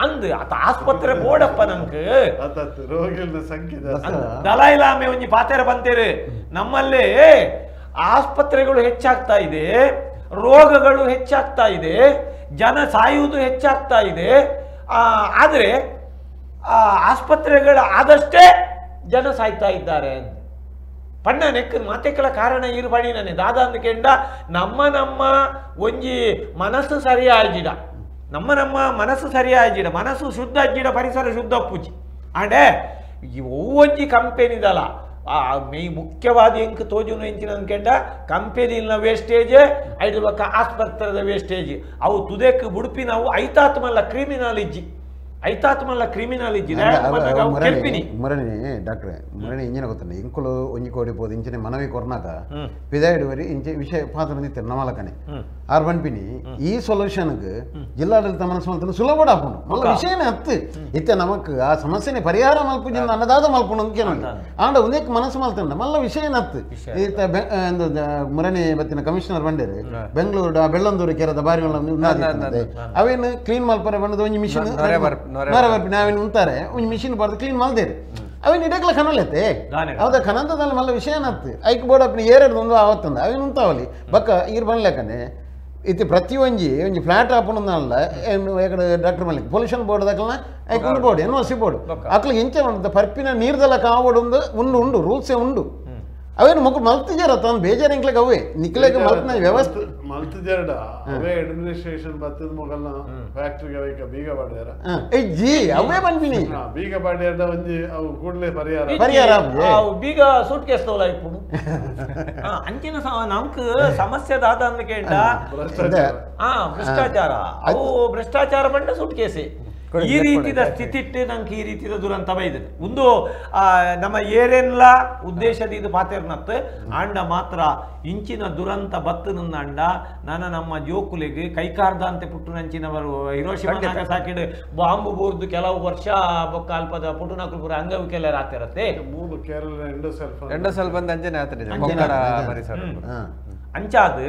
S1: ಅಂದ್ ಆತ ಆಸ್ಪತ್ರೆ ಬೋಡಪ್ಪ ನಂಗೆ
S2: ರೋಗಿಲ ಸಂಖ್ಯೆ
S1: ದಲಾಯಿ ಲಾಮೆ ಒಂಜಿ ಪಾತೆರ ಬಂತೇರಿ ನಮ್ಮಲ್ಲಿ ಆಸ್ಪತ್ರೆಗಳು ಹೆಚ್ಚಾಗ್ತಾ ಇದೆ, ರೋಗಗಳು ಹೆಚ್ಚಾಗ್ತಾ ಇದೆ, ಜನ ಸಾಯುವುದು ಹೆಚ್ಚಾಗ್ತಾ ಇದೆ, ಆದರೆ ಆಸ್ಪತ್ರೆಗಳ ಆದಷ್ಟೇ ಜನ ಸಾಯ್ತಾ ಇದ್ದಾರೆ ಅಂತ ಪಣ್ಣ ನೆಕ್ ಮಾತೆಕ್ಕಲ ಕಾರಣ ಇರು ಪಣಿನೇ ದಾದಾ ಅಂದ್ಕೆಂಡ ನಮ್ಮ ನಮ್ಮ ಒಂಜಿ ಮನಸ್ಸು ಸರಿಯಾಜಿಡ ನಮ್ಮ ನಮ್ಮ ಮನಸ್ಸು ಸರಿಯಾಜಿಡ ಮನಸ್ಸು ಶುದ್ಧ ಅಜ್ಜಿಡ ಪರಿಸರ ಶುದ್ಧ ಪೂಜಿ ಆಂಡೆ ಒಂಜಿ ಕಂಪೆನಿದಲ್ಲ ಮೇ ಮುಖ್ಯವಾದ ಎಂಕ್ ತೋಜುನು ಎಂಚಿನ ಅಂದ್ಕೆಂಡ ಕಂಪೆನಿನ ವೇಸ್ಟೇಜ್ ಐದು ಪಕ್ಕ ಆಸ್ಪತ್ರೆದ ವೇಸ್ಟೇಜ್ ಅವು ತುದೆಕ್ ಬುಡುಪಿನವು ಐತಾತ್ಮಲ್ಲ ಕ್ರಿಮಿನಾಲಿಜ್ಜಿ ಐತಾತ್ಮಲ್ಲ ಕ್ರಿಮಿನಾಲಿಜ್ಜಿ
S3: ಮುರಣಿ ಡಾಕ್ಟ್ರೆ ಮುರಣಿ ಇಂಜಿನ ಗೊತ್ತಲ್ಲ ಇಂಕುಲು ಒಂಜಿ ಕೋಡಿ ಪೋದು ಇಂಚಿನ ಮನವಿ ಕೊರ್ನಾಕ ಪಿದಾಯಿಡುವರಿ ಇಂಚೆ ವಿಷಯ ಪಾತ್ರ ನಿತ್ಯ ನಮಲಕನೆ ಆರ್ ಪನ್ಪಿನಿ ಈ ಸೊಲ್ಯೂಷನ್ಗೆ ಜಿಲ್ಲಾಡಳಿತ ಮನಸ್ಸು ಮಲ್ತನ ಸುಲಭ ಆಪುಂಡು ಮಲ್ಲ ವಿಷಯನೇ ಹತ್ತು ಇತ್ತೆ ನಮಕ್ ಆ ಸಮಸ್ಯೆನೆ ಪರಿಹಾರ ಮಲ್ಪುಜಿನ ಅನ್ನದಾದ ಮಲ್ಪುಂಡು ಅಂದ್ಕೇನ ಆಂಡ ಒಂದೇಕ್ ಮನಸ್ಸು ಮಲ್ತಂಡ ಮಲ್ಲ ವಿಷಯನೇ ಹತ್ತು ಈತ ಮುರಣಿ ಬತ್ತಿನ ಕಮಿಷನರ್ ಬಂಡೇರು ಬೆಂಗಳೂರು ಬೆಳ್ಳಂದೂರು ಕೆರದ ಬಾರಿ ಅವೇನು ಕ್ಲೀನ್ ಮಲ್ಪರೆ ಬಂದದ ಒಂಜಿ ಮಿಷಿನ್ ನಾವೇನು ಉಂತಾರೆ ಒಂಜಿ ಮಿಷಿನ್ ಬರ್ದು ಕ್ಲೀನ್ ಮಲ್ದೇರು ಅವೇನು ಇಡಕ್ಲ ಕನಲತ್ತೆ ಹೌದಾ ಕನಂತದಲ್ಲಿ ಮಲ್ಲ ವಿಷಯ ಏನತ್ತು ಐಕ್ ಬೋರ್ಡ್ ಅಪ್ನ ಏರೆಡ್ ಒಂದು ಆವತ್ತಂದ ಅವೇನು ಉಂತಾವಲಿ ಬಕ್ಕ ಈರ್ ಬನ್ಲೇಕನೆ ಇತ್ತೆ ಪ್ರತಿಯೊಂಜಿ ಒಂಜಿ ಫ್ಲಾಟ್ ಆಪುನಲ್ಲ ಎಕಡೆ doctor Malik pollution board ದಾಕಲ್ನ ಐಕ್ ಉಂಡು board N O C board ಅಕ್ಲ ಇಂಚ ಉಂಟು ಪರ್ಪಿನ ನೀರ್ದೆಲ್ಲ ಕಾವಡು ಉಂಡು ಉಂಡು ಉಂಡು ರೂಲ್ಸೇ ಉಂಡು ಅವೇನು ಮಗು ಮಲ್ತಿಜಾರ ತಾನು ಬೇಜಾರು ಇಂಕ್ಲೆಗ್ ಅವೇ ನಿಕ್ಲೆಗ್ ಮಲ್ತಿನ ವ್ಯವಸ್ಥೆ
S2: ಮಲ್ತಿಜಾರಡ ಅವೇ ಅಡ್ಮಿನಿಸ್ಟ್ರೇಷನ್ ಬತ್ತದ ಮೊಗಲ್ನ ಫ್ಯಾಕ್ಟರಿಗೆ ಅವೇಕ ಬೀಗ ಪಾಡ್ಯಾರ
S3: ಜಿ ಅವೇ ಬಂದ್ಬಿನಿ
S2: ಬೀಗ ಪಾಡ್ಯಾರ ಒಂಜಿ ಅವು ಕೂಡಲೇ ಪರಿಹಾರ
S3: ಪರಿಹಾರ
S1: ಬೀಗ ಸೂಟ್ ಕೇಸ್ ತೋಲ ಇಪ್ಪುಡು ಅಂಚಿನ ನಮ್ಕ್ ಸಮಸ್ಯೆ ದಾದ ಅಂದ್ಕೇಂಡ ಭ್ರಷ್ಟಾಚಾರ ಅವು ಭ್ರಷ್ಟಾಚಾರ ಬಂಡ ಸೂಟ್ ಕೇಸೆ ಈ ರೀತಿದ ಸ್ಥಿತಿಟ್ಟು ನಂಗೆ ಈ ರೀತಿದ ದುರಂತ ಬೈದಿದೆ ಒಂದು ನಮ್ಮ ಏರೆನ್ಲ ಉದ್ದೇಶದ ಇದು ಪಾತೆರ್ನತ್ತು ಆಂಡ ಮಾತ್ರ ಇಂಚಿನ ದುರಂತ ಬತ್ತು ನನ್ನ ಅಂಡ ನಾನು ನಮ್ಮ ಜೋಕುಲೆಗೆ ಕೈಕಾರ್ದ ಅಂತೆ ಪುಟ್ಟು ನಂಚಿನವರು ಹಿರೋಶಿಮಾ ನಾಗಸಾಕಿಡ್ ಬಾಂಬು ಬೋರ್ದು ಕೆಲವು ವರ್ಷ ಬೊಕ್ಕ ಅಲ್ಪದ ಪುಟ್ಟುನಕುಲ್ಪುರ ಅಂಗವಿಕಲರ ಆತಿರತ್ತೆ
S2: ಮೂರು ಕೇರಳ
S4: ಎಂಡೋಸಲ್ಫಾನ್ ಅಂಜನೆ ಆತನೆ ಪರಿಸರ
S1: ಅಂಚಾದ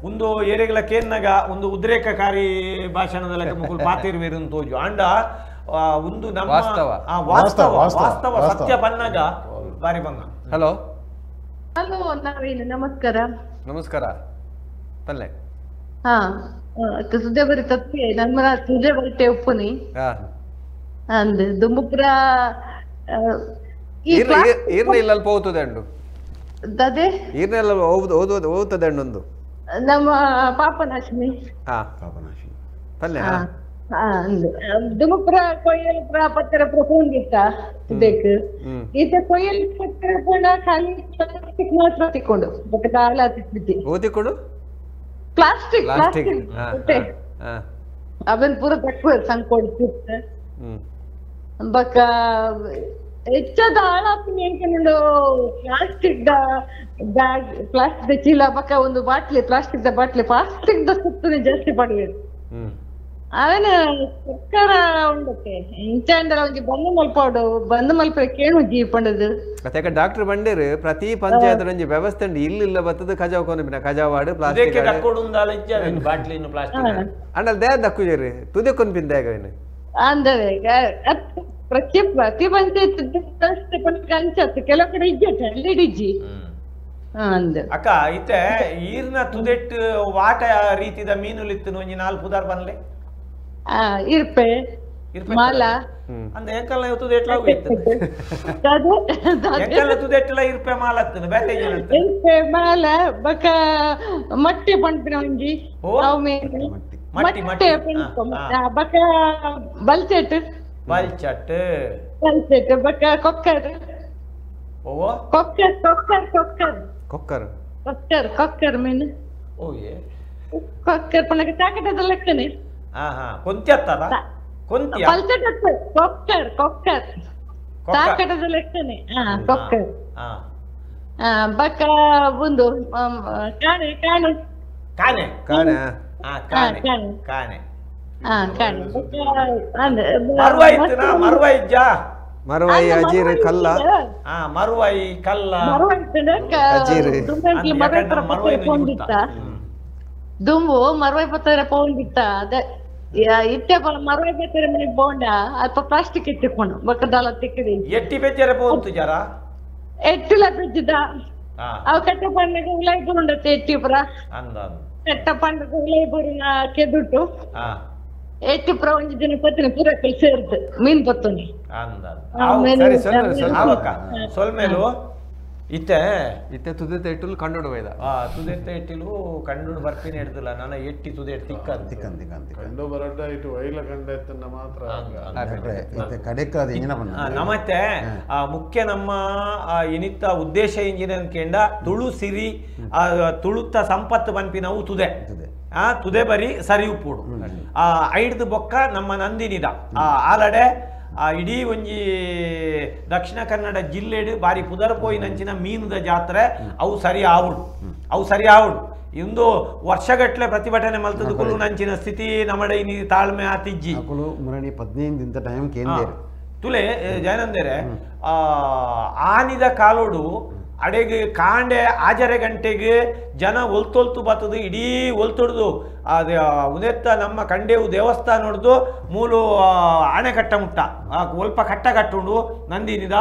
S1: ಒಂದು ಏರೆಗಳ ಕೇನ್ನಗ ಒಂದು ಉದ್ರೇಕಕಾರಿ ಭಾಷಣದ ಲೆಕ್ಕ ಮುಕುಲ್ ಪಾತಿರ್ವೇರು ತೋಜು ಅಂಡ ಒಂದು ನಮ್ಮ ವಾಸ್ತವ ವಾಸ್ತವ ಸತ್ಯ ಬನ್ನಾಗ ಬಾರಿ ಬಂಗ.
S4: ಹಲೋ
S7: ಹಲೋ ನವೀನ್, ನಮಸ್ಕಾರ.
S4: ನಮಸ್ಕಾರ ಪಲ್ಲೆ.
S7: ಹಾ ತುಜೆ ಬರಿ ತಪ್ಪಿ ನಮ್ಮ ತುಜೆ ಬರಿಟೆ ಉಪ್ಪುನಿ ಅಂದ್ ದುಂಬುಪುರ
S4: ಈರ್ನ ಇಲ್ಲ ಅಲ್ಪ ಹೋಗ್ತದೆ ಅಂಡು
S7: ಅದೇ
S4: ಈರ್ನೆಲ್ಲ ಓದ್ತದೆ ಹಣ್ಣೊಂದು
S7: ನಮ್ಮ ಪಾಪನಾಶಿನಿ.
S4: ಹಾ ಪಾಪನಾಶಿನಿ ಪಲ್ಲೆ.
S7: ದುಮುಪುರ ಕೊಯ್ಯಲ್ ಪುರ ಪತ್ತರ ಪುರ ಪೂಂದಿತ್ತ ಬೇಕು ಈತ ಕೊಯ್ಯಲ್ ಪತ್ತರ ಪೂರ್ಣ ಖಾಲಿ ಪ್ಲಾಸ್ಟಿಕ್ ಮಾತ್ರ ತಿಕ್ಕೊಂಡು ಬಟ್ ದಾಲ ತಿಕ್ಬಿಟ್ಟಿ
S4: ಓದಿಕೊಂಡು
S7: ಪ್ಲಾಸ್ಟಿಕ್ ಪ್ಲಾಸ್ಟಿಕ್ ಅವನ್ ಪೂರ ತಕ್ಕ ಸಂಕೊಡ್ತಿತ್ತ ಬಕ ಹೆಚ್ಚದ ಹಾಳಾಪಿನ ಎಂಕನುಂಡು plastic the bag plastic the ಚೀಲ ಬಕ್ಕ ಒಂದು bottle plastic the bottle plastic the ಸುತ್ತನೆ ಜಾಸ್ತಿ ಪಡುವೆ ಅವನ ಸರ್ಕಾರ ಉಂಡಕ್ಕೆ ಇಂಚ ಒಂಜಿ ಬಂದು ಮಲ್ಪಾಡು ಬಂದು ಮಲ್ಪ ಕೇಣು ಜೀ ಪಂಡದು
S4: ಯಾಕ ಡಾಕ್ಟರ್ ಬಂಡೇರು ಪ್ರತಿ ಪಂಚಾಯತ್ ಒಂಜಿ ವ್ಯವಸ್ಥೆ ಉಂಡು ಇಲ್ಲ ಇಲ್ಲ ಬತ್ತದ ಖಜಾವ್ ಕೊನ ಖಜಾವಾಡು ಪ್ಲಾಸ್ಟಿಕ್
S1: ಬಾಟ್ಲಿನ ಪ್ಲಾಸ್ಟಿಕ್
S4: ಅಂಡಲ್ they ದಕ್ಕುಜೇರು ತುದೆ ಕೊನ್ಪಿನ ದೇಗವೇನು
S7: ಅಂದರೆ ಪ್ರತಿ ಪ್ರತಿ ಪಂಚಾಯತ್ ಅಂಚತ್ತು ಕೆಲವು ಕಡೆ ಇಜ್ಜೆ ಅಲ್ಲಿ ಇಜ್ಜಿ
S1: ಅಕ್ಕ ಇತ್ತೆ ಈರ್ನ ತುದೆಟ್ ವಾಟ ರೀತಿದ ಮೀನುಲಿತ್ತು ಒಂಜಿ ನಾಲ್ಕು ಪುದಾರ್ ಬನ್ಲೆ
S7: ಇರ್ಪೆ ಮಾಲ
S1: ಅಂದ ಎಂಕಲ್ನ ತುದೆಟ್ಲ ಹೋಗಿತ್ತು ಎಂಕಲ್ನ ತುದೆಟ್ಲ ಇರ್ಪೆ ಮಾಲ ಬೇತೆ
S7: ಇರ್ಪೆ ಮಾಲ ಬಕ ಮಟ್ಟೆ ಪಂಪಿನ ಒಂಜಿ ಅವು ಮೀನು ಮಟ್ಟೆ ಪಂಪ ಬಕ ಬಲ್ಚೆಟ್
S1: ಬಲ್ಚಟ್
S7: ಬಲ್ಚೆಟ್ ಬಕ ಕೊಕ್ಕರ್
S1: ಓ
S7: ಕೊಕ್ಕರ್ ಕೊಕ್ಕರ್ ಕೊಕ್ಕರ್
S4: ಕೊಕ್ಕರ್
S7: ಕೊಕ್ಕರ್ ಕೊಕ್ಕರ್ ಮೀನು
S1: ಓ ಏ
S7: ಕೊಕ್ಕರ್ ಪಣಕ್ಕೆ ತಾಕಟದ ಲೆಕ್ಕನೆ.
S1: ಹಾ ಹಾ ಕೊಂತಿ ಅತ್ತದ ಕೊಂತಿ
S7: ಬಲ್ಚೆಟ್ ಅತ್ತ ಕೊಕ್ಕರ್ ಕೊಕ್ಕರ್ ತಾಕಟದ ಲೆಕ್ಕನೆ. ಹಾ ಕೊಕ್ಕರ್.
S1: ಹಾ
S7: ಬಕ ಒಂದು ಕಾಣೆ ಕಾಣೆ
S1: ಕಾಣೆ
S4: ಕಾಣೆ
S1: ಹಾ ಕಾಣೆ ಕಾಣೆ
S4: ಮರುವಾಯಿ ಅಜೀರ್ ಕಲ್ಲ.
S1: ಹಾ ಮರುವಾಯಿ ಕಲ್ಲ
S7: ದುಂಬು ಮರುವಾಯಿ ಪತ್ತರ ಪೌಂಡಿತ್ತ ಅದೇ ಇತ್ತೆ ಮರುವಾಯಿ ಪತ್ತರ ಮನೆ ಬೋಂಡ ಅಲ್ಪ ಪ್ಲಾಸ್ಟಿಕ್ ಎತ್ತಿಕೊಂಡು ಬಕ್ಕದಾಲ ತಿಕ್ಕಿದೆ
S1: ಎಟ್ಟಿ ಬೆಜ್ಜರೆ ಪೋಂತು ಜರ
S7: ಎಟ್ಟಿಲ ಬೆಜ್ಜಿದ ಅವು ಕಟ್ಟ ಪಣ್ಣಗೆ ಉಲಾಯಿ ಬರುಂಡತ್ತೆ ಎಟ್ಟಿ ಪುರ ಕಟ್ಟ ಪಣ್ಣಗೆ ಉಲಾಯಿ ಬರುನ ಕೆದುಟು ಎಟ್ಟಿ ಪುರ ಒಂಜಿ ದಿನ ಪತ್ತಿನ ಪೂರ ಸೇರ್ದು ಮೀನ್ ಪತ್ತುನಿ
S1: ಸೊಲ್ಮೇಲು ಇತ್ತೆ
S4: ಇತ್ತೆ ತುದೆತ ಎಟ್ಟುಲು ಕಂಡುಡು ಬೈದ.
S1: ಆ ತುದೆತ ಎಟ್ಟಿಲು ಕಂಡುಡು ಬರ್ಪಿನ ಹಿಡ್ದಿಲ್ಲ ನಾನು ಎಟ್ಟಿ ತುದೆ ತಿಕ್ಕ
S3: ತಿಕ್ಕನ್ ತಿಕ್ಕನ್
S2: ಕಂಡು ಬರಡ್ಡ ಇಟ್ಟು ವೈಲ ಕಂಡ ಎತ್ತನ್ನ ಮಾತ್ರ
S3: ಇತ್ತೆ ಕಡೆಕ ಅದು ಇಂಜಿನ ಬಣ್ಣ
S1: ನಮ್ಮತ್ತೆ ಮುಖ್ಯ ನಮ್ಮ ಇನಿತ್ತ ಉದ್ದೇಶ ಇಂಜಿನ ಕೇಂಡ ತುಳು ಸಿರಿ ತುಳುತ್ತ ಸಂಪತ್ತು ಪನ್ಪಿನವು ತುದೆ ಆ ತುದೆ ಬರಿ ಸರಿ ಉಪ್ಪುಡು ಆ ಐಡ್ದು ಬೊಕ್ಕ ನಮ್ಮ ನಂದಿನಿದ ಆ ಆಲಡೆ ಆ ಇಡೀ ಒಂಜಿ ದಕ್ಷಿಣ ಕನ್ನಡ ಜಿಲ್ಲೆಡು ಬಾರಿ ಪುದರ್ಪೋಯಿನಂಚಿನ ಮೀನುದ ಜಾತ್ರೆ ಅವು ಸರಿ ಆವುಡು ಅವು ಸರಿ ಆವುಡು ಇಂದು ವರ್ಷಗಟ್ಟಲೆ ಪ್ರತಿಭಟನೆ ಮಲ್ತದ ಕುಲು ನಂಚಿನ ಸ್ಥಿತಿ ನಮ್ಮಡೆ ಇನಿ ತಾಳ್ಮೆ ಆತಿಜ್ಜಿ
S3: ಮುರಣಿ 15 ಟೈಮ್ ಕೇಂದ್ರ
S1: ತುಲೆ ಜಯನಂದರೆ ಆನಿದ ಕಾಲೋಡು ಅಡೆಗೆ ಕಾಂಡೆ ಆಜರೆ ಗಂಟೆಗೆ ಜನ ಒಲ್ತೊಲ್ತು ಬರ್ತದೆ ಇಡೀ ಒಲ್ತೊಡ್ದು ಅದು ಉನೆತ್ತ ನಮ್ಮ ಕಂಡೇವು ದೇವಸ್ಥಾನ ಹೊಡೆದು ಮೂಲು ಆಣೆಕಟ್ಟ ಮುಟ್ಟ ಒಲ್ಪ ಕಟ್ಟ ಕಟ್ಟುಂಡು ನಂದಿನಿದ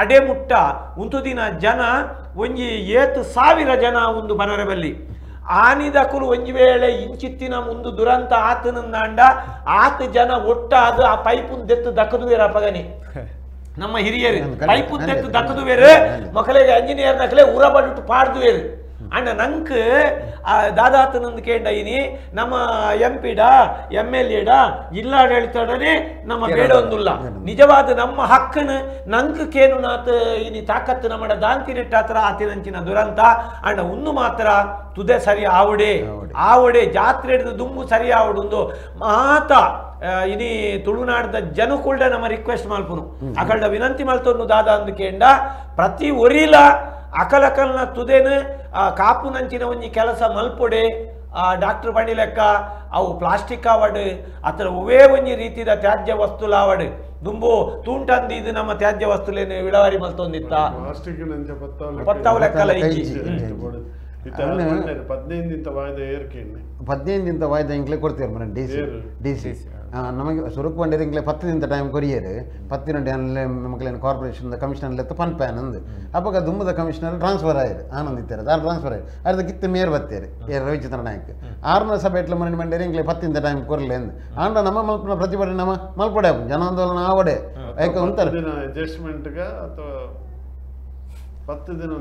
S1: ಅಡೆ ಮುಟ್ಟ ಉಂತು ದಿನ ಜನ ಒಂಜಿ ಏತು ಸಾವಿರ ಜನ ಒಂದು ಬನರೆ ಬಲ್ಲಿ ಆನಿದಕುಲು ಒಂಜಿ ವೇಳೆ ಇಂಚಿತ್ತಿನ ಮುಂದು ದುರಂತ ಆತನಂದಾಂಡ ಆತ ಜನ ಒಟ್ಟಾದ ಆ ಪೈಪುನ್ ದೆತ್ತು ದಕ್ಕದು ಅಪಗನಿ ನಮ್ಮ ಹಿರಿಯರು ಪೈಪು ತೆತ್ತು ದಕ್ಕದು ಬೇರೆ ಮಕ್ಕಳಿಗೆ ಇಂಜಿನಿಯರ್ ನಕಲೆ ಊರ ಬಡಿಟ್ಟು ಪಾಡ್ದು ಬೇರೆ ಅಂಡ ನಂಕ್ ದಾದಾತನಂದು ಕೇಂಡ ಇನಿ ನಮ್ಮ ಎಂ ಪಿಡ ಎಂ ಎಲ್ ಎಡ ಜಿಲ್ಲಾಡಳಿತಡನೆ ನಮ್ಮ ಬೇಡ ಒಂದುಲ್ಲ ನಿಜವಾದ ನಮ್ಮ ಹಕ್ಕನ್ನು ನಂಕ್ ಕೇನುನಾತ್ ಇನಿ ತಾಕತ್ತು ನಮ್ಮಡ ದಾಂತಿನೆಟ್ಟಾತ್ರ ಆತಿನಂಚಿನ ದುರಂತ ಅಂಡ ಉನ್ನು ಮಾತ್ರ ತುದೆ ಸರಿ ಆವಡೆ ಆವಡೆ ಜಾತ್ರೆ ದುಂಬು ಸರಿ ಆವಡುಂದು ಮಾತ ಇನಿ ತುಳುನಾಡದ ಜನಕುಲ್ಡ ನಮ್ಮ ರಿಕ್ವೆಸ್ಟ್ ಮಲ್ಪುನು ಅಕಲ್ಡ ವಿನಂತಿ ಮಲ್ತೊನ್ನು ದಾದ ಅಂದು ಕೇಂಡ ಪ್ರತಿ ಒರಿಲ ಅಕಲಕಲ್ನ ತುದೇನು ಕಾಪು ನಂಚಿನ ಒಂಜಿ ಕೆಲಸ ಮಲ್ಪೊಡೆ ಡಾಕ್ಟರ್ ಬಂಡಿ ಲೆಕ್ಕ ಅವು ಪ್ಲಾಸ್ಟಿಕ್ ಆವಡು ಅತರ ಒವೇ ಒಂಜಿ ರೀತಿದ ತ್ಯಾಜ್ಯ ವಸ್ತುಲಾವಡು ದುಂಬು ತೂಂಟಂದು ಇದು ನಮ್ಮ ತ್ಯಾಜ್ಯ ವಸ್ತುಲೇನು ವಿಳವಾರಿ ಮಲ್ತೊಂದಿತ್ತ ಪತ್ತಾವು ಲೆಕ್ಕಲ ಇಜ್ಜಿ
S3: 15 ವಾಯ್ದೆ ಇಂಕ್ಲೆ ಕೊಡ್ತೀರ ಮರ D C D C ನಮಗೆ ಸುರುಕು ಬಂಡಿರ ಇಂಕ್ಲೆ 10 ದಿನ ಟೈಮ್ ಕೊರಿಯರು 10 ದಿನ ಮಕ್ಕಳೇನು ಕಾರ್ಪೊರೇಷನ್ ಕಮಿಷನರ್ ಲೆತ್ತ ಪನ್ ಪ್ಯಾನ್ ಅಂದು ಅಪ್ಪಗ ದುಮ್ಮದ ಕಮಿಷನರ್ ಟ್ರಾನ್ಸ್ಫರ್ ಆಯಿರು ಆನಂದ್ ಇತ್ತಾರೆ ದಾರು ಟ್ರಾನ್ಸ್ಫರ್ ಆಯಿರು ಅರ್ಧ ಕಿತ್ತ ಮೇರ್ ಬತ್ತೇರು ಏ ರವಿಚಂದ್ರ ನಾಯಕ್ ಆರ್ನ ಸಭೆ ಎಟ್ಲ ಮರಣಿ ಮಂಡೇರಿ ಇಂಕ್ಲೆ 10 ದಿನ ಟೈಮ್ ಕೊರಲೆ ಅಂದು ಆಂಡ ನಮ್ಮ ಮಲ್ಪನ ಪ್ರತಿಭಟನೆ ನಮ್ಮ ಮಲ್ಪಡೆ ಜನಾಂದೋಲನ ಆವಡೆ ಯಾಕೆ ಅಂತಾರೆ
S2: ಅಡ್ಜಸ್ಟ್ಮೆಂಟ್ಗ ಅಥವಾ 10 ದಿನ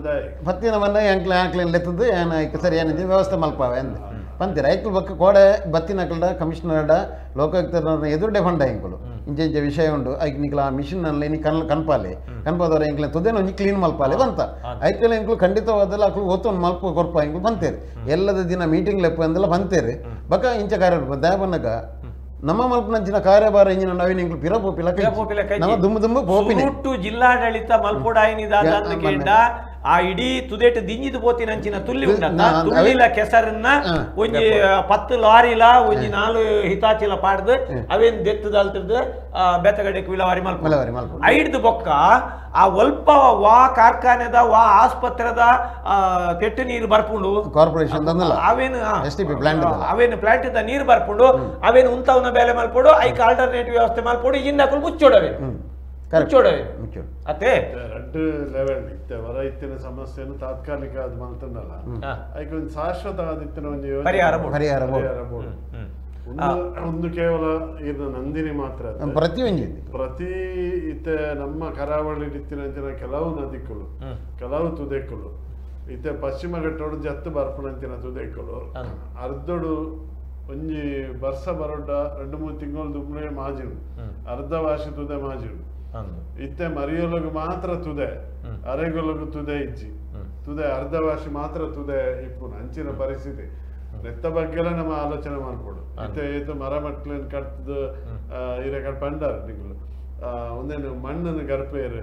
S3: 10 ದಿನ ಬಂದ ಅಂಕ್ಲೆ ಆಂಕ್ಲೇನು ಲೆತ್ತದ್ದು ಏನು ಸರಿ ಏನಿದೆ ವ್ಯವಸ್ಥೆ ಮಲ್ಪಾವೆ ಅಂದೆ ಪಂತೀರ ಐಕ್ಲು ಬಕ್ಕ ಕೋಡೆ ಬತ್ತಿನಕಲ್ಡ ಕಮಿಷನರ್ಡ ಲೋಕಾಯುಕ್ತರ ಎದುರುಡೆ ಫಂಡ ಇಂಕುಲು ಇಂಚ ಇಂಚ ವಿಷಯ ಉಂಡು ಐಕ್ ನಿಕ್ಲ ಆ ಮಿಷಿನ್ ಅಲ್ಲಿ ನೀ ಕನ್ ಕನ್ಪಾಲೆ ಕನ್ಪಾದವ್ರ ಇಂಕ್ಲೆ ತುದೇನ ಒಂಜಿ ಕ್ಲೀನ್ ಮಲ್ಪಾಲೆ ಬಂತ ಐಕ್ಲೆ ಇಂಕ್ಲು ಖಂಡಿತವಾದಲ್ಲ ಅಕ್ಲು ಒತ್ತೊಂದು ಮಲ್ಪ ಕೊರ್ಪ ಇಂಕ್ಲು ಬಂತೇರಿ ಎಲ್ಲದ ದಿನ ಮೀಟಿಂಗ್ ಲೆಪ್ಪ ಅಂದೆಲ್ಲ ಬಂತೇರಿ ಬಕ್ಕ ಇಂಚ ಕಾರ್ಯ ದಯ ಬನ್ನಗ ನಮ್ಮ ಮಲ್ಪನಂಚಿನ ಕಾರ್ಯಭಾರ ಇಂಜಿನ ನವೀನ ಇಂಕ್ಲು ಪಿರ ಪೋಪಿಲ ನಮ್ಮ ದುಂಬು ದುಂಬು ಪೋಪಿನ
S1: ಜಿಲ್ಲಾಡಳಿತ ಮಲ್ಪೊಡಾಯಿನಿ ದಾದ ಕೇಂಡ ಆ ಇಡೀ ತುದೇಟ ದಿಂಜಿದು ಪೋತಿನಂಚಿನ ತುಲ್ಲಿ ಉಂಟಲ್ಲ ತುಳ್ಳಿಲ ಕೆಸರನ್ನ ಒಂಜಿ 10 ಲಾರಿಲ ಒಂಜಿ 4 ಹಿತಾಚಿಲ ಪಾಡ್ದು ಅವೇನ್ ದೆತ್ತದಲ್ತಿರ್ದು ಬೆತ್ತಗಡೆಗೆ ವಿಲವಾರಿ ಮಲ್ಪ ಐಡ್ದು ಬೊಕ್ಕ ಆ ಒಲ್ಪ ವಾ ಕಾರ್ಖಾನೆದ ವಾ ಆಸ್ಪತ್ರೆದ ತೆಟ್ಟು ನೀರು ಬರ್ಪುಂಡು
S3: ಕಾರ್ಪೊರೇಷನ್
S1: ಅವೇನು ಅವೇನು ಪ್ಲಾಂಟ್ ನೀರು ಬರ್ಪುಂಡು ಅವೇನು ಉಂತವನ ಬೇಲೆ ಮಲ್ಪೊಡು ಐಕ್ ಆಲ್ಟರ್ನೇಟಿವ್ ವ್ಯವಸ್ಥೆ ಮಲ್ಪೊಡು ಇನ್ನ ಮುಚ್ಚೋಡವೆ ಮುಚ್ಚೋಡವೆ ಅತ್ತೆ
S2: ರಡ್ಡು ಲೆವೆಲ್ ಇತ್ತೆ ವರ ಇತ್ತಿನ ಸಮಸ್ಯೆಯನ್ನು ತಾತ್ಕಾಲಿಕ ಅದು ಮಲ್ತಂಡಲ್ಲ ಐಕ್ ಒಂದು ಶಾಶ್ವತವಾದ ಇತ್ತಿನ ಒಂದು
S1: ಪರಿಹಾರ
S3: ಪರಿಹಾರ
S2: ಬೋರ್ಡ್ ಒಂದು ಕೇವಲ ಇದು ನಂದಿನಿ ಮಾತ್ರ
S3: ಪ್ರತಿಯೊಂದು
S2: ಪ್ರತಿ ಇತ್ತೆ ನಮ್ಮ ಕರಾವಳಿ ಇತ್ತಿನ ಕೆಲವು ನದಿಗಳು ಕೆಲವು ತುದೆಕ್ಕಳು ಇತ್ತೆ ಪಶ್ಚಿಮ ಘಟ್ಟೋಡು ಜತ್ತು ಬರ್ಪಣಂಚಿನ ತುದೆಕ್ಕಳು ಅರ್ಧಡು ಒಂಜಿ ಬರ್ಸ ಬರೋಡ 2-3 ತಿಂಗಳು ದುಮ್ಮನೆ ಮಾಜಿಡು ಅರ್ಧ ವಾಸಿ ತುದೆ ಮಾಜಿಡು ಇತ್ತೆ ಮರಿಯೊಲಗು ಮಾತ್ರ ತುದೆ ಅರೆಗೊಲಗು ತುದೆ ಇಜ್ಜಿ ತುದೆ ಅರ್ಧ ವಾಸಿ ಮಾತ್ರ ತುದೆ ಇಪ್ಪುನ ಅಂಚಿನ ಪರಿಸ್ಥಿತಿ ನೆತ್ತ ಬಗ್ಗೆಲ್ಲ ನಮ್ಮ ಆಲೋಚನೆ ಮಾಡ್ಕೊಡು ಇತ್ತೆ ಏತು ಮರ ಮಟ್ಲೇನು ಕಟ್ದು ಇರೆ ಕಟ್ ಪಂಡಾರ ನಿಗುಲು ಒಂದೇನು ಮಣ್ಣನ್ನು ಗರ್ಪೇರು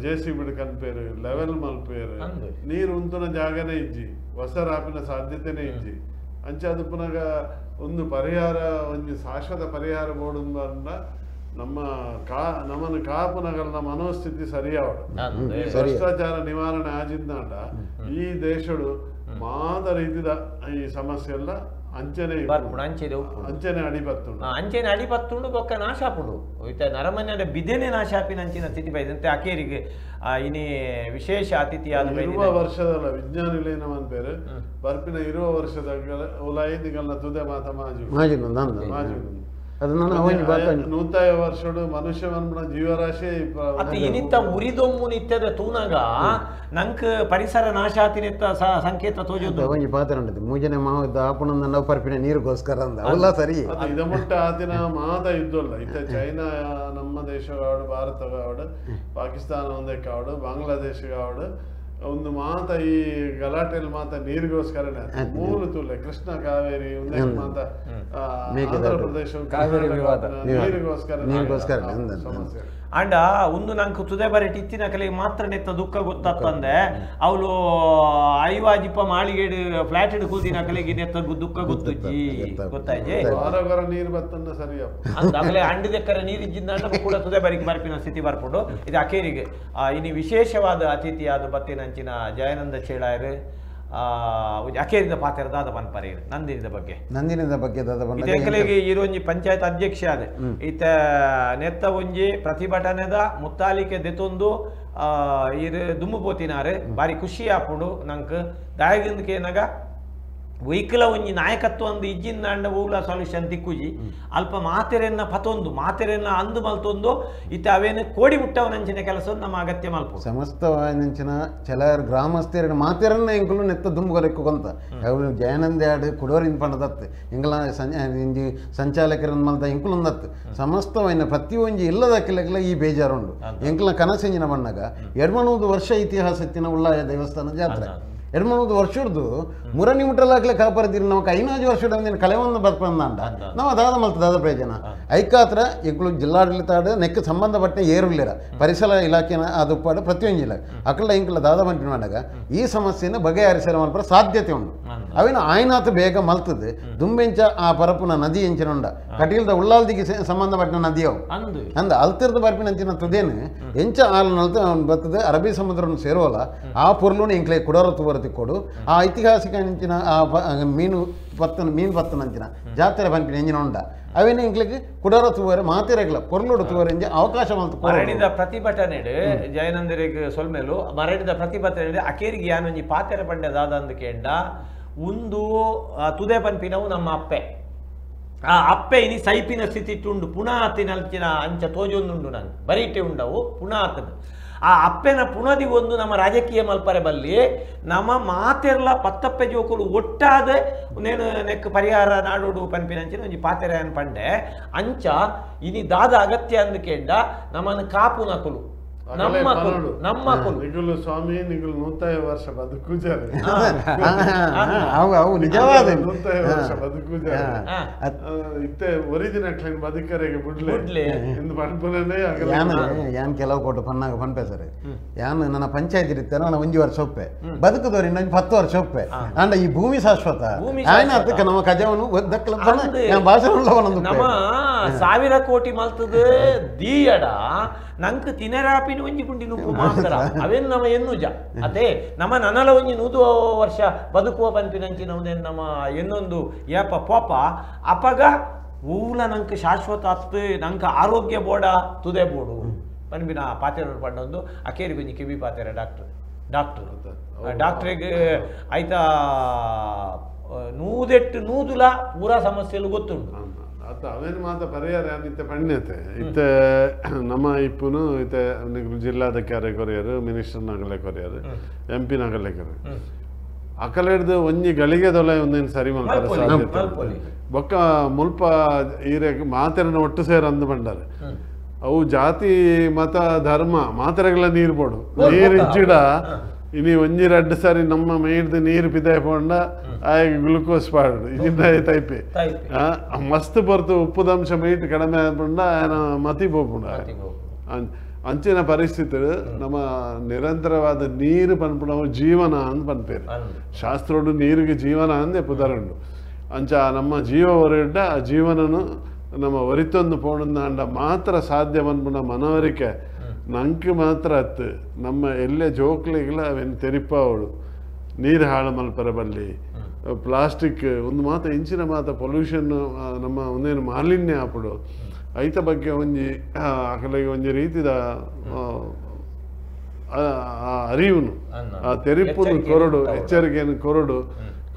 S2: ಜೆ ಸಿ ಬಿಡು ಕನ್ಪೇರು ಲೆವೆಲ್ ಮಲ್ಪೇರು ನೀರು ಉಂತುನ ಜಾಗನೇ ಇಜ್ಜಿ ಹೊಸರಾಪಿನ ಸಾಧ್ಯತೆನೇ ಇಜ್ಜಿ ಅಂಚೆ ಅದು ಪುನಗ ಒಂದು ಪರಿಹಾರ ಒಂದು ಶಾಶ್ವತ ಪರಿಹಾರ ಬೋರ್ಡ್ ನಮ್ಮ ನಮ್ಮನ್ನು ಕಾಪುನಗಲ್ನ ಮನೋಸ್ಥಿತಿ ಸರಿಯಾವಡು ಈ ಭ್ರಷ್ಟಾಚಾರ ನಿವಾರಣೆ ಆಜಿಂದಾಂಡ ಈ ದೇಶಡು ಮಾದ ರೀತಿದ ಈ ಸಮಸ್ಯೆ ಎಲ್ಲ ಅಂಚನೆ ಅಂಚನೆ ಅಡಿಪತ್ತುಂಡು
S1: ಅಂಚನೆ ಅಡಿಪತ್ತುಂಡು ಬೊಕ್ಕ ನಾಶಾಪುಂಡು ಇತ್ತೆ ನರಮನ್ಯದ ಬಿದೆನೆ ನಾಶಾಪಿನ ಅಂಚಿನ ಸ್ಥಿತಿ ಬೈದಂತೆ ಅಕೇರಿಗೆ ಇನಿ ವಿಶೇಷ ಅತಿಥಿಯಾದ
S2: ಇರುವ ವರ್ಷದಲ್ಲ ವಿಜ್ಞಾನಿಗಳೇನ ಅನ್ಪೇರು ಬರ್ಪಿನ ಇರುವ ವರ್ಷದ ಉಲಾಯಿನಿಗಲ್ನ ತುದೆ ಮಾತ ಮಾಜು ಮಾಜು ನೂತಾಯ ವರ್ಷಡು ಮನುಷ್ಯ ಜೀವರಾಶಿ
S1: ಇನಿತ್ತ ಉರಿದೊಮ್ಮು ನಿತ್ಯದ ತೂನಗ ನಂಕ್ ಪರಿಸರ ನಾಶಾತಿನೆತ್ತ ಸಂಕೇತ ತೋಜುದು
S3: ಒಂಜಿ ಪಾತ್ರ ಉಂಟು ಮೂಜನೆ ಮಾವದ ಆಪುಣಂದ ನಾವು ಪರ್ಪಿನ ನೀರುಗೋಸ್ಕರ ಅಂದ ಅವಲ್ಲ ಸರಿ
S2: ಇದ ಮುಟ್ಟ ಆತಿನ ಮಾತ ಇದ್ದಲ್ಲ ಇತ್ತ ಚೈನಾ ನಮ್ಮ ದೇಶ ಕಾವಡು ಭಾರತ ಕಾವಡು ಪಾಕಿಸ್ತಾನ ಒಂದೇ ಕಾವಡು ಬಾಂಗ್ಲಾದೇಶ ಕಾವಡು ಒಂದು ಮಾತ ಈ ಗಲಾಟೆಯಲ್ಲಿ ಮಾತ ನೀರಿಗೋಸ್ಕರನೇ ಮೂಲ ತುಲೆ ಕೃಷ್ಣ ಕಾವೇರಿ ಒಂದೇ ಮಾತ ಆಂಧ್ರ ಪ್ರದೇಶ ನೀರಿಗೋಸ್ಕರ
S3: ನೀರಿಗೋಸ್ಕರ
S2: ಸಮಸ್ಯೆ
S1: ಅಂಡ ಒಂದು ನಂಗೆ ತುದೆ ಬರೆಟ್ ಇತ್ತಿನ ಕಲೆ ಮಾತ್ರ ನೆತ್ತ ದುಃಖ ಗೊತ್ತಂದೆ ಅವಳು ಐವಾಜಿಪ್ಪ ಮಾಳಿಗೇಡು ಫ್ಲಾಟ್ ಕೂತಿನ ಕಲೆಗೆ ನೆತ್ತ ದುಃಖ ಗೊತ್ತುಜ್ಜಿ ಗೊತ್ತಾಯ್ಜಿ
S2: ನೀರು ಬತ್ತನ್ನ ಸರಿಯಪ್ಪ
S1: ಅಂದ ಅಗಲೇ ಅಂಡದಕ್ಕರೆ ನೀರು ಇಜ್ಜಿಂದ ಕೂಡ ತುದೆ ಬರಿಗೆ ಬರ್ಪಿನ ಸ್ಥಿತಿ ಬರ್ಪುಂಡು ಇದು ಅಕೇರಿಗೆ ಇನಿ ವಿಶೇಷವಾದ ಅತಿಥಿಯಾದ ಬತ್ತಿನಂಚಿನ ಜಯಾನಂದ ಚೇಳಾಯರು ಅಕೇರಿದ ಪಾತ್ರ ದಾದ ಪನ್ಪರೇರು ನಂದಿನಿದ ಬಗ್ಗೆ
S3: ನಂದಿನಿದ ಬಗ್ಗೆ ದಾದ
S1: ಇದಕ್ಕೆ ಇರೊಂಜಿ ಪಂಚಾಯತ್ ಅಧ್ಯಕ್ಷ ಆದ ಈತ ನೆತ್ತ ಒಂಜಿ ಪ್ರತಿಭಟನೆದ ಮುತ್ತಾಲಿಕೆ ದೆತೊಂದು ಇರು ದುಮ್ಮು ಪೋತಿನಾರು ಬಾರಿ ಖುಷಿ ಆಪುಂಡು ನಂಕ್ ದಾಯಗಿಂದಕೇನಾಗ ಒಯ್ಕಲ ಒಂಜಿ ನಾಯಕತ್ವ ಒಂದು ಇಜ್ಜಿಂದಾಂಡ ಓಲ ಸೊಲ್ಯೂಷನ್ ತಿಕ್ಕುಜಿ ಅಲ್ಪ ಮಾತೆರೆನ್ನ ಪತೊಂದು ಮಾತೆರೆನ್ನ ಅಂದು ಮಲ್ತೊಂದು ಇತ್ತ ಅವೇನು ಕೋಡಿ ಮುಟ್ಟವನಂಚಿನ ಕೆಲಸ ನಮ್ಮ ಅಗತ್ಯ ಮಲ್ಪ
S3: ಸಮಸ್ತವಾಯಿನಂಚಿನ ಚೆಲಾರ್ ಗ್ರಾಮಸ್ಥರ ಮಾತೆರನ್ನ ಎಂಕುಲು ನೆತ್ತ ದುಂಬುಗೊಲೆಕ್ಕು ಅವರು ಜಯಾನಂದ ಆಡು ಕುಡೋರಿನ ಪಂಡದತ್ತು ಎಂಗಲ ಇಂಜಿ ಸಂಚಾಲಕರನ್ನ ಮಲ್ದ ಎಂಕುಲೊಂದತ್ತು ಸಮಸ್ತವಾಯಿನ ಪ್ರತಿಯೊಂಜಿ ಇಲ್ಲದ ಕಿಲಕ್ಲ ಈ ಬೇಜಾರುಂಡು ಎಂಕುಲ ಕನಸೆಂಜಿನ ಬಣ್ಣಗ 200 ವರ್ಷ ಇತಿಹಾಸತ್ತಿನ ಉಳ್ಳಾಯ ದೇವಸ್ಥಾನ ಜಾತ್ರೆ 200 ವರ್ಷದ್ದು ಮುರನಿ ಮುಟ್ಟಲಾಗ್ಲೆ ಕಾಪಾಡ್ತೀರಿ ನಾವು 5 ವರ್ಷದ ಕಳೆವನ್ನು ಬರ್ಪಂದಾಂಡ ನಾವು ಅದಾದ ಮಲ್ತದಾದ ಪ್ರಯೋಜನ ಐಕಾತ್ರ ಎಂಕುಲು ಜಿಲ್ಲಾಡಳಿತ ನೆಕ್ ಸಂಬಂಧಪಟ್ಟ ಏರುಲ್ಲಿರ ಪರಿಸರ ಇಲಾಖೆನ ಅದು ಪ್ರತಿಯೊಂದು ಇಲಾಖೆ ಅಕಲ ಎಂಕುಲ ದಾದ ಬಂಟಿನ ಮಾಡಾಗ ಈ ಸಮಸ್ಯೆನ ಬಗೆಹರಿಸಲು ಮಲ್ಪರ ಸಾಧ್ಯತೆ ಉಂಟು ಅವೇನು ಆಯ್ನಾತ ಬೇಗ ಮಲ್ತದೆ ದುಂಬೆಂಚ ಆ ಪರಪುನ ನದಿ ಎಂಚಿನ ಉಂಡ ಕಟೀಲ್ದ ಉಳ್ಳಾಲ್ದಿಗೆ ಸಂಬಂಧಪಟ್ಟ ನದಿಯವು ಅಂದ ಅಲ್ತಿರ್ದ ಬರ್ಪಿನಂಚಿನ ತುದೇನು ಎಂಚ ಆಲು ನಲ್ತ ಬರ್ತದೆ ಅರಬ್ಬಿ ಸಮುದ್ರವನ್ನು ಸೇರುವಲ್ಲ ಆ ಪೊರ್ಲುನು ಎಂಕ್ಲೆ ಕುಡೋರ ತುವರ ಕೊಡು ಆ ಐತಿಹಾಸಿಕ ಅಂಚಿನ ಆ ಮೀನು ಪತ್ತನ ಮೀನು ಪತ್ತನಂಚಿನ ಜಾತ್ರೆ ಪನ್ಪಿನ ಎಂಜಿನ ಉಂಡ ಅವೇನು ಎಂಕ್ಲೆಗ್ ಕುಡೋರ ತೂವರೆ ಮಾತೆರೆಗ್ಲ ಪೊರ್ಲುಡು ತೂವರೆ ಎಂಜ ಅವಕಾಶ ಮಲ್ತು
S1: ಮರಡಿದ ಪ್ರತಿಭಟನೆ ಜಯನಂದರೆಗ್ ಸೊಲ್ಮೇಲು ಮರಡಿದ ಪ್ರತಿಭಟನೆ ಅಕೇರಿಗೆ ಯಾನೊಂಜಿ ಪಾತೆರೆ ಪಂಡೆ ದಾದಂದು ಕೇಂಡ ಉಂದು ತುದೆ ಪನ್ಪಿನವು ನಮ್ಮ ಅಪ್ಪೆ ಆ ಅಪ್ಪೆ ಇನಿ ಸೈಪಿನ ಸ್ಥಿತಿ ಉಂಡು ಪುನಃ ಆತಿನಲ್ಚಿನ ಅಂಚ ತೋಜೊಂದುಂಡು ನಂಗೆ ಬರೀಟೆ ಉಂಡವು ಪುನಃ ಆತನ ಆ ಅಪ್ಪೆನ ಪುನದಿ ಒಂದು ನಮ್ಮ ರಾಜಕೀಯ ಮಲ್ಪರೆ ಬಲ್ಲಿ ನಮ್ಮ ಮಾತೆರ್ಲ ಪತ್ತಪ್ಪೆ ಜೋಕುಲು ಒಟ್ಟಾದ ನೇನು ನೆಕ್ ಪರಿಹಾರ ನಾಡೋಡು ಪನ್ಪಿನಂಚಿನ ಒಂಜಿ ಪಾತೆರೆ ಪಂಡೆ ಅಂಚ ಇನಿ ದಾದ ಅಗತ್ಯ ಅಂದು ಕೇಂಡ ನಮ್ಮನ್ನು ಕಾಪು ನಕುಲು ನಮ್ಮ ಕುಲು ನಮ್ಮ ಕುಲು
S2: ನಿಗುಲು ಸ್ವಾಮಿ ನಿಗುಲು 100 ವರ್ಷ ಬದುಕುಜಾರೆ
S3: ಅವು ನಿಜವಾದ
S2: 100 ವರ್ಷ ಬದುಕುಜಾರೆ ಇತ್ತೆ ಒರಿಜಿನಲ್ ಕ್ಲೈನ್ ಬದುಕರೆಗೆ ಬುಡ್ಲೆ ಎಂದು ಪನ್ಪುನನೇ ಆಗಲ್ಲ.
S3: ಯಾನ್ ಕೆಲವು ಕೊಟ್ಟು ಪನ್ನಾಗ ಪನ್ಪೆ ಸರ್ ಯಾನ್ ನನ್ನ ಪಂಚಾಯತ್ ಇರುತ್ತೆ ನಾನು 1 ವರ್ಷ ಒಪ್ಪೆ ಬದುಕದವ್ರಿ ನಾನು 10 ವರ್ಷ ಒಪ್ಪೆ ಅಂಡ ಈ ಭೂಮಿ ಶಾಶ್ವತ ಆಯ್ನ ಅದಕ್ಕೆ ನಮ್ಮ ಕಜವನು ದಕ್ಕಲ ಭಾಷಣ
S1: ನಮ್ಮ 1000 ಕೋಟಿ ಮಲ್ತದ ದೀಯಡ ನಂಕ್ ತಿನರಾಪಿನ ಒಂಜಿ ಪುಂಡಿ ನುಪ್ಪು ಮಾತ್ರ ಅವೇನು ನಮ್ಮ ಎನ್ನುಜ ಅದೇ ನಮ್ಮ ನನಲ ಒಂಜಿ 100 ವರ್ಷ ಬದುಕುವ ಪನ್ಪಿನಂಚಿನ ಒಂದೇನು ನಮ್ಮ ಎನ್ನೊಂದು ಏಪ ಪೋಪ ಅಪಗ ಊಲ ನಂಗೆ ಶಾಶ್ವತ ಅತ್ತು ನಂಗೆ ಆರೋಗ್ಯ ಬೋಡ ತುದೆ ಬೋಡು ಪನ್ಪಿನ ಪಾತೆರ ಪಂಡೊಂದು ಅಕೇರಿ ಕೊಂಜಿ ಕಿವಿ ಪಾತೆರ ಡಾಕ್ಟರ್ ಡಾಕ್ಟರ್ ಡಾಕ್ಟ್ರಿಗೆ ಆಯ್ತಾ 108 ನೂದುಲ ಪೂರಾ ಸಮಸ್ಯೆಲು ಗೊತ್ತುಂಟು.
S2: ಅತ್ತ ಅವೇನು ಮಾತ ಪರಿಹಾರ ಇತ್ತೆ ಪಣ್ಯತೆ ಇತ್ತೆ ನಮ್ಮ ಇಪ್ಪುನು ಇತ್ತೆ ಜಿಲ್ಲಾಧಿಕಾರಿ ಕೊರಿಯರು ಮಿನಿಸ್ಟರ್ ನಗಲೆ ಕೊರಿಯರು ಎಂ ಪಿ ನಗಲೆ ಕೊರಿಯರು ಅಕಲೆಡ್ದು ಒಂಜಿ ಗಳಿಗೆ ದೊಲೆ ಒಂದೇನು ಸರಿ ಮಲ್ಪರೆ ಸಾಧ್ಯತೆ ಬೊಕ್ಕ ಮುಲ್ಪ ಈರೆ ಮಾತೆರನ್ನ ಒಟ್ಟು ಸೇರ ಅಂದು ಬಂಡಾರೆ ಅವು ಜಾತಿ ಮತ ಧರ್ಮ ಮಾತೆರೆಗಳ ನೀರು ಬೋಡು ನೀರು ಇಜ್ಜಿಡ ಇನಿ ಒಂಜಿ ರಡ್ಡು ಸಾರಿ ನಮ್ಮ ಮೇಯ್ದು ನೀರು ಪಿದಾಯ ಪೋಂಡ ಆಯ್ ಗ್ಲುಕೋಸ್ ಪಾಡು ಇಜಿಂದ ತೈಪೆ ಮಸ್ತ್ ಬರ್ತು ಉಪ್ಪುದಂಶ ಮೇಯ್ಟ್ ಕಡಿಮೆ ಆಪುಂಡ ಆಯನ ಮತಿ ಪೋಪುಂಡ ಅಂಚಿನ ಪರಿಸ್ಥಿತಿ ನಮ್ಮ ನಿರಂತರವಾದ ನೀರು ಪನ್ಪುಣವು ಜೀವನ ಅಂತ ಪನ್ಪೇರು ಶಾಸ್ತ್ರೋಡು ನೀರಿಗೆ ಜೀವನ ಅಂದೆ ಪುದರುಂಡು ಅಂಚ ನಮ್ಮ ಜೀವ ಹೊರಡ್ಡ ಆ ಜೀವನನು ನಮ್ಮ ಒರಿತೊಂದು ಪೋಣಂದಾಂಡ ಮಾತ್ರ ಸಾಧ್ಯ ಪನ್ಪುಣ ಮನವರಿಕೆ ನಂಗೆ ಮಾತ್ರ ಅತ್ತು ನಮ್ಮ ಎಲ್ಲೇ ಜೋಕ್ಲಿಗೆಲ್ಲ ಅವೇನು ತೆರಿಪಾವಳು ನೀರು ಹಾಳು ಮಲ್ಪರ ಬಲ್ಲಿ ಪ್ಲಾಸ್ಟಿಕ್ ಒಂದು ಮಾತ ಇಂಚಿನ ಮಾತ ಪೊಲ್ಯೂಷನ್ ನಮ್ಮ ಒಂದೇನು ಮಾಲಿನ್ಯ ಆಪುಡು ಐತ ಬಗ್ಗೆ ಒಂಜಿ ಅಕಲೆಗೆ ಒಂಜಿ ರೀತಿದ ಅರಿವುನು ಆ ತೆರಿಪುನು ಕೊರಡು ಎಚ್ಚರಿಕೆಯನ್ನು ಕೊರಡು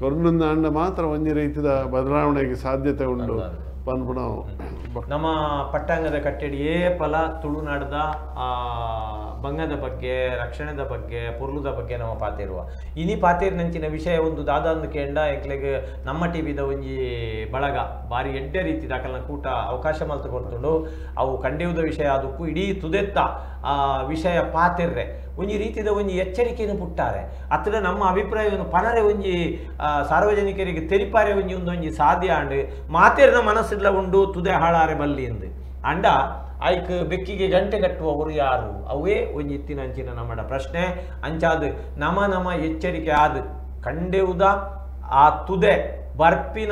S2: ಕೊರಡು ಮಾತ್ರ ಒಂಜಿ ರೀತಿದ ಬದಲಾವಣೆಗೆ ಸಾಧ್ಯತೆ ಉಂಟು ಪನ್ಪುಣವು.
S1: ನಮ್ಮ ಪಟ್ಟಾಂಗದ ಕಟ್ಟಡಿಯೇ ಫಲ ತುಳುನಾಡದ ಆ ಬಂಗದ ಬಗ್ಗೆ ರಕ್ಷಣೆದ ಬಗ್ಗೆ ಪೊರ್ಲುದ ಬಗ್ಗೆ ನಮ್ಮ ಪಾತೇರುವ ಇನಿ ಪಾತೇರಿನಂಚಿನ ವಿಷಯ ಒಂದು ದಾದಾಂದು ಕೇಂಡ ಎಂಕ್ಲೆಗ್ ನಮ್ಮ ಟಿವಿದ ಒಂಜಿ ಬಳಗ ಬಾರಿ ಎಡ್ಡೆ ರೀತಿ ದಾಖಲನ ಕೂಟ ಅವಕಾಶ ಮಲ್ತು ಕೊಡ್ತುಂಡು ಅವು ಕಂಡೆಯುವುದ ವಿಷಯ ಅದಕ್ಕೂ ಇಡೀ ತುದೆತ್ತ ಆ ವಿಷಯ ಪಾತೆರ್ರೆ ಒಂಜಿ ರೀತಿದ ಒಂಜಿ ಎಚ್ಚರಿಕೆಯನ್ನು ಪುಟ್ಟಾರೆ ಅತ್ರ ನಮ್ಮ ಅಭಿಪ್ರಾಯವನ್ನು ಪನರೆ ಒಂಜಿ ಸಾರ್ವಜನಿಕರಿಗೆ ತೆರಿಪಾರೆ ಒಂಜಿ ಒಂದೊಂಜಿ ಸಾಧ್ಯ ಅಂಡು ಮಾತೇರಿನ ಮನಸ್ಸಿಲ್ಲ ಉಂಡು ತುದೆ ಹಾಳಾರೆ ಬಲ್ಲಿ ಎಂದು ಅಂಡ ಐಕ್ ಬೆಕ್ಕಿಗೆ ಗಂಟೆ ಕಟ್ಟುವವರು ಯಾರು ಅವೇ ಒಂಜಿ ಇತ್ತಿನ ಅಂಚಿನ ನಮ್ಮಡ ಪ್ರಶ್ನೆ ಅಂಚಾದ ನಮ ನಮ ಎಚ್ಚರಿಕೆ ಆದ ಕಂಡೆವುದ ಆ ತುದೆ ಬರ್ಪಿನ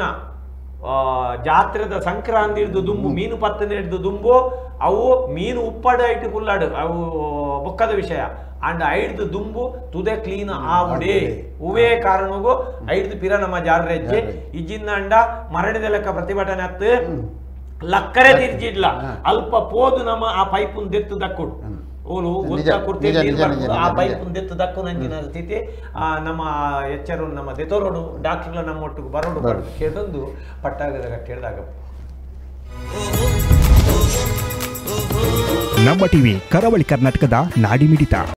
S1: ಜಾತ್ರೆದ ಸಂಕ್ರಾಂತಿ ಹಿಡ್ದು ದುಂಬು ಮೀನು ಪತ್ತನೆ ಹಿಡ್ದು ದುಂಬು ಅವು ಮೀನು ಉಪ್ಪಾಡು ಐಟು ಪುಲ್ಲಾಡು ಅವು ಬೊಕ್ಕದ ವಿಷಯ ಅಂಡ್ ಐಡ್ದು ದುಂಬು ತುದೆ ಕ್ಲೀನ್ ಆವುಡೆ ಹೂವೇ ಕಾರಣಗೂ ಐಡ್ದು ಪಿರ ನಮ್ಮ ಜಾರ್ರೆಜ್ಜೆ ಇಜ್ಜಿಂದ ಅಂಡ ಮರಣಿದ ಲೆಕ್ಕ ಪ್ರತಿಭಟನೆ ಹತ್ತು ಲಕ್ಕರೆ ತಿರ್ಜಿಡ್ಲ ಅಲ್ಪ ಪೋದು ನಮ್ಮ ಆ ಪೈಪುನ್ ದೆತ್ತು ದಕ್ಕುಡು ಓಲು ಒತ್ತ ಕುರ್ತೆ ನೀರು ಬರ್ಪುಂಡು ಆ ಪೈಪ್ ದೆತ್ತು ದಕ್ಕುನಂಚಿನ ಸ್ಥಿತಿ ನಮ್ಮ ಎಚ್ಚರು ನಮ್ಮ ದೆತೊರೊಡು ಡಾಕ್ಟರ್ಲ ನಮ್ಮ ಒಟ್ಟಿಗೆ ಬರೋಡು ಕೇಳೊಂದು ಪಟ್ಟಾಗದ ಕಟ್ಟೆಡ್ದಾಗ.
S8: ನಮ್ಮ ಟಿವಿ ಕರಾವಳಿ ಕರ್ನಾಟಕದ ನಾಡಿಮಿಡಿತ.